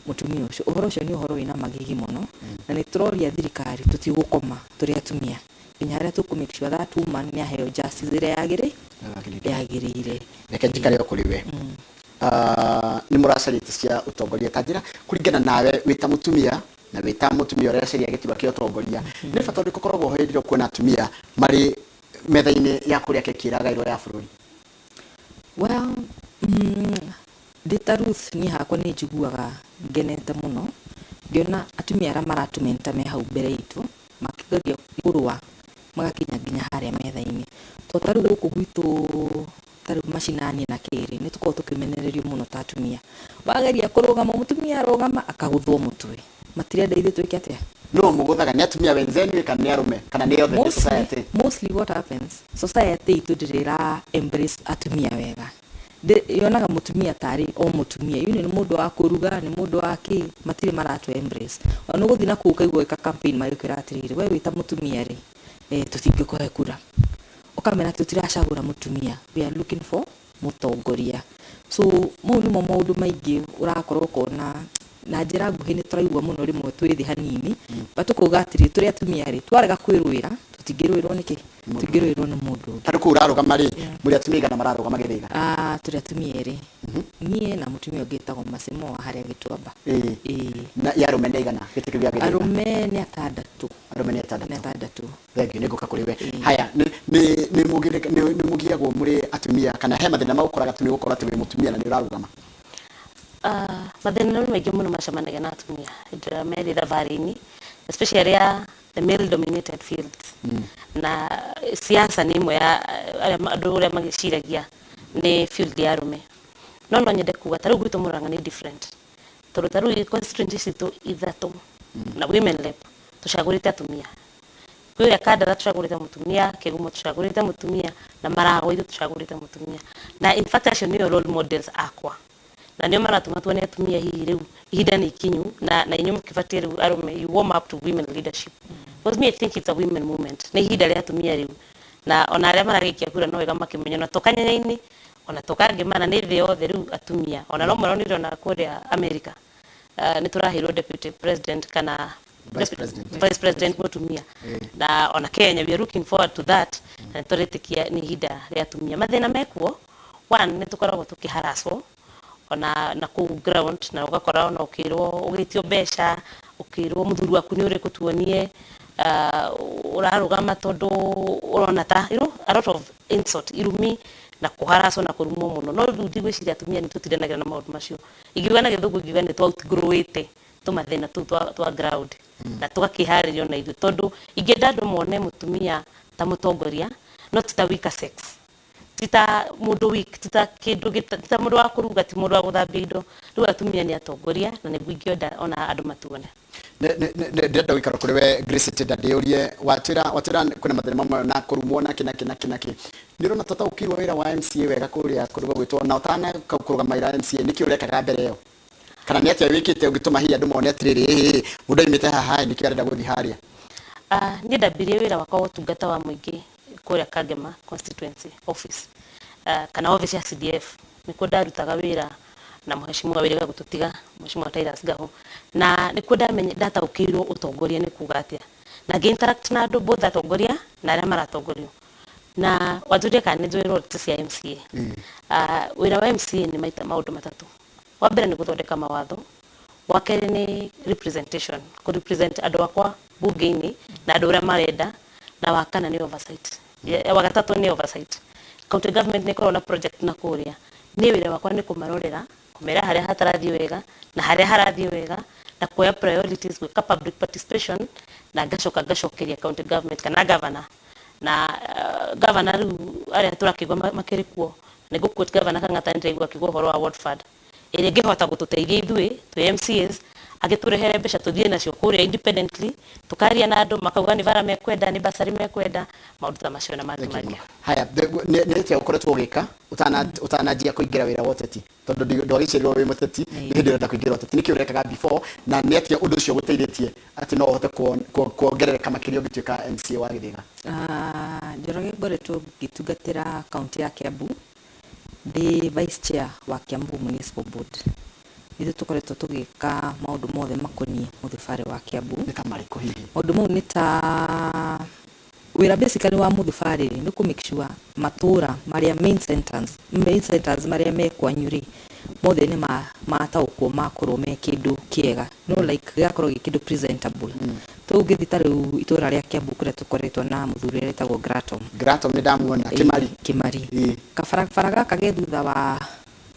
Mũtumia ũcio. Ũhoro ũcio nĩ ũhoro wĩna magigi mũno, na nĩ tũroria thirikari, tũtigũkoma tũrĩ atumia nginya harĩa tũkũ make sure that woman nĩ aheo justice ĩrĩa yagĩrĩire. Reke njikare o kũrĩ we. Ah, nĩ mũracaria itĩ cia ũtongoria. Ta njĩra, kũringana nawe wĩ ta mũtumia na wĩ ta mũtumia ũracaria gĩturwa kĩa ũtongoria, nĩ bata ũrĩkũ ũkoragwo ho hĩndĩ ĩrĩa ũkuona atumia marĩ metha-inĩ ya kũrĩa keki ĩragaĩrwo ya bũrũri? Well, ndĩ ta Ruth, niĩ hakwa nĩ njiguaga ngenete mũno ngĩona atumia arĩa maratũmenta me hau mbere itũ makĩgeria kũrũa magakinya nginya harĩa metha-inĩ. Tondũ ta rĩu gũkũ gwitũ, ta rĩu macinani na kĩrĩ, nĩ tũkoragwo tũkĩmenererio mũno ta atumia. Wageria kũrũgama, mũtumia arũgama akagũthwo mũtwe. Matirenda ithuĩ twĩke atĩa? No mũgũthaga nĩ atumia wenzenu kana nĩ arũme kana nĩ othe nĩ society? Mostly what happens, society itũ ndĩrĩ ĩra embrace atumia wega. Yonaga mũtumia tarĩ o mũtumia, you nĩ mũndũ wa kũruga, nĩ mũndũ wa kĩ, matirĩ maratũ embrace. Ona ũgũthiĩ na kũu ũkaigua gwĩka campaign magĩkwĩra atĩrĩrĩ, we wĩ ta mũtumia rĩ, tũtingĩkũhe kura. Ũkamera atĩ tũtiracagũra mũtumia, we are looking for mũtongoria. So mau nĩmo maũndũ maingĩ ũrakorwo ũkona. Na njĩra nguhĩ, nĩ tũraigua mũno rĩmwe twĩ thĩ hanini, but tũkauga atĩrĩ, tũrĩ atumia rĩ, twarega kwĩrũĩra, tũtingĩrũĩrwo nĩkĩ? Tũtingĩrũĩrwo nĩ mũndũ ũngĩ. Tarĩ kũu ũrarũgama rĩ, mũrĩ atumia aigana mararũgama Gĩthĩga? Ah, tũrĩ atumia erĩ, niĩ na mũtumia ũngĩ wĩtagwo Masimo wa harĩa Gĩtuamba. Ĩĩ. Na ya arũme nĩ aigana gĩtĩ kĩu gĩa Gĩthĩga? Arũme nĩ atandatũ. Arũme nĩ atandatũ. Nĩ atandatũ. Thengiũ, nĩ ngũka kũrĩ we. Haya, nĩ mũgiagwo mũrĩ atumia kana he mathĩna magũkoraga tu nĩ gũkorwo atĩ wĩ mũtumia na nĩ ũrarũgama? Ah, mathĩna nĩ maingĩ mũno macemanagia na atumia hĩndĩ ĩrĩa merĩ thabarĩ-inĩ, especially arĩa the male dominated fields, na siasa nĩ ĩmwe ya arĩa andũ ũrĩa magĩciragia nĩ field ya arũme. No nyende kuga ta rĩu gwitũ Murang'a nĩ different, tondũ ta rĩu constituency citũ ithatũ na women rep tũcagũrĩte atumia. Kwĩ Kandara tũcagũrĩte mũtumia, Kĩgumo tũcagũrĩte mũtumia, na Maragwa ithuĩ tũcagũrĩte mũtumia. Na in fact acio nĩo role models akwa, na nĩo maratũma tuone atumia hihi rĩu ihinda nĩ ikinyu, na inyuĩ mũkĩbatiĩ rĩu arũme, you warm up to women leadership, because me, I think it's a women movement. Nĩ ihinda rĩa atumia rĩu, na ona arĩa maragĩikia kura no wega makĩmenya ona to kanyanya-inĩ, ona to kangĩmana, nĩ thĩ yothe rĩu atumia. Ona no maronire ona kũrĩa America, nĩ tũraheirwo deputy president kana Vice president. Vice president mũtumia. Na ona Kenya we are looking forward to that, na nĩ tũretĩkia nĩ ihinda rĩa atumia. Mathĩna mekuo, one, nĩ tũkoragwo tũkĩharacwo ona na kũu ground, na ũgakora ona ũkĩrwo, ũgĩtio mbeca, ũkĩrwo mũthuri waku nĩ ũrĩkũ, tuonie, ũrarũgama tondũ ũrona ta a lot of insult, irumi na kũharacwo na kũrumwo mũno. No rĩu ndigwĩciria atumia nĩ tũtindanagĩra na maũndũ macio. Ingiuga na Gĩthũngũ, ingiuga nĩ twa outgrowĩte tũmathĩna tũu twa ground, na tũgakĩharĩria ona ithuĩ, tondũ ingĩenda andũ mone mũtumia ta mũtongoria, no ti ta weaker sex, ti ta mũndũ weak, ti ta kĩndũ ti ta mũndũ wa kũruga, ti mũndũ wa gũthambia indo. Rĩu atumia nĩ atongoria, na nĩguo ingĩenda ona andũ matuone. Ndĩrenda gũikara kũrĩ we Grace Tinda, ndĩũrie, watwĩra kwĩna mathĩna mamwe na kũrumwo na kĩ na kĩ na kĩ na kĩ. Nĩ ũrona tũtaũkĩirwo wĩra wa MCA wega kũrĩa kũndũ gwĩtwo, na ũtana kũrũgama wĩra wa MCA, nĩkĩ ũrekaga mbere ĩyo, kana nĩ atĩa wĩkĩte ũngĩtũma hihi andũ mone atĩrĩrĩ, ĩĩ, mũndũ aimĩte haha nĩkĩo arenda gũthiĩ harĩa? Ah, niĩ ndambirie wĩra wakwa wa ũtungata wa mũingĩ kũrĩa Kangema constituency office, kana office ya CDF. Nĩkuo ndarutaga wĩra na mheshimiwa wĩrĩga gũtũtiga, Mheshimiwa Titus Gahu, na nĩkuo ndataũkĩirwo ũtongoria nĩ kuga atĩa, na ngĩ interact na andũ, both atongoria na arĩa maratongorio. Na wanjũria kana nĩ njũĩ role cia MCA. Ah, wĩra wa MCA nĩ maita maũndũ matatũ. Wa mbere nĩ gũthondeka mawatho, wa kerĩ nĩ representation, kũ represent andũ akwa bunge-inĩ na andũ ũrĩa marenda, na wa kana nĩ oversight. Wa gatatũ nĩ oversight. County government nĩ ĩkoragwo na project na kũrĩa, niĩ wĩra wakwa nĩ kũmarorera, kũmera harĩa hatarathiĩ wega na harĩa harathiĩ wega, na kuoya priorities, gwĩka public participation, na ngacoka ngacokeria county government kana governor. Na governor rĩu arĩa tũrakĩigua makĩrĩ kuo, nĩ ngũ quote Governor Kang'ata, nĩ ndĩraigua akiuga ũhoro wa ward fund. Ĩrĩa ĩngĩhota gũtũteithia ithuĩ twĩ MCAs, agĩtũrehere mbeca tũthiĩ nacio kũrĩa independently, tũkaria na andũ makauga nĩ bara mekwenda, nĩ basarĩ mekwenda, maũndũ ta macio na mangĩ mangĩ. Haya, nĩ atĩa ũkoretwo ũgĩka ũtananjia kũingĩra wĩra wa ũteti? Tondũ ndwagĩciarirwo wĩ mũteti, nĩ hĩndĩ ũrenda kũingĩra ũteti. Nĩkĩ ũrekaga before na nĩ atĩa ũndũ ũcio ũgũteithĩtie atĩ no ũhote kuongerereka makĩria ũngĩtuĩka MCA wa Gĩthĩga? Ah, Njoroge, ngoretwo ngĩtungatĩra kaunti ya Kiambu ndĩ vice chair wa Kiambu Municipal Board. Ithuĩ tũkoretwo tũgĩka maũndũ mothe makoniĩ mũthubarĩ wa Kiambu. Nĩ ta marĩkũ hihi? Maũndũ mau nĩ ta wĩra basically wa mũthubarĩ rĩ, nĩ kũ make sure matũra marĩa main centers marĩa me kwanyu rĩ, mothe nĩ mataũkwo makorwo me kĩndũ kĩega, no like gĩgakorwo gĩ kĩndũ presentable. Tũu ũngĩthiĩ ta rĩu itũra rĩa Kiambu kũrĩa tũkoretwo na mũthuri ũrĩa wĩtagwo Gratom. Gratom nĩ ndamuona. Kĩmari. Kĩmari. Kabarabara gaka ge thutha wa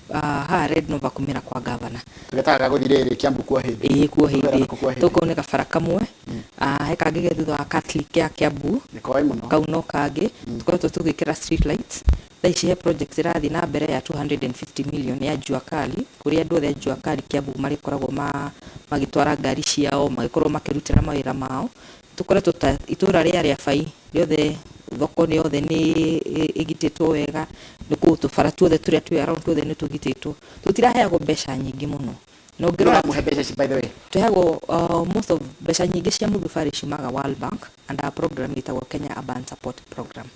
haha Red Nova kumĩra kwa gavana. Tũgetaga gũthiĩ rĩrĩ Kiambu kuo hĩndĩ. Ĩĩ, kuo Kũgera hĩndĩ nako kuo hĩndĩ. Tũkau nĩ kabara kamwe. Ah, he kangĩ ge thutha wa Catholic ya Kiambu. Nĩ koĩ mũno. Kau no kangĩ tũkoretwo tũgĩkĩra street lights. Thaa ici he project ĩrathiĩ na mbere ya 250 million ya Jua Kali, kũrĩa andũ othe a Jua Kali Kiambu marĩkoragwo magĩtwara ngari ciao, magĩkorwo makĩrutĩra mawĩra mao. Tũkoretwo ta itũra rĩa Rĩabai rĩothe, thoko yothe nĩ ĩgitĩtwo wega, nĩ kũu tũbara tuothe tũrĩa twĩ around tuothe nĩ tũgitĩtwo. Tũtiraheagwo mbeca nyingĩ mũno na ũngĩrora Mũhe mbeca ici, by the way? Tũheagwo most of mbeca nyingĩ cia mũthubarĩ ciumaga World Bank and our program ĩtagwo Kenya Urban Support Program,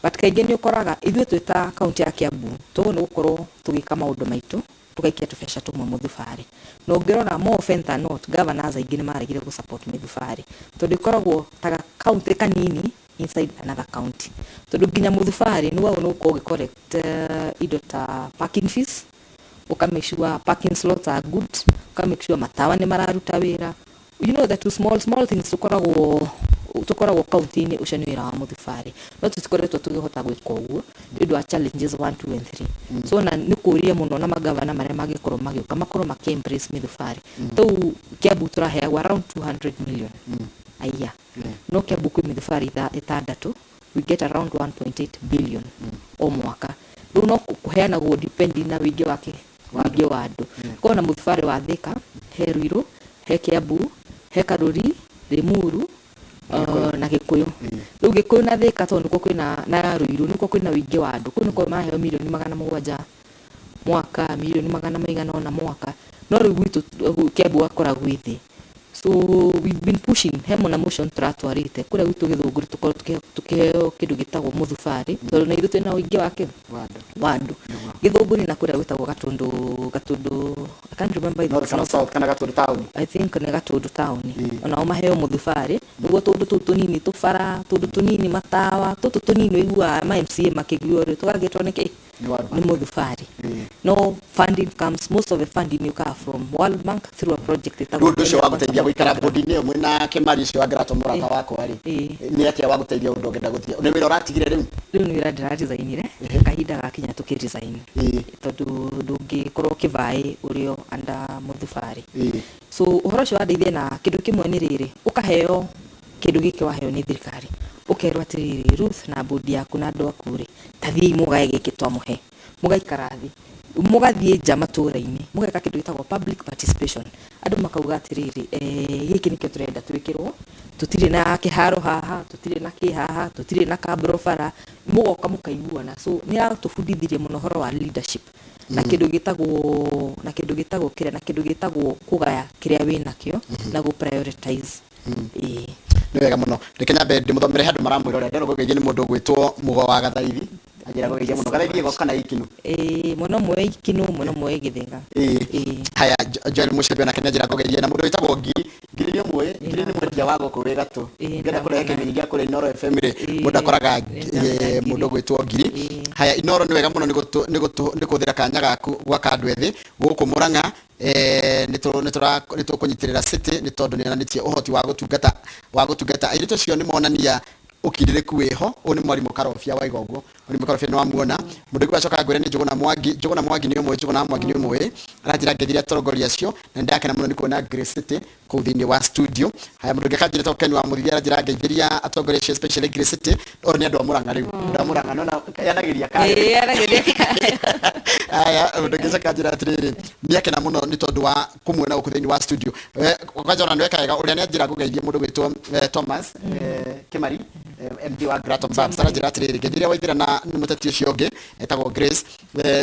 but kaingĩ nĩ ũkoraga ithuĩ twĩ ta kaunti ya Kiambu tũguo nĩ gũkorwo tũgĩka maũndũ maitũ, tũgaikia tũbeca tũmwe mũthubarĩ. Na ũngĩrora, more often than not, governors aingĩ nĩ maregire gũ support mĩthubarĩ tondũ ĩkoragwo ta county kanini inside another county, tondũ nginya mũthubarĩ nĩ wagwo nĩ gũkorwo ũgĩ collect indo ta parking fees, ũka make sure parking slots are good, ũka make sure matawa nĩ mararuta wĩra, you know, the two small small things tũkoragwo kaunti-inĩ. Ũcio nĩ wĩra wa mũthubarĩ, no tũtikoretwo tũkĩhota gwĩka ũguo nĩ ũndũ wa challenges 1, 2 and 3. So na nĩ kũria mũno na magavana marĩa mangĩkorwo magĩũka makorwo makĩ embrace mĩthubarĩ. Tũu Kiambu tũraheagwo around 200 million a year, no Kiambu kwĩ mĩthubarĩ ĩtandatũ, we get around 1.8 billion o mwaka. Rĩu no kũheanagwo depending na ũingĩ wake, ũingĩ wa andũ. Korwo na mũthubarĩ wa Thika, he Ruiru, he Kiambu, he Karuri, Limuru na Gĩkũyũ. Rĩu Gĩkũyũ na Thika, tondũ nĩkuo kwĩna, na Ruiru nĩkuo kwĩna ũingĩ wa andũ, kũu nĩkuo maraheo mirioni 700 mwaka, mirioni magana maigana ũna mwaka, no rĩu gwitũ Kiambu gakora gwĩ thĩ. So we've been pushing, he mona motion tũratwarĩte kũrĩa gwitũ Gĩthũngũri tũkorwo tũkĩheo kĩndũ gĩtagwo mũthubarĩ, tondũ na ithuĩ twĩna ũingĩ wake wa andũ Gĩthũngũri na kũrĩa gwĩtagwo Gatũndũ. Gatũndũ, I can't remember if North it's kana North- South kana Gatũndũ town. I think nĩ Gatũndũ town. Onao maheo mũthubarĩ nĩguo tũndũ tũu tũnini, tũbara tũndũ tũnini, matawa tũtũ tũnini ũiguaga ma MCA makĩguo rĩ, tũgagĩtwo nĩkĩ? Nĩ World Nĩ mũthubarĩ. No funding comes, most of the funding yukaga from World Bank through a project ĩtagwo Rĩu ũndũ ũcio wa gũteithia Kenya gũikara bodi-inĩ ĩyo mwĩna Kĩmari ũcio wa Grato, mũrata wakwa rĩ, nĩ atĩa wa gũteithia ũndũ ũngĩenda gũthiĩ? Nĩ wĩra ũratigire rĩu? Rĩu nĩ wĩra ndĩraresignire, kahinda gakinya tũkĩresign, tondũ ndũngĩkorwo ũkĩvaĩ ũrĩ o under mũthubarĩ. So ũhoro ũcio wandeithia na kĩndũ kĩmwe nĩ rĩrĩ, ũkaheo kĩndũ gĩkĩ, waheo nĩ thirikari, ũkerwo atĩrĩrĩ, Ruth na bodi yaku na andũ aku rĩ, ta thiĩi mũgae gĩkĩ twamũhe, mũgaikara thĩ, mũgathiĩ nja matũra-inĩ, mũgeka kĩndũ gĩtagwo public participation. Andũ makauga atĩrĩrĩ, gĩkĩ nĩkĩo tũrenda twĩkĩrwo, tũtirĩ na kĩharo haha, tũtirĩ na kĩ haha, tũtirĩ na kambro bara, mũgoka mũkaiguana. So nĩ yatũbundithirie mũno ũhoro wa leadership na kĩndũ gĩtagwo kĩrĩa na kĩndũ gĩtagwo kũgaya kĩrĩa wĩnakĩo na gũ prioritize. Ĩĩ. Nĩ wega mũno. Reke nyambe ndĩmũthomere handũ maramwĩrorera. Ndĩrona gũgeithio nĩ mũndũ ũgwĩtwo Mũgo wa Gathaithi, anjĩra gũgeithia mũno. Gathaithi ĩgo kana Ikinu? Ĩĩ, mwena ũmwe wĩ Ikinũ, mwena ũmwe wĩ Gĩthĩga. Ĩĩ, haya. Joel Mũcembe onake nĩ anjĩra ngũgeithie, na mũndũ wĩtagwo Ngiri. Ngiri nĩ ũmũĩ? Ngiri nĩ mwendia wa gũkũ wĩ gatũ. Ngĩenda kũrehe kĩmenyi gĩa kũrĩa Inooro FM rĩ, mũndũ akoraga mũndũ ũgwĩtwo Ngiri. Haya, Inooro nĩ wega mũno nĩ kũhũthĩra kanya gaku gwaka andũ ethĩ gũkũ Mũrang'a. Nĩ tũkũnyitĩrĩra city nĩ tondũ nĩ onanĩtie ũhoti wa gũtungata airĩtu acio, nĩ monania ũkindĩrĩku wĩho. Ũyũ nĩ mwarimũ Karobia wa Igongo. Mwarimũ Karobia nĩ wamuona. Mũndũ ũngĩ wacoka ngwĩre nĩ Njũgũna Mwangi. Njũgũna Mwangi nĩ ũmũĩ? Njũgũna Mwangi nĩ ũmũĩ? Aranjĩra ngeithĩria atongoria acio na nĩndakena mũno nĩ kuona Grace City kũu thĩinĩ wa studio. Haya, mũndũ ũngĩ akanjĩra to Ken wa Mũthithia, aranjĩra ngeithĩria atongoria acio, especially Grace City. Oyo nĩ andũ a Mũrang'a rĩu, andũ a Mũrang'a nona yanagĩria kaya. Ĩĩ, yanagĩria. Haya, mũndũ ũngĩ acoka anjĩra atĩrĩrĩ, nĩakena mũno nĩ tondũ wa kũmuona gũkũ thĩinĩ wa studio. Kwanja ona nĩweka wega ũrĩa nĩanjĩra ngũgeithie mũndũ gwĩtwo Thomas Kĩmari, MD wa Graton Babs. Aranjĩra atĩrĩrĩ, ngeithĩria Waithĩra na nĩ mũteti ũcio ũngĩ etagwo Grace.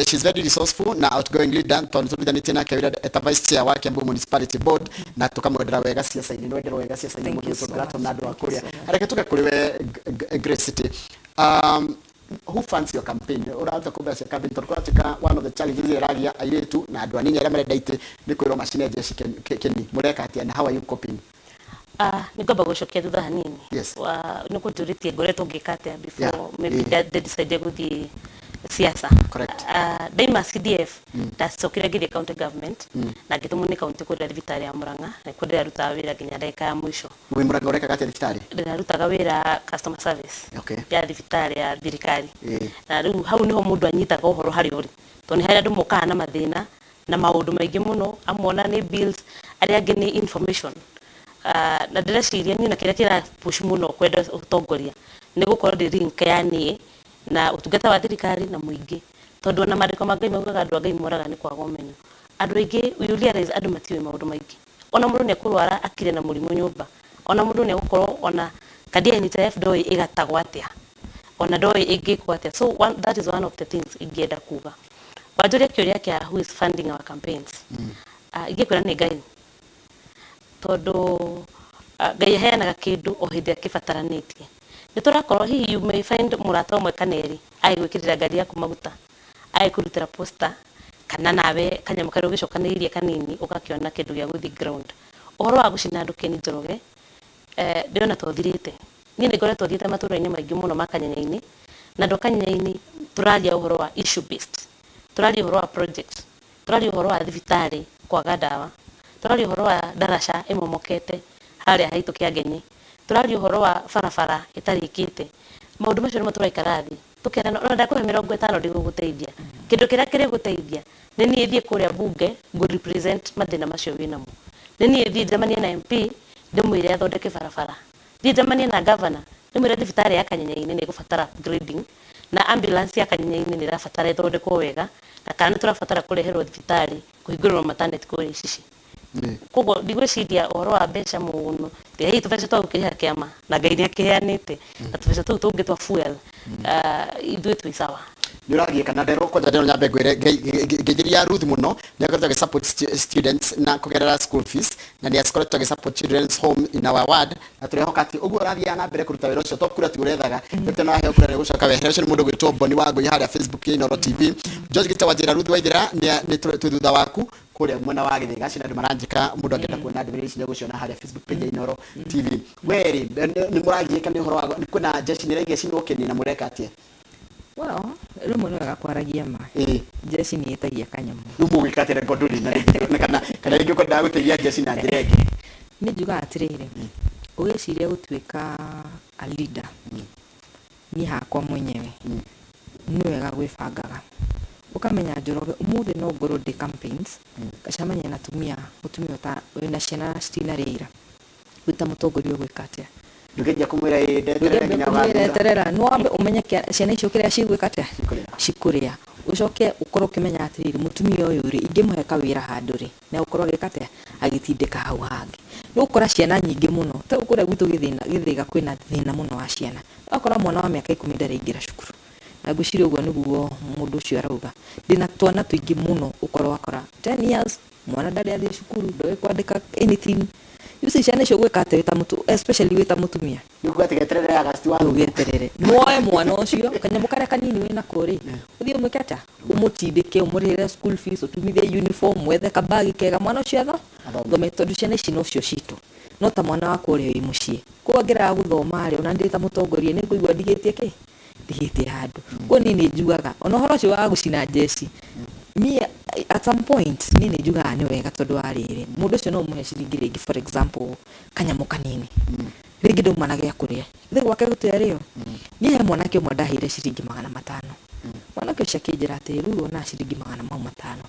She's very resourceful na outgoing leader tondũ nĩtũrutithanĩtie nake wĩra eta vice chair wa Kiambu Municipality Board na tũkamwendera wega ciaca-inĩ. Nĩwenderwo wega ciaca-inĩ Thank mũndũ you gwĩtwo so Graton much. na andũ a Thank you kũrĩa. so much. Reke tũke kũrĩ we Grace City. Who funds your campaign? Ũrahota kũ mbeca cia campaign tondũ kũratuĩka one of the challenges iria ĩragia airĩtu na andũ anini arĩa marenda itĩ nĩ kwĩrwo macine jeshi kĩni. Mũreka atĩa na how are you coping? Ah, nĩ ngwamba gũcokia thutha hanini. Yes. Nĩ kũnjũrĩtie ngoretwo ngĩka atĩa before maybe ndecide gũthiĩ siasa. Correct. Ah, ndaima CDF, ndacokire ngĩthiĩ county government na ngĩtũmwo nĩ county kũrĩa thibitarĩ ya Murang'a, na kuo ndĩrarutaga wĩra nginya ndagĩka ya mũico. Wĩ Mũrang'a ũrekaga atĩa thibitarĩ? Ndĩrarutaga wĩra customer service ya thibitarĩ ya thirikari. Na rĩu hau nĩho mũndũ anyitaga ũhoro harĩa ũrĩ, tondũ nĩ harĩa andũ mokaga na mathĩna na maũndũ maingĩ mũno, amwe ona nĩ bills, arĩa angĩ nĩ information. Ah, na ndĩreciria niĩ na kĩrĩa kĩra push mũno kwenda ũtongoria nĩ gũkorwo ndĩ link ya niĩ na ũtungata wa thirikari na mũingĩ, tondũ ona maandĩko ma Ngai maugaga andũ a Ngai moraga nĩ kwaga ũmenyo. Andũ aingĩ, you realize andũ matiũĩ maũndũ maingĩ. Ona mũndũ nĩ ekũrwara akire na mũrimũ nyũmba, ona mũndũ nĩ egũkorwo ona kandi ya NHIF ndoĩ ĩgatagwo atĩa, ona ndoĩ ĩngĩkwo atĩa. So one, that is one of the things ingĩenda kuga. Wanjũria kĩũria kĩa who is funding our campaigns, ingĩkwĩra nĩ Ngai, tondũ Ngai aheanaga kĩndũ o hĩndĩ ĩrĩa kĩbataranĩtie. Nĩ tũrakorwo hihi you may find mũrata ũmwe kana erĩ agĩgwĩkĩrĩra ngari yaku maguta, agĩkũrutĩra poster, kana nawe kanyamũ karĩa ũgĩcokanĩrĩirie kanini ũgakĩona kĩndũ gĩa gũthiĩ ground. Ũhoro wa gũcina andũ Ken Njoroge, ndĩrona ta ũthirĩte. Niĩ nĩ ngoretwo thiĩte matũra-inĩ maingĩ mũno ma Kanyanya-inĩ, na andũ a Kanyanya-inĩ tũraria ũhoro wa issue based, tũraria ũhoro wa project, tũraria ũhoro wa thibitarĩ kwaga ndawa, tũraria ũhoro wa ndaraca ĩmomokete harĩa haitũ Kĩangenyi, tũraria ũhoro wa barabara ĩtarĩkĩte. Maũndũ macio nĩmo tũraikara thĩ tũkerana, ona ndakũhe 50 ndigũgũteithia. Kĩndũ kĩrĩa kĩrĩgũteithia nĩ niĩ thiĩ kũrĩa bunge ngũ represent mathĩna macio wĩnamo. Nĩ niĩ thiĩ njemanie na MP ndĩmwĩre athondeke barabara, thiĩ njemanie na governor ndĩmwĩre thibitarĩ ya Kanyanya-inĩ nĩ ĩgũbatara upgrading, na ambulance ya Kanyanya-inĩ nĩ ĩrabatara ĩthondekwo wega, na kana nĩ tũrabatara kũreherwo thibitarĩ kũhingũrĩrwo maternity kũrĩa Icici. Koguo ndigwĩciria ũhoro wa mbeca mũno, tiga hihi tũbeca twa gũkĩrĩha kĩama na Ngai nĩ akĩheanĩte, na tũbeca tũu tũngĩ twa fuel, ithuĩ twĩ sawa. Nĩ ũragiĩka na nderwo kwanja nderwo nyambe ngwĩre ngeithĩria Ruth mũno, nĩ akoretwo agĩ support students na kũgerera school fees, na nĩ akoretwo agĩ support children's home in our ward, na tũrehoka atĩ ũguo ũrathiaga na mbere kũruta wĩra ũcio to kura ti ũrethaga rĩu no aheo kura nĩ gũcoka wehere. Ũcio nĩ mũndũ gwĩtwo Boni wa Ngũi harĩa Facebook ya Inooro TV. George Gita Wanjĩra, Ruth Waithera nĩ twĩ thutha waku kũrĩa mwena wa Gĩthĩga. Acio nĩ andũ maranjĩka, mũndũ angĩenda kuona ndũmĩrĩri ici nĩegũciona harĩa Facebook page ya Inooro TV. We rĩ, nĩ mũragiĩka nĩ ũhoro wa kwĩna jeshi nĩ ĩraiga ĩcinwo kĩni na mũreka atĩa? Well, rĩmwe nĩ wega kwaragia ma. Jeshi nĩ ĩtagia kanyamũ. Rĩu mũgwĩka atĩa reko ndũrĩ na rĩngĩ kana rĩngĩ ũkwendaga gũteithia jeshi na njĩra ĩngĩ? Nĩ njugaga atĩrĩrĩ, ũgĩciria gũtuĩka a leader, niĩ hakwa mwenyewe nĩ wega gwĩbangaga, ũkamenya Njoroge ũmũthĩ no ngorwo ndĩ campaigns, ngacemania na atumia, mũtumia wĩna ciana citinarĩa ira, wĩ ta mũtongoria ũgwĩka atĩa? Ndũngĩanjia kũmwĩra ĩĩ ndeterere nginya Ndũngĩambia kũmwĩra ũgathiĩ. eterera, no wambe ũmenye ciana icio kĩrĩa cigwĩka atĩa, cikũrĩa. Ũcoke ũkorwo ũkĩmenya atĩrĩrĩ, mũtumia ũyũ rĩ, ingĩmũhe kawĩra handũ rĩ, nĩ egũkorwo agĩka atĩa, agĩtindĩka hau hangĩ. Nĩ ũgũkora ciana nyingĩ mũno, ta rĩu kũrĩa gwitũ Gĩthĩga kwĩna thĩna mũno wa ciana. Ũgakora mwana wa mĩaka 10 ndaraingĩra cukuru. Na ngwĩciria ũguo nĩguo mũndũ ũcio arauga. Ndĩna twana tũingĩ mũno ũkorwo wakora 10 years, mwana ndarĩ athiĩ cukuru, ndoĩ kwandĩka anything. You see ciana icio ũgwĩka atĩa wĩta especially wĩta mũtumia? Nĩ kuga atĩ geterere August wa Ndũgeterere. Nĩwoe mwana ũcio, kanyamũ karĩa kanini wĩnako rĩ, ũthiĩ ũmwĩke atĩa? Ũmũtindĩke, ũmũrĩhĩre school fees, ũtumithie uniform, wethe kabagi kega, mwana ũcio athome, tondũ ciana ici nocio citũ. No ta mwana wakwa ũrĩa wĩ mũciĩ. Koguo angĩrega gũthoma rĩ, ona ndĩ ta mũtongoria nĩ ngũigua ndigĩtie kĩ? Ndigĩtie handũ. Koguo niĩ nĩ njugaga, ona ũhoro ũcio wa gũcina njeci, niĩ at some point niĩ nĩ njugaga nĩ wega tondũ wa rĩrĩ, mũndũ ũcio no ũmũhe ciringi rĩngĩ for example kanyamũ kanini, rĩngĩ ndauma na gĩa kũrĩa, githĩ gwake gũtiarĩo? Niĩ he mwanake ũmwe ndaheire ciringi 500. Mwanake ũcio akĩnjĩra atĩrĩ, rĩu ona ciringi magana mau matano,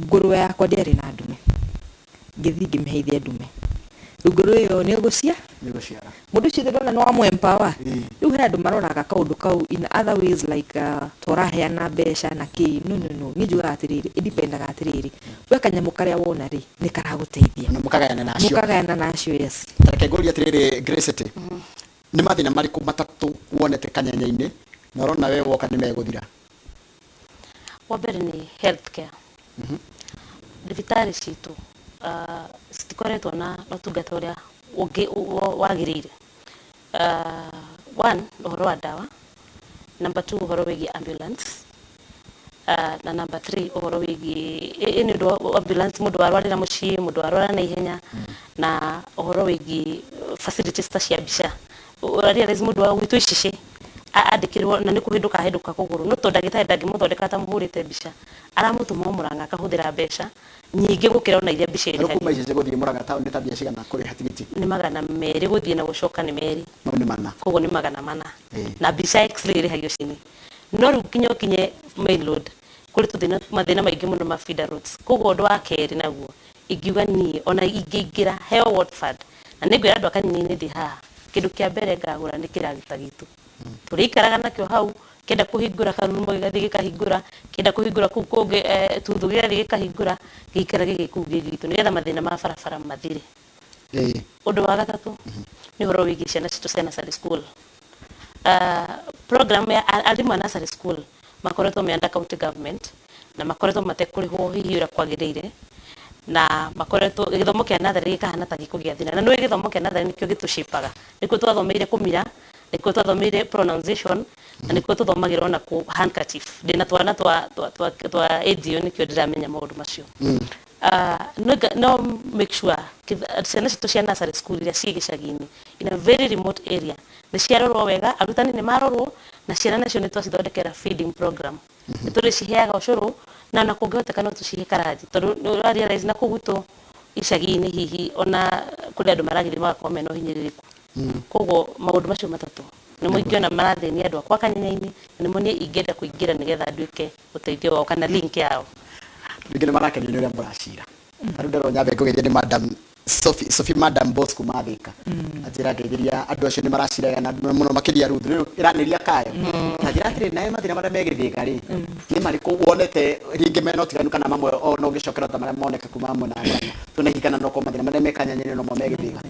Ngũrũwe yakwa ndĩarĩ na ndume, ngĩthiĩ ngĩmĩheithia ndume. Rĩu ngũrũwe ĩyo nĩ ĩgũcia Nĩgũciara. Mũndũ ũcio ndona nĩ wamũ empower. Rĩu he andũ maroraga kaũndũ kau in other ways, like toraheana mbeca na kĩ. No, no, no, niĩ njugaga atĩrĩrĩ, ĩdipendaga atĩrĩrĩ, we kanyamũ karĩa wona rĩ, nĩ karagũteithia. Na mũkagayana na acio. Mũkagayana na acio, yes. Ta reke ngũrie atĩrĩrĩ, Grace, nĩ mathĩna marĩkũ matatũ wonete kanyanya-inĩ na ũrona we woka nĩ megũthira? Wa mbere nĩ health care. Thibitarĩ citũ citikoretwo na ũtungata ũrĩa wagĩrĩire. One, ũhoro wa ndawa. Number two, ũhoro wĩgiĩ ambulance. Na number three, ũhoro wĩgiĩ ĩ nĩ ũndũ wa ambulance, mũndũ warwarĩra mũciĩ, mũndũ warwara na ihenya, na ũhoro wĩgiĩ facilities ta cia mbica. Ũra realize mũndũ wa gwitũ Icicĩ andĩkĩrwo na nĩ kũhĩndũka ahĩndũka kũgũrũ, no tondũ ndagĩtarĩ ndangĩmũthondeka atamũhũrĩte mbica, aramũtũma o Mũrang'a akahũthĩra mbeca nyingĩ gũkĩra ona iria mbica Rĩu kuma ĩrĩhagio. Icicĩ gũthiĩ Mũrang'a taũni nĩ ta mbia cigana kũrĩha tigiti? Nĩ 200 gũthiĩ na gũcoka nĩ 2. Mau nĩ 4. Koguo nĩ 400. Na mbica x-ray ĩrĩhagio cini. No rĩu nginya ũkinye main road kũrĩ tũthĩna, mathĩna maingĩ mũno ma feeder roads. Koguo ũndũ wa kerĩ naguo ingiuga niĩ ona ingĩingĩra heo ward fund, na nĩ ngwĩra andũ a Kanyinyi-inĩ ndĩ haha, kĩndũ kĩa mbere ngagũra nĩ kĩragita gitũ. Tũrĩikaraga nakĩo hau, kĩenda kũhingũra karurumo gĩgathiĩ gĩkahingũra, kĩenda kũhingũra kũu kũngĩ tuthu gĩgathiĩ gĩkahingũra, gĩikare gĩgĩ kũu gĩ gitũ nĩgetha mathĩna ma barabara mathire. Ũndũ wa gatatũ nĩ ũhoro wĩgiĩ ciana citũ cia nursery school. Program ya arimũ a nursery school makoretwo me under county government na makoretwo matekũrĩhwo hihi ũrĩa kwagĩrĩire, na makoretwo gĩthomo kĩa natharĩ gĩkahana ta gĩkũgĩa thĩna. Na nĩũĩ gĩthomo kĩa natharĩ nĩkĩo gĩtũcĩpaga, nĩkuo twathomeire kũmira, nĩkuo twathomeire pronunciation, na nĩkuo tũthomagĩra ona kũ handkerchief. Ndĩna twana twa age ĩyo, nĩkĩo ndĩramenya maũndũ macio. No make sure ciana citũ cia nursery school iria ciĩ gĩcagi-inĩ in a very remote area nĩ ciarorwo wega, arutani nĩ marorwo, na ciana nacio nĩ twacithondekera feeding program. Nĩ tũrĩciheaga ũcũrũ, na ona kũngĩhoteka no tũcihe karanji, tondũ nĩ ũra realize na kũu gwitũ icagi-inĩ hihi ona kũrĩ andũ maragĩthiĩ magakorwo mena ũhinyĩrĩrĩku. Koguo maũndũ macio matatũ nĩmo ingĩona marathĩnia andũ akwa Kanyanya-inĩ, na nĩmo niĩ ingĩenda kũingĩra nĩgetha nduĩke ũteithio wao kana link yao. Rĩngĩ nĩ marakenio nĩ ũrĩa mũracira. Tarĩu nderwo nyambe ngũgeithie nĩ Madam Sophie, Sophie Madam Boss kuma Thika. Anjĩra ngeithĩria andũ acio nĩ maraciraga na mũno makĩria Ruth. Rĩu ĩranĩria kayo. Ta njĩra atĩrĩ, nawe mathĩna marĩa me Gĩthĩga rĩ, nĩ marĩkũ wonete rĩngĩ mena ũtiganu kana mamwe ona ũngĩcokera ta marĩa moneka kuma mwena wa Murang'a? Tũnahingana no korwo mathĩna marĩa me Kanyanya-inĩ nomo me Gĩthĩga.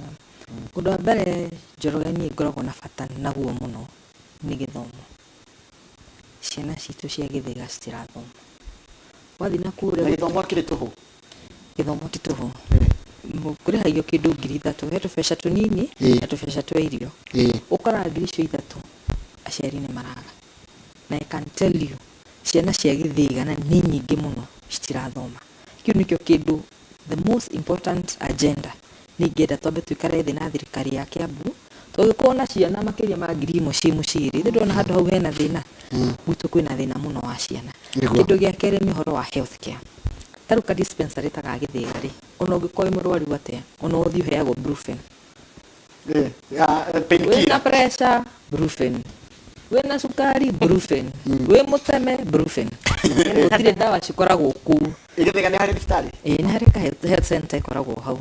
Ũndũ wa mbere Njoroge niĩ ngoragwo na bata naguo mũno nĩ gĩthomo. Ciana citũ cia Gĩthĩga citirathoma. Wathiĩ na kũrĩa Na gĩthomo akĩrĩ tũhũ? Gĩthomo ti tũhũ. Kũrĩhagio kĩndũ 3000, he tũbeca tũnini na tũbeca twa irio. Ũkoraga 3,000 aciari nĩ maraga. Na I can tell you ciana cia Gĩthĩga na nĩ nyingĩ mũno citirathoma. Kĩu nĩkĩo kĩndũ the most important agenda niĩ ingĩenda twambe tũikare thĩ na thirikari ya Kiambu, tũngĩkorwo na ciana makĩria ma 1000 ciĩ mũciĩ rĩ, ithuĩ ndũrona handũ hau hena thĩna? Gwitũ kwĩna thĩna mũno wa ciana. Kĩndũ gĩa kerĩ nĩ ũhoro wa health care. Ta rĩu ka dispensary ta ga Gĩthĩga rĩ, ona ũngĩkorwo wĩ mũrwaru atĩa, ona ũthiĩ ũheagwo Brufen. Wĩna pressure, Brufen. Wĩna cukari, Brufen. Wĩ mũteme, Brufen. Gũtirĩ ndawa cikoragwo kũu. Gĩthĩga nĩ harĩ thibitarĩ? Ĩĩ nĩ harĩ ka health center ĩkoragwo hau.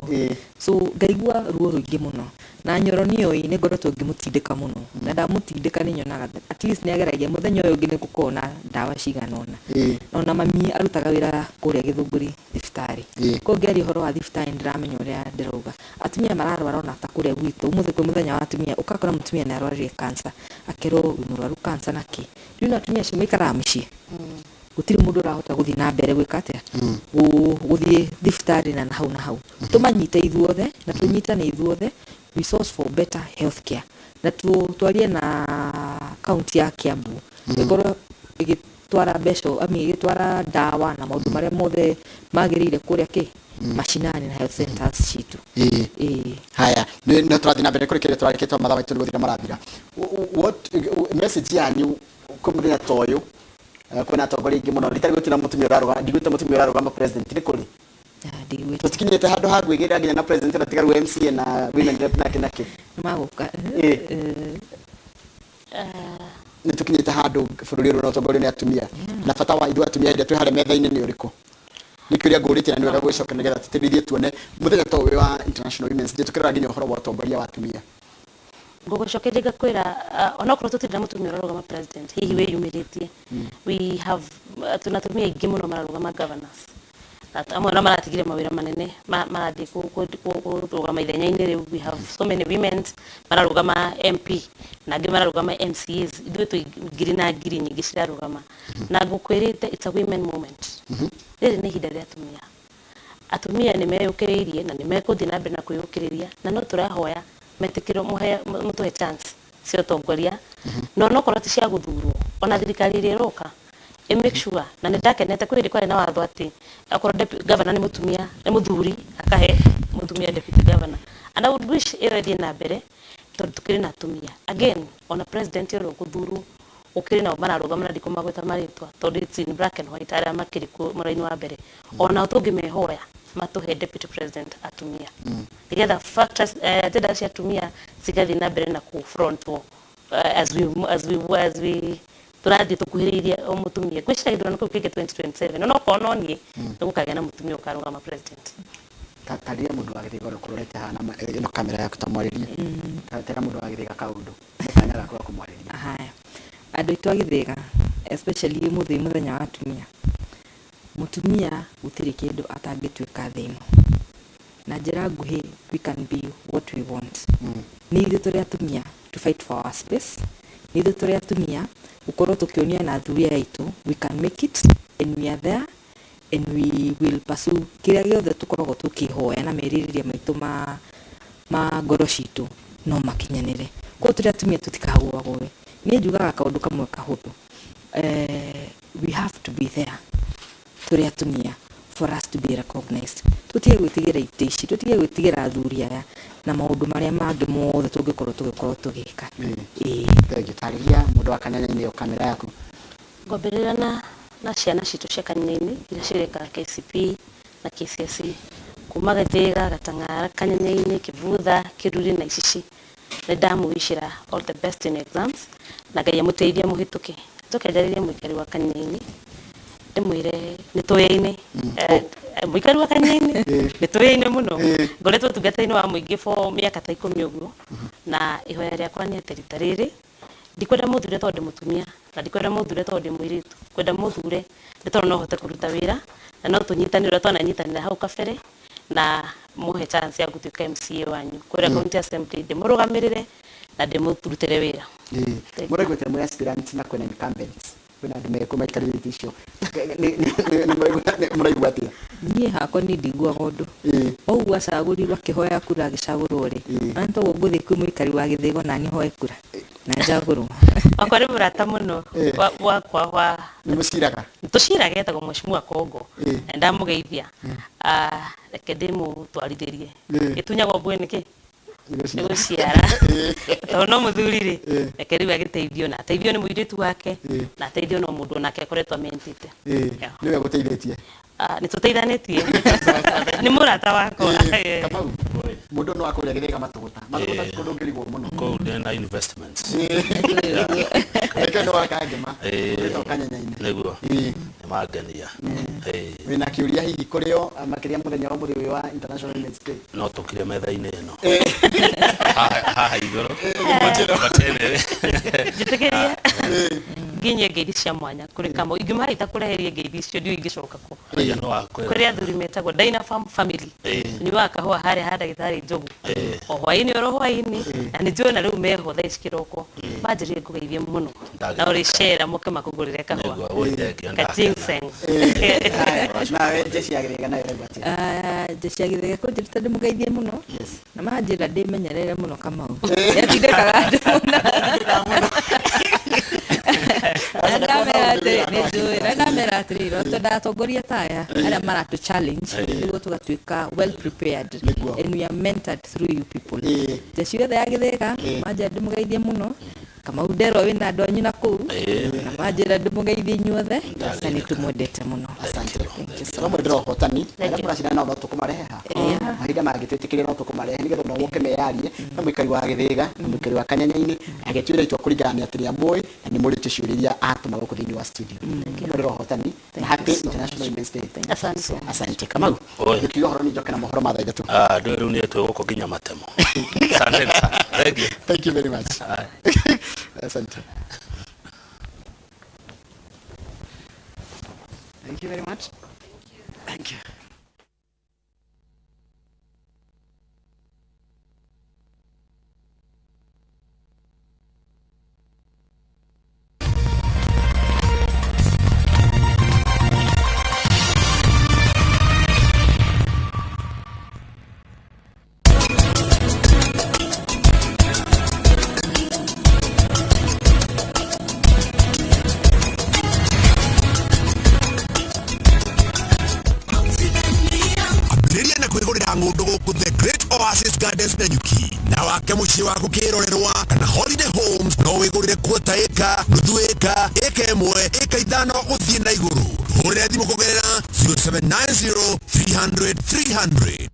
So ngaigua ruo rũingĩ mũno. Na Nyoro nĩoĩ nĩ ngoretwo ngĩmũtindĩka mũno. Na ndamũtindĩka nĩ nyonaga at least nĩ ageragia mũthenya ũyũ ũngĩ nĩ ngũkorwo na ndawa cigana ũna. Ona mami arutaga wĩra kũrĩa Gĩthũngũri thibitarĩ. Koguo ngĩaria ũhoro wa thibitarĩ nĩ ndĩramenya ũrĩa ndĩrauga. Atumia mararwara ona ta kũrĩa gwitũ, ũmũthĩ kwĩ mũthenya wa atumia, ũgakora mũtumia nĩ arwarire cancer, akerwo wĩ mũrwaru cancer na kĩ. Rĩu no atumia acio maikaraga mĩciĩ. Gũtirĩ mũndũ ũrahota gũthiĩ na mbere gwĩka atĩa, gũthiĩ thibitarĩ na hau na hau. Tũmanyite ithuothe na tũnyitane ithuothe, we source for better health care. Na twarie na kaunti ya Kiambu, ĩkorwo ĩgĩtwara mbeca, I mean, ĩgĩtwara ndawa na maũndũ marĩa mothe magĩrĩire kũrĩa kĩ mashinani na health centers citũ. Haya, nĩ no tũrathiĩ na mbere kũrĩ kĩrĩa tũrarĩkĩtwo, mathaa maitũ nĩ gũthira marathira. What message yanyu kwĩ mũthenya ta ũyũ? Kwĩna atongoria aingĩ mũno, rita rĩu na mũtumia ũrarũgama, ndigwĩte mũtumia ũrarũgama president nĩ kũrĩ? Tũtikinyĩte handũ ha gwĩgĩrĩra nginya na president na tiga rĩu MCA na women rep nake nake. Magũka. Nĩ tũkinyĩte handũ bũrũri ũyũ ũratongorio nĩ atumia, na bata wa ithuĩ atumia hĩndĩ ĩrĩa twĩ harĩa metha-inĩ nĩ ũrĩkũ? Nĩ kĩũria ngũrĩtie na nĩ wega gwĩcoka nĩgetha tũtĩrĩrie tuone mũthenya ta ũyũ wa International Women's Day tũkĩrora nginya ũhoro wa ũtongoria wa atumia. Ngũgũcokeria ngakwĩra onokorwo tũtirĩ na mũtumia ũrarũgama president hihi wĩyumĩrĩtie, we have twĩna atumia aingĩ mũno mararũgama governors. Na amwe ona maratigire mawĩra manene marathiĩ kũrũgama ithenya-inĩ rĩu. We have so many women mararũgama MP na angĩ mararũgama MCAs. Ithuĩ twĩ ngiri na ngiri nyingĩ cirarũgama. Na ngũkwĩrĩte it's a women moment. Rĩrĩ nĩ ihinda rĩa atumia. Atumia nĩ meyũkĩrĩirie na nĩ mekũthiĩ na mbere na kwĩyũkĩrĩria, na no tũrahoya metĩkĩrwo mũtũhe chance cia ũtongoria, na onokorwo ti cia gũthurwo, ona thirikari ĩrĩa ĩroka ĩ make sure. Na nĩ ndakenete kwĩ hĩndĩ kwarĩ na watho atĩ okorwo governor nĩ mũtumia, nĩ mũthuri, akahe mũtumia deputy governor, and I would wish ĩyo ĩthiĩ na mbere tondũ tũkĩrĩ na atumia. Again, ona president ũrĩa ũgũthurwo ũkĩrĩ nao mararũgama na ndikũmagweta marĩtwa tondũ it's in black and white arĩa makĩrĩ mũraini wa mbere, onao tũngĩmehoya matũhe deputy president atumia nĩgetha factors, agenda cia atumia cigathiĩ na mbere na kũ frontwo as we tũrathiĩ tũkuhĩrĩirie o mũtumia. Ngwĩciria gĩthurano kĩu kĩngĩ 2027, onokorwo no niĩ, nĩ gũkagĩa na mũtumia ũkarũgama president. Tarĩria mũndũ wa Gĩthĩga ũrĩa ũkũrorete haha na ĩno kamera yaku, ta mwarĩrie. Tera mũndũ wa Gĩthĩga kaũndũ, nĩ kanya gaku ga kũmwarĩria. Haya, andũ aitũ a Gĩthĩga, especially ũmũthĩ mũthenya wa atumia, mũtumia gũtirĩ kĩndũ atangĩtuĩka thĩ ĩno. Na njĩra nguhĩ, we can be what we want. Nĩ ithuĩ tũrĩ atumia to fight for our space, nĩ ithuĩ tũrĩ atumia gũkorwo tũkĩonia na athuri aitũ we can make it, and we are there and we will pursue kĩrĩa gĩothe tũkoragwo tũkĩhoya na merirĩria maitũ ma ngoro citũ no makinyanĩre. Koguo tũrĩ atumia tũtikagũagũe. Niĩ njugaga kaũndũ kamwe kahũthũ, we have to be there tũrĩ atumia for us to be recognized. Tũtige gwĩtigĩra itĩ ici, tũtige gwĩtigĩra athuri aya na maũndũ marĩa mangĩ mothe tũngĩkorwo tũgĩkorwo tũgĩka. Ĩĩ. Thengiũ. Tarĩria mũndũ wa Kanyanya-inĩ ĩyo kamera yaku. Ngwambĩrĩria na ciana citũ cia Kanyanya-inĩ iria cireka KCPE na KCSE kuma Gĩthĩga, Gatang'ara, Kanyanya-inĩ, Kĩbutha, Kĩruri na Icici. Nĩ ndamũwicĩra all the best in exams na Ngai amũteithie mũhĩtũke. Njoke njarĩrie mũikari wa Kanyanya-inĩ ndĩmwĩre nĩ tũyaine. Mũikari wa Kanyanya-inĩ nĩ tũyaine mũno. Ngoretwo ũtungata-inĩ wa mũingĩ for mĩaka ta 10 ũguo, na ihoya rĩakwa nĩ atĩ rita rĩrĩ ndikwenda mũthure tondũ ndĩ mũtumia, na ndikwenda mũthure tondũ ndĩ mũirĩtu. Ngwenda mũthure nĩ tondũ no hote kũruta wĩra na no tũnyitanĩre ũrĩa twananyitanĩra hau kabere, na mũhe chance ya gũtuĩka MCA wanyu kũrĩa county assembly, ndĩmũrũgamĩrĩre na ndĩmũrutĩre wĩra. Mũraiguĩte mwĩ aspirants na kwĩna incumbents, kwĩna andũ mekũ maikarĩire itĩ icio. Mũraigua atĩa? Niĩ hakwa niĩ ndiguaga ũndũ ũguo acagũrirwo akĩhoya kura agĩcagũrwo rĩ, na nĩ toguo ngũthiĩ kwĩ mũikari wa Gĩthĩgo naniĩ hoe kura na njagũrwo. Wakwa nĩ mũrata mũno wakwa wa Nĩ mũciraga? Tũciraga, etagwo Mheshimiwa Kongo, na ndamũgeithia. Reke ndĩmũtwarithĩrie ĩtunyagwo mbũĩ nĩkĩ nĩ gũciara, tondũ no mũthuri rĩ, reke rĩu agĩteithio na ateithio nĩ mũirĩtu wake na ateithio no mũndũ onake akoretwo amentĩte. Nĩwe gũteithĩtie? Nĩ tũteithanĩtie, nĩ mũrata wakwa. Kamau, mũndũ no akũrĩa Gĩthĩga Matũgũta. Matũgũta ti kũndũ ũngĩrigwo mũno. Kũu ndĩna investments. Reke nĩ wakangema wĩtwo Kanyanya-inĩ. Nĩguo nĩ mangenia. Wĩna kĩũria hihi kũrĩ o makĩria mũthenya wa ũmũthĩ ũyũ wa International Women's Day? No tũkire metha-inĩ ĩno haha igũrũ. But anyway. Njĩtĩkĩria nginyie ngeithi cia mwanya kũrĩ Kamau. Ingiuma haha itakũreherie ngeithi icio, ndiũĩ ingĩcoka kũ. Ũrĩa no wakwĩra. Kũrĩ athuri metagwo Dynafam family, nyuaga kahũa harĩa ha ndagĩtarĩ Njogu o hwaĩ-inĩ, oro hwaĩ-inĩ, na nĩ njũĩ na rĩu meho thaa ici kĩroko manjĩrire ngũgeithie mũno na ũrĩcera moke makũgũrĩre kahũa. Nĩguo, ũĩ, thengiũ, ka ndakena. Ginseng. Nawe jeshi ya Gĩthĩga nayo ĩraigua atĩa? Jeshi ya Gĩthĩga kũnjĩrĩte ndĩmũgeithie mũno na manjĩra ndĩmenyerere mũno. Kamau nĩatindĩkaga andũ mũno na ndamera atĩ nĩ njũĩ, na ndamera atĩrĩrĩ, twendaga atongoria ta aya arĩa maratũ challenge nĩguo tũgatuĩka well prepared, and we are mentored through you people. Jeshi yothe ya Gĩthĩga manjĩra ndĩmũgeithie mũno. Kamau nderwo wĩna andũ anyu na kũu Ĩĩ. na manjĩra ndĩmũgeithie inyuothe na nĩ tũmwendete mũno. Asante. Tũramwendera ũhotani arĩa mũracindana nao no tũkũmarehe ha mahinda mangĩtwĩtĩkĩria no tũkũmarehe nĩgetha no moke meyarie na mũikari wa Gĩthĩga na mũikari wa Kanyanyainĩ agĩtuĩra itua kũringana nĩ atĩ nĩamũĩ na nĩ mũrĩtie ciũria iria atũma gũkũ thĩinĩ wa studio. Tũramwendera ũhotani na happy International Women's Day. Asante. Asante Kamau. Oi. Gĩkiuga ũhoro nĩ njoke na mohoro ma thaa 3. Ah, ndå rä u nä twä gå kå nginya matemo. Asante sana. Thank you. Thank you very much. Asante. Thank you very much. Thank you. Ambĩrĩria na kwĩgũrĩra ng'ũndũ gũkũ The Great Oasis Gardens Nanyuki na wake mũciĩ waku kĩrorerwa kana holiday homes. No wĩgũrĩre quarter ĩka, nuthu ĩka, ĩka 1, ĩka 5 gũthiĩ na igũrũ. Hũrĩra thimũ kũgerera 0790 300 300.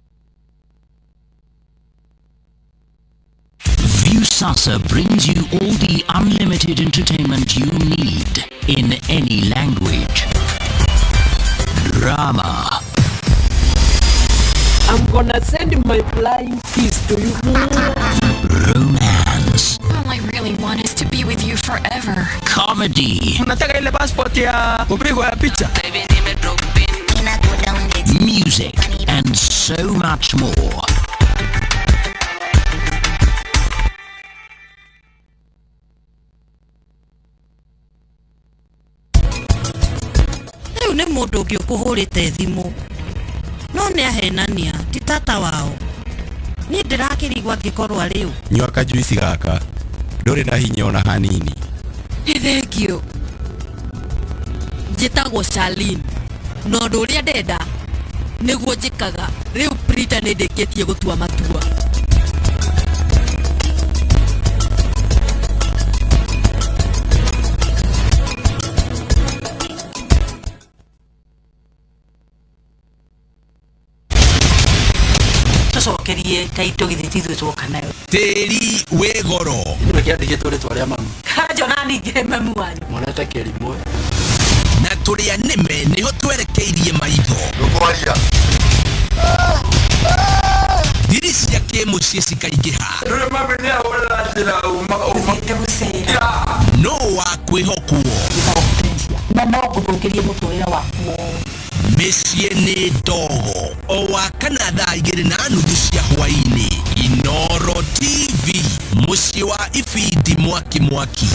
Viusasa brings you all the unlimited entertainment you need in any language. Drama, I'm gonna send my flying kiss to you. romance, All I really want is to be with you forever. comedy, Nataka ile passport ya kupigwa ya picha. music, and so much more. Rĩu nĩ mũndũ ũngĩ ũkũhũrĩte thimũ no nĩ ahenania ti tata wao. Niĩ ndĩrakĩrigwo angĩkorwo arĩ ũ. Nyua kajuici gaka ndũrĩ na hinya ona hanini. Nĩ thengio. Njĩtagwo Charlene na ũndũ ũrĩa ndenda nĩguo njĩkaga. Rĩu Prita nĩ ndĩkĩtie gũtua matua. Tũcokerie kaitũ githĩ ti ithuĩ tuoka nayo. Tĩri wĩ goro. Nĩ kĩandĩkĩtwo rĩtwa rĩa mami. Kanjo na ningĩ mamu wanyu. Mwana ta kĩrimũ. Na tũrĩa nĩme nĩho twerekeirie maitho. Ndũkwaria. Thiri cia kĩmũciĩ cikaingĩha. Rĩu mami nĩ ahũrĩra njĩra uma uma. No wa kwĩhokwo. Na no ngũthũkĩrie mũtũrĩre waku wothe. Mĩciĩ nĩ ndogo o wa kana thaa 2:30 cia hwaĩ-inĩ. Inoro TV, mũciĩ wa ibindi mwaki mwaki.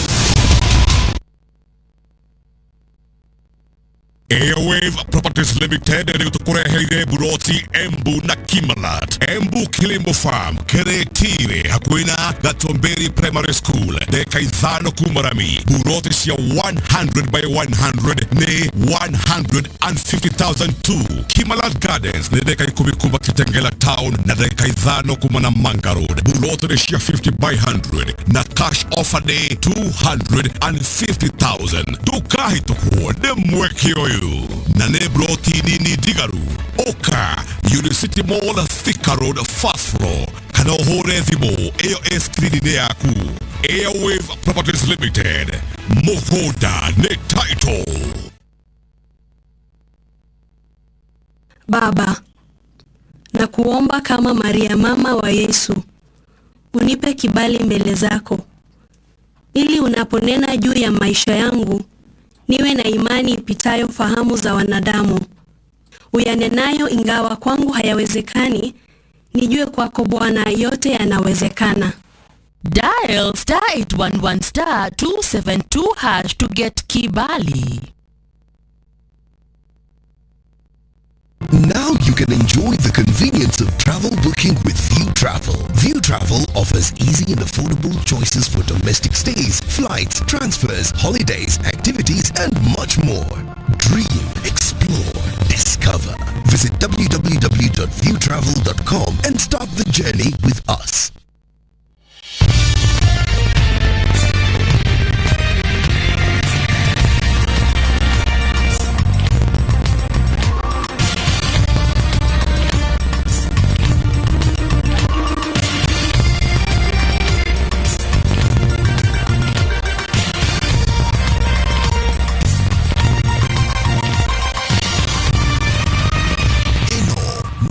Airwave Properties Limited rĩu tũkũreheire buroti Embu na Kimalat. Embu Kilimbo Farm, Keretire, hakuhĩ na Gatomberi Primary School, ndeka 5 kuma rami. Buroti cia 100 by 100 nĩ 150,000 tu. Kimalat Gardens nĩ ndeka 10 kuma Kitengela Town na ndeka 5 kuma na Manga Road. Buroti nĩ cia 50 by 100 na cash offer nĩ 250,000. Ndũkahĩtũkwo nĩ mweke ũyũ na nĩ broti nini ndigaru. Ũka Unicity Mall, Thika Road, first floor, kana ũhũre thimũ ĩyo ĩ screen-inĩ yaku. Airwave Properties Limited, mũgũnda nĩ title. Baba, nakuomba kama Maria mama wa Yesu, unipe kibali mbele zako, ili unaponena juu ya maisha yangu, niwe na imani ipitayo fahamu za wanadamu. Uyanenayo ingawa kwangu hayawezekani, nijue kwako Bwana yote yanawezekana. Dial star 811 star 272 hash to get kibali. Now you can enjoy the convenience of travel booking with View Travel. View Travel offers easy and affordable choices for domestic stays, flights, transfers, holidays, activities, and much more. Dream, explore, discover. Visit www.viewtravel.com and start the journey with us.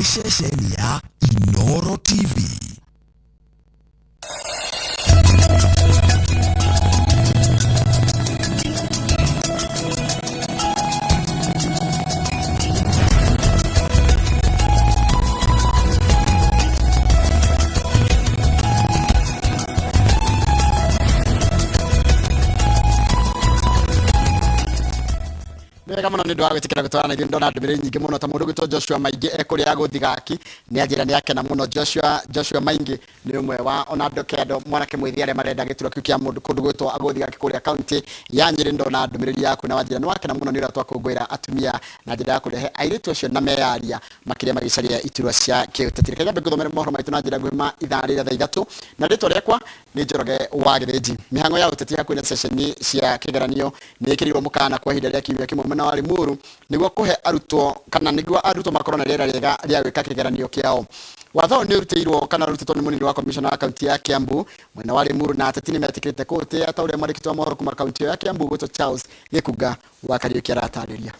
Nĩ ceceni ya Inoro TV. Wega muno nä ndå wa gwä tä kä ra gå twarana ithuä ndona ndå mä rä ri nyingä må no ta må ndå gwä Joshua Maingĩ ekũrĩa Gũthigaki nä anjä ra nä akena må no. Joshua Maingĩ nä ũmwe wa ona andå kendo mwanake mwĩthĩ arĩa marenda gĩturwa kĩu kĩa mũndũ kũndũ gwĩtwo Agũthigaki kũrĩa kaunti ya Nyĩrĩ. Ndona ndũmĩrĩri yaku na wanjĩra nĩ wakena mũno nĩ ũrĩa twakũngũĩra atumia na njĩra ya kũrehe airĩtu acio na meyaria makĩria magĩcaria iturwa cia kĩũteti. Reke nyambe ngũthomere mohoro maitũ na njĩra nguhĩ ma ithaa rĩrĩa thaa 3 na rĩtwa rĩakwa nĩ Njoroge wa Gĩthĩnji. Mĩhang'o ya ũteti hakuhĩ na ceceni cia kĩgeranio nĩ ĩkĩrĩirwo mũkana kwa ihinda rĩa kiumia kĩmwe mwena wa Limuru nĩguo kũhe arutwo kana nĩguo arutwo makorwo na rĩera rĩega rĩa gwĩka kĩgeranio kĩao. Watho ũyũ nĩ ũrutĩirwo kana ũrutĩtwo nĩ mũnini wa komishona wa kaunti ya Kiambu mwena wa Limuru na ateti nĩ metĩkĩrĩte kũũtĩa ta ũrĩa mwandĩki wa mohoro kuma kaunti ĩyo ya Kiambu gwĩtwo Charles Gĩkunga wa Kariũki aratarĩria.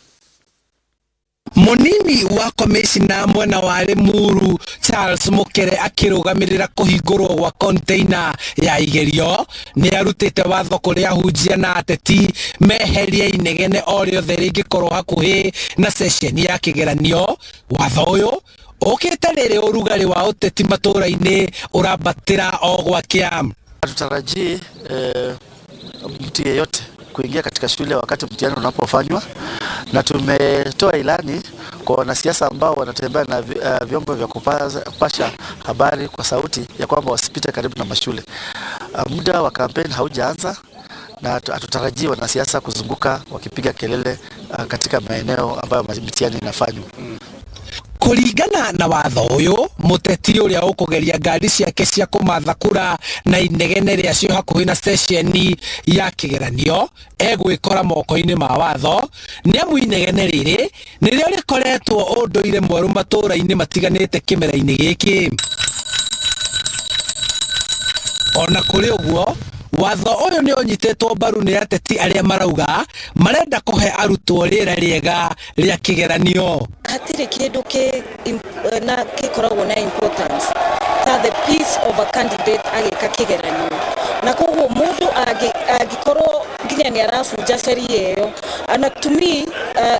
Munini wa komishina mwena wa Limuru Charles Mukere akĩrũgamĩrĩra kũhingũrwo gwa container ya igerio nĩ arutĩte watho kũrĩ ahunjia na ateti meherie inegene o rĩothe rĩngĩkorwo hakuhĩ na ceceni ya kĩgeranio. Watho ũyũ ũkĩte rĩrĩ ũrugarĩ wa ũteti matũũra-inĩ ũrambatĩra o gwakĩa. Hatutarajii mtu yeyote kuingia katika shule wakati mtihani unapofanywa, na tumetoa ilani kwa wanasiasa ambao wanatembea na vyombo vya kupasha habari kwa sauti ya kwamba wasipite karibu na mashule. Muda wa kampeni haujaanza na hatutarajii wanasiasa kuzunguka wakipiga kelele katika maeneo ambayo mitihani inafanywa. Kũringana na watho ũyũ, mũteti ũrĩa ũkũgeria ngari ciake cia kũmatha kura na inegene rĩacio hakuhĩ na ceceni ya kĩgeranio egwĩkora moko-inĩ ma watho, nĩamu inegene rĩrĩ nĩrĩo rĩkoretwo ũndũire mwerũ matũũra-inĩ matiganĩte kĩmera-inĩ gĩkĩ. Ona kũrĩ ũguo, watho ũyũ nĩ ũnyitĩtwo mbaru nĩ ateti arĩa marauga marenda kũhe arutwo rĩera rĩega rĩa kĩgeranio. Hatirĩ kĩndũ na gĩkoragwo na importance ta the peace of a candidate agĩka kĩgeranio, na koguo mũndũ angĩkorwo nginya nĩ arabunja sheria ĩyo, na to me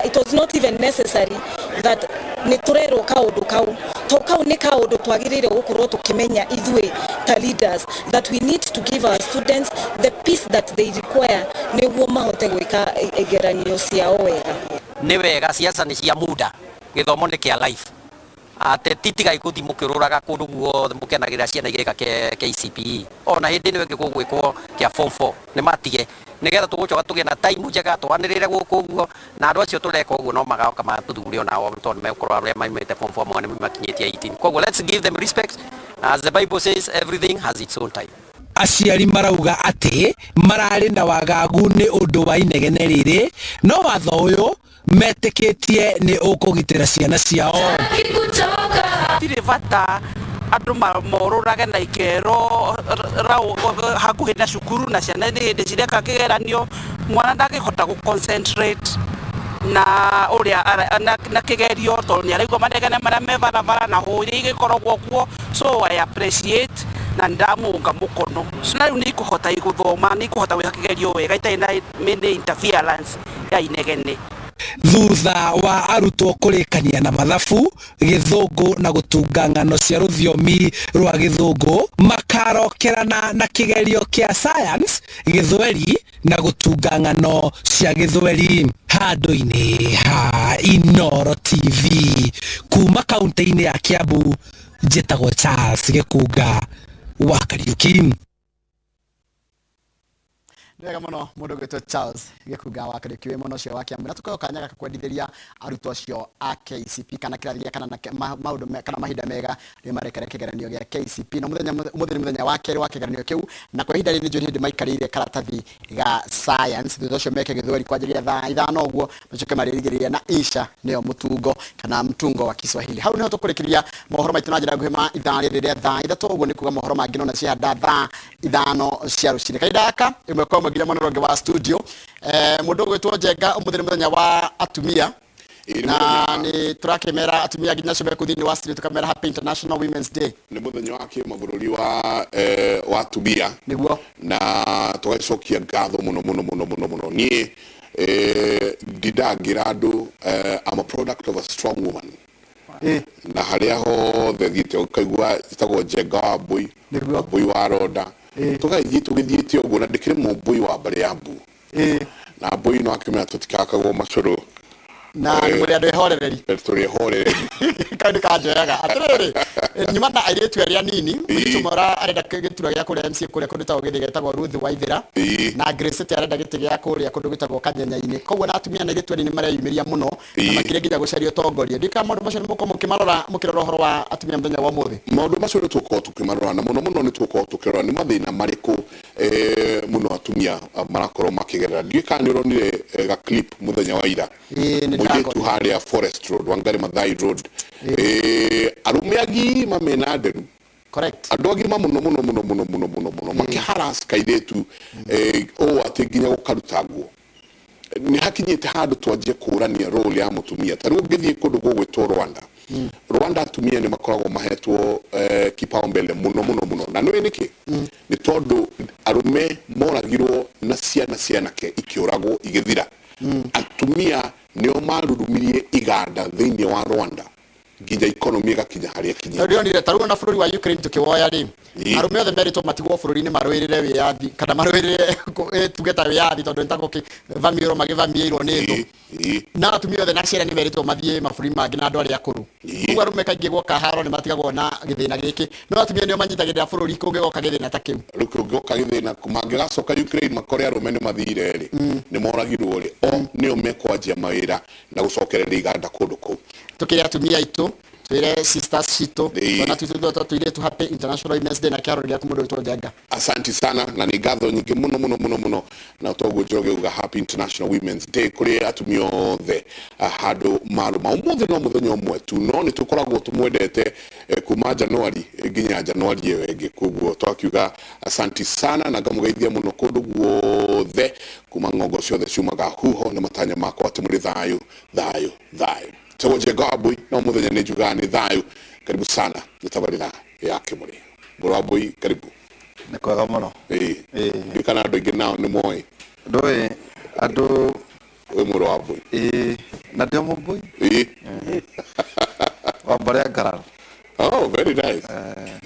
it was not even necessary that nĩ tũrerwo kaũndũ kau, to kau nĩ kaũndũ twagĩrĩire gũkorwo tũkĩmenya ithuĩ ta leaders that we need to give our students the peace that they require nĩguo mahote gwĩka igeranio ciao wega. Nĩ wega siasa nĩ cia muda, gĩthomo nĩ kĩa life. Ateti tigai gũthiĩ mũkĩũrũraga kũndũ guothe mũkenagĩrĩra ciana igĩka KCPE. Ona hĩndĩ ĩno ĩngĩ gũgwĩkwo kĩa form 4 nĩ matige nĩgetha tũgũcoka tũgĩe na time njega twanĩrĩre gũkũ ũguo, na andũ acio tũreka ũguo no magoka matũthure onao tondũ megũkorwo arĩa maumĩte form 4 mone makinyĩtie 18. Koguo let's give them respect, as the Bible says everything has its own time. Aciari marauga atĩ mararĩ na wagagu nĩ ũndũ wa inegene rĩrĩ, no watho ũyũ metĩkĩtie nĩ ũkũgitĩra ciana ciao. Hatirĩ bata andũ morũrage na ikero hakuhĩ na cukuru na ciana nĩ hĩndĩ cireka kĩgeranio, mwana ndangĩhota gũ concentrate na ũrĩa na kĩgerio tondũ nĩ araigua manegene marĩa me barabara na hũri igĩkoragwo kuo. So I appreciate na ndamũnga mũkono. So na rĩu nĩ ikũhota gũthoma, nĩ ikũhota gwĩka kĩgerio wega itarĩ na many interference ya inegene. Thutha wa arutwo kũrĩkania na mathabu, gĩthũngũ na gũtunga ng'ano cia rũthiomi rwa gĩthũngũ, makarokerana na kĩgerio kĩa science, gĩthweri na gũtunga ng'ano cia gĩthweri. Handũ-inĩ ha Inoro TV kuma kaunti-inĩ ya Kiambu, njĩtagwo Charles Gĩkunga wa Kariuki. Wega muno mundu gwitwo Charles Gĩkunga wa Kariuki wĩ mwena ũcio wa Kiambu, na tũkoyo kanya gaka kwendithĩria arutwo acio a KCP kana kĩrathi gĩa kana maũndũ kana mahinda mega rĩrĩa marekera kĩgeranio gĩa KCP. Na ũmũthĩ nĩ mũthenya wa kerĩ wa kĩgeranio kĩu, na kwa ihinda rĩrĩ nĩnjũĩ hĩndĩ maikarĩire karatathi ga science, thutha ũcio meke gĩthweri kwanjĩrĩria thaa 5 ũguo, macoke marĩrigĩrĩria na insha nĩyo mũtungo kana mtungo wa Kiswahili. Hau nĩho tũkũrĩkĩria mohoro maitũ na njĩra nguhĩ ma ithaa rĩrĩ rĩa thaa 3 ũguo nĩ kuga mohoro mangĩ nona ciahanda thaa 5 cia rũcinĩ. Kahinda gaka ĩmwe kwa ĩmwe nginya mwena ũrĩa ũngĩ wa studio, mũndũ ũgwĩtwo Njenga, ũmũthĩ nĩ mũthenya wa atumia. Na nĩ tũrakĩmera atumia nginya acio mekũ thĩinĩ wa studio, tũkamera Happy International Women's Day. Nĩ mũthenya wa kĩmabũrũri wa wa atumia. Nĩguo. Na tũgacokia ngatho mũno mũno mũno mũno mũno. Niĩ ndindangĩra andũ, I'm a product of a strong woman. Na harĩa hothe thiĩte ũkaigua ĩtagwo Njenga wa Mbũi, Mbũi wa Ronda, tũgagĩthiĩ tũgĩthiĩte ũguo, na ndĩkĩrĩ mũmbũi wa mbarĩ ya Mbu. Na mbũi no akĩmenya tũtikakagwo macũrũ. Na nĩ mũrĩ andũ ehorereri. Tũrĩ ehorereri. Kau nĩ kanjoyaga atĩrĩrĩ, nyuma na airĩtu arĩa nini. Mũirĩtu ũmwe arenda gĩturwa gĩa kũrĩa MCA kũrĩa kũndũ gwĩtagwo Gĩthĩga, getagwo Ruth Waithĩra, na Grace City arenda gĩtĩ gĩa kũrĩa kũndũ gwĩtagwo Kanyenya-inĩ. Koguo na atumia na airĩtu anini mareyumĩria mũno na makĩria nginya gũcaria ũtongoria. Ndiũĩ kana maũndũ macio nĩ mũkorwo mũkĩmarora mũkĩrora ũhoro wa atumia mũthenya wa ũmũthĩ. Maũndũ macio nĩ tũgũkorwo tũkĩmarora, na mũno mũno nĩ tũgũkorwo tũkĩrora nĩ mathĩna marĩkũ mũno atumia marakorwo makĩgerera. Ndiũĩ kana nĩ ũronire ga clip mũthenya wa ira. Nĩ mũirĩtu ndakona. Harĩa Forest Road, Wangari Maathai Road, arũme agima mena nderu. Correct. Andũ agima mũno mũno mũno mũno mũno mũno mũno makĩharas kairĩtu ũũ atĩ nginya gũkaruta nguo. Nĩ hakinyĩte handũ twanjie kũrania role ya mũtumia. Ta rĩu ũngĩthiĩ kũndũ gũgwĩtwo Rwanda, Rwanda atumia nĩ makoragwo mahetwo kipaumbele mũno mũno mũno. Na nĩũĩ nĩkĩ? Nĩ tondũ arũme moragirwo na ciana cianake ikĩũragwo igĩthira. Atumia nĩo marurumirie iganda thĩinĩ wa Rwanda nginya economy ĩgakinya harĩa ĩkinyĩte. Ndĩronire ta rĩu ona bũrũri wa Ukraine tũkĩwoya rĩ, arũme othe merĩtwo matigwo bũrũri-inĩ marũĩrĩre wĩyathi kana marũĩrĩre tuge ta wĩyathi, tondũ nĩ ta gũkĩvamiĩrwo magĩvamiĩirwo nĩ thũ, na atumia othe na ciana nĩ merĩtwo mathiĩ mabũrũri mangĩ na andũ arĩa akũrũ. Koguo arũme kaingĩ guoka haro nĩ matigagwo na gĩthĩna gĩkĩ, no atumia nĩo manyitagĩrĩra bũrũri kũngĩgoka gĩthĩna ta kĩu. Rĩu kũngĩgoka gĩthĩna, mangĩgacoka Ukraine makore arũme nĩ mathire rĩ, nĩ moragirwo rĩ, o nĩo mekwanjia mawĩra na gũcokereria iganda kũndũ kũu. Tukire atumia aitũ, twire sisters citũ, twana twitũ tũirĩtu, Happy International Women's Day. Na kĩharo gĩaku mũndũ wĩtwo Njenga. Asanti sana, na nĩ ngatho nyingĩ mũno mũno mũno mũno. Na toguo Njoroge uga, Happy International Women's Day kũrĩ atumia othe handũ marũma. Ũmũthĩ no mũthenya ũmwe tu, no nĩ tũkoragwo tũmwendete kuma Januari nginya Januari ĩyo ĩngĩ. Koguo twakiuga asanti sana na ngamũgeithia mũno kũndũ guothe kuma ng'ongo ciothe ciumaga huho, na matanya makwa atĩ mũrĩ thayũ thayũ thayũ. Tagwo Njenga wa Mbũi, no mũthenya nĩ njugaga nĩ thayũ. Karibu sana nĩ tabarĩra ya Kĩmũrĩ. Mũrũ wa Mbũi, karibu. Nĩ kwega mũno. Ĩĩ, ndiũĩ kana andũ aingĩ nao nĩ moĩ. Ndũĩ andũ. Wĩ mũrũ wa Mbũi. Ĩĩ, na ndĩ o mũmbũi. Ĩĩ. Wa mbarĩ ya Ngararo. Oh, very nice.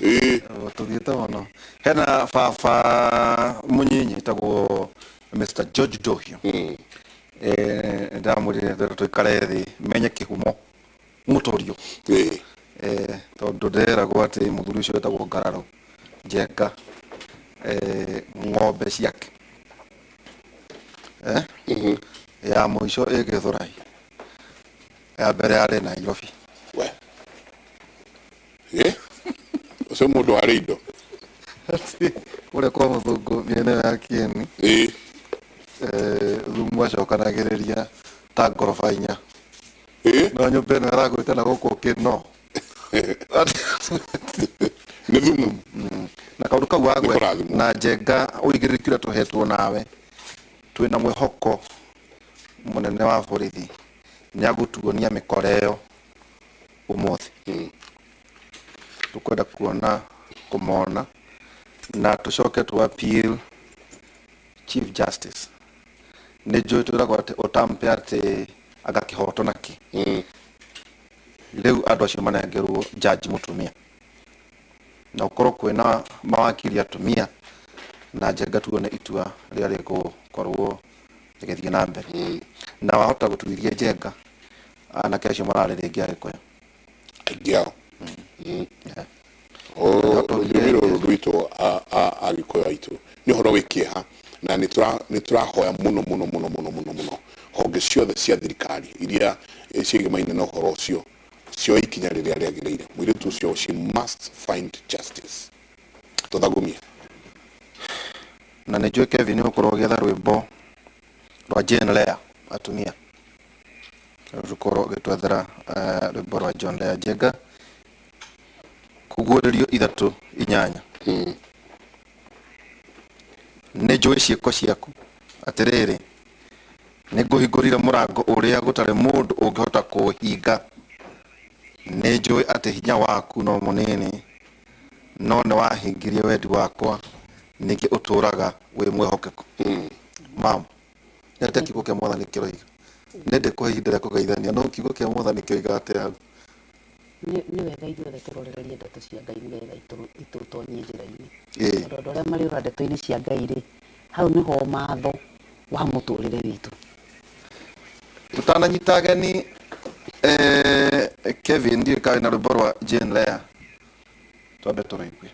Ĩĩ. Tũthiĩte mũno. Hena baba mũnyinyi etagwo Mr George Dohio. Ndamwĩrire ndĩrenda tũikare thĩ menye kĩhumo mũtũrio. Tondũ ndĩreragwo atĩ mũthuri ũcio wetagwo Ngararo Njenga, ng'ombe ciake ya mũico ĩ Gĩthũrai, ya mbere yarĩ Nairobi. We. Ũcio mũndũ warĩ indo. Kũrĩa kwa mũthũngũ mĩena ĩyo ya Kieni. Thumu acokanagĩrĩria ta ngoroba 4. No nyũmba ĩno ĩragwĩte na gũkũ kĩno. Nĩ thumu. Na kaũndũ kau wagwe Nĩ kũrathimwo. Na Njenga ũigĩrĩrĩki ũrĩa tũhetwo nawe, twĩna mwĩhoko mũnene wa borithi nĩ agũtuonia mĩkora ĩyo ũmũthĩ. Tũkwenda kuona kũmona na tũcoke tũ appeal Chief Justice. Nĩ njũĩ twĩragwo atĩ ũtampe atĩ anga kĩhoto nakĩ. Rĩu andũ acio manengerwo judge mũtumia, na gũkorwo kwĩna mawakiri atumia, na Njenga tuone itua rĩrĩa rĩgũkorwo rĩgĩthiĩ na mbere. Na wahota gũtuithia Njenga anake acio mararĩ rĩngĩ Agĩkũyũ. Aingĩ ao. Rũthiomi rũrũ rwitũ Agĩkũyũ aitũ nĩ ũhoro wĩ kĩeha, na nĩ tũrahoya mũno mũno mũno mũno mũno mũno honge ciothe cia thirikari iria ciĩgemaine na ũhoro ũcio cioe ikinya rĩrĩa rĩagĩrĩire. Mũirĩtu ũcio, she must find justice. Tũthagumie. Na nĩ njũĩ Kevin nĩ ũgũkorwo ũgĩetha rwĩmbo rwa Jane Lea atumia, rũkorwo ũgĩtwethera rwĩmbo rwa John Lea Njenga kũguũrĩrio 3:8. Nĩ njũĩ ciĩko ciaku, atĩrĩrĩ, Nĩ ngũhingũrĩire mũrango ũrĩa gũtarĩ mũndũ ũngĩhota kũũhinga. Nĩ njũĩ atĩ hinya waku no mũnini, no nĩ wahingirie wendi wakwa, ningĩ ũtũũraga wĩ mwĩhokeku. Mam, nĩ atĩa kiugo kĩa mwathani kĩroiga? Nĩ ndĩkũhe ihinda rĩa kũgeithania, no kiugo kĩa mwathani kĩroiga atĩa hau? Nĩ wega ithuothe tũrorererie ndeto cia Ngai nĩgetha itũtonyie njĩra-inĩ. Ĩĩ. Tondũ andũ arĩa marĩũra ndeto-inĩ cia Ngai rĩ, hau nĩho matho wa mũtũrĩre witũ. Tũtananyita ageni Kevin, ndiũĩ kana wĩna rwĩmbo rwa Jane Lea, twambe tũrũigue.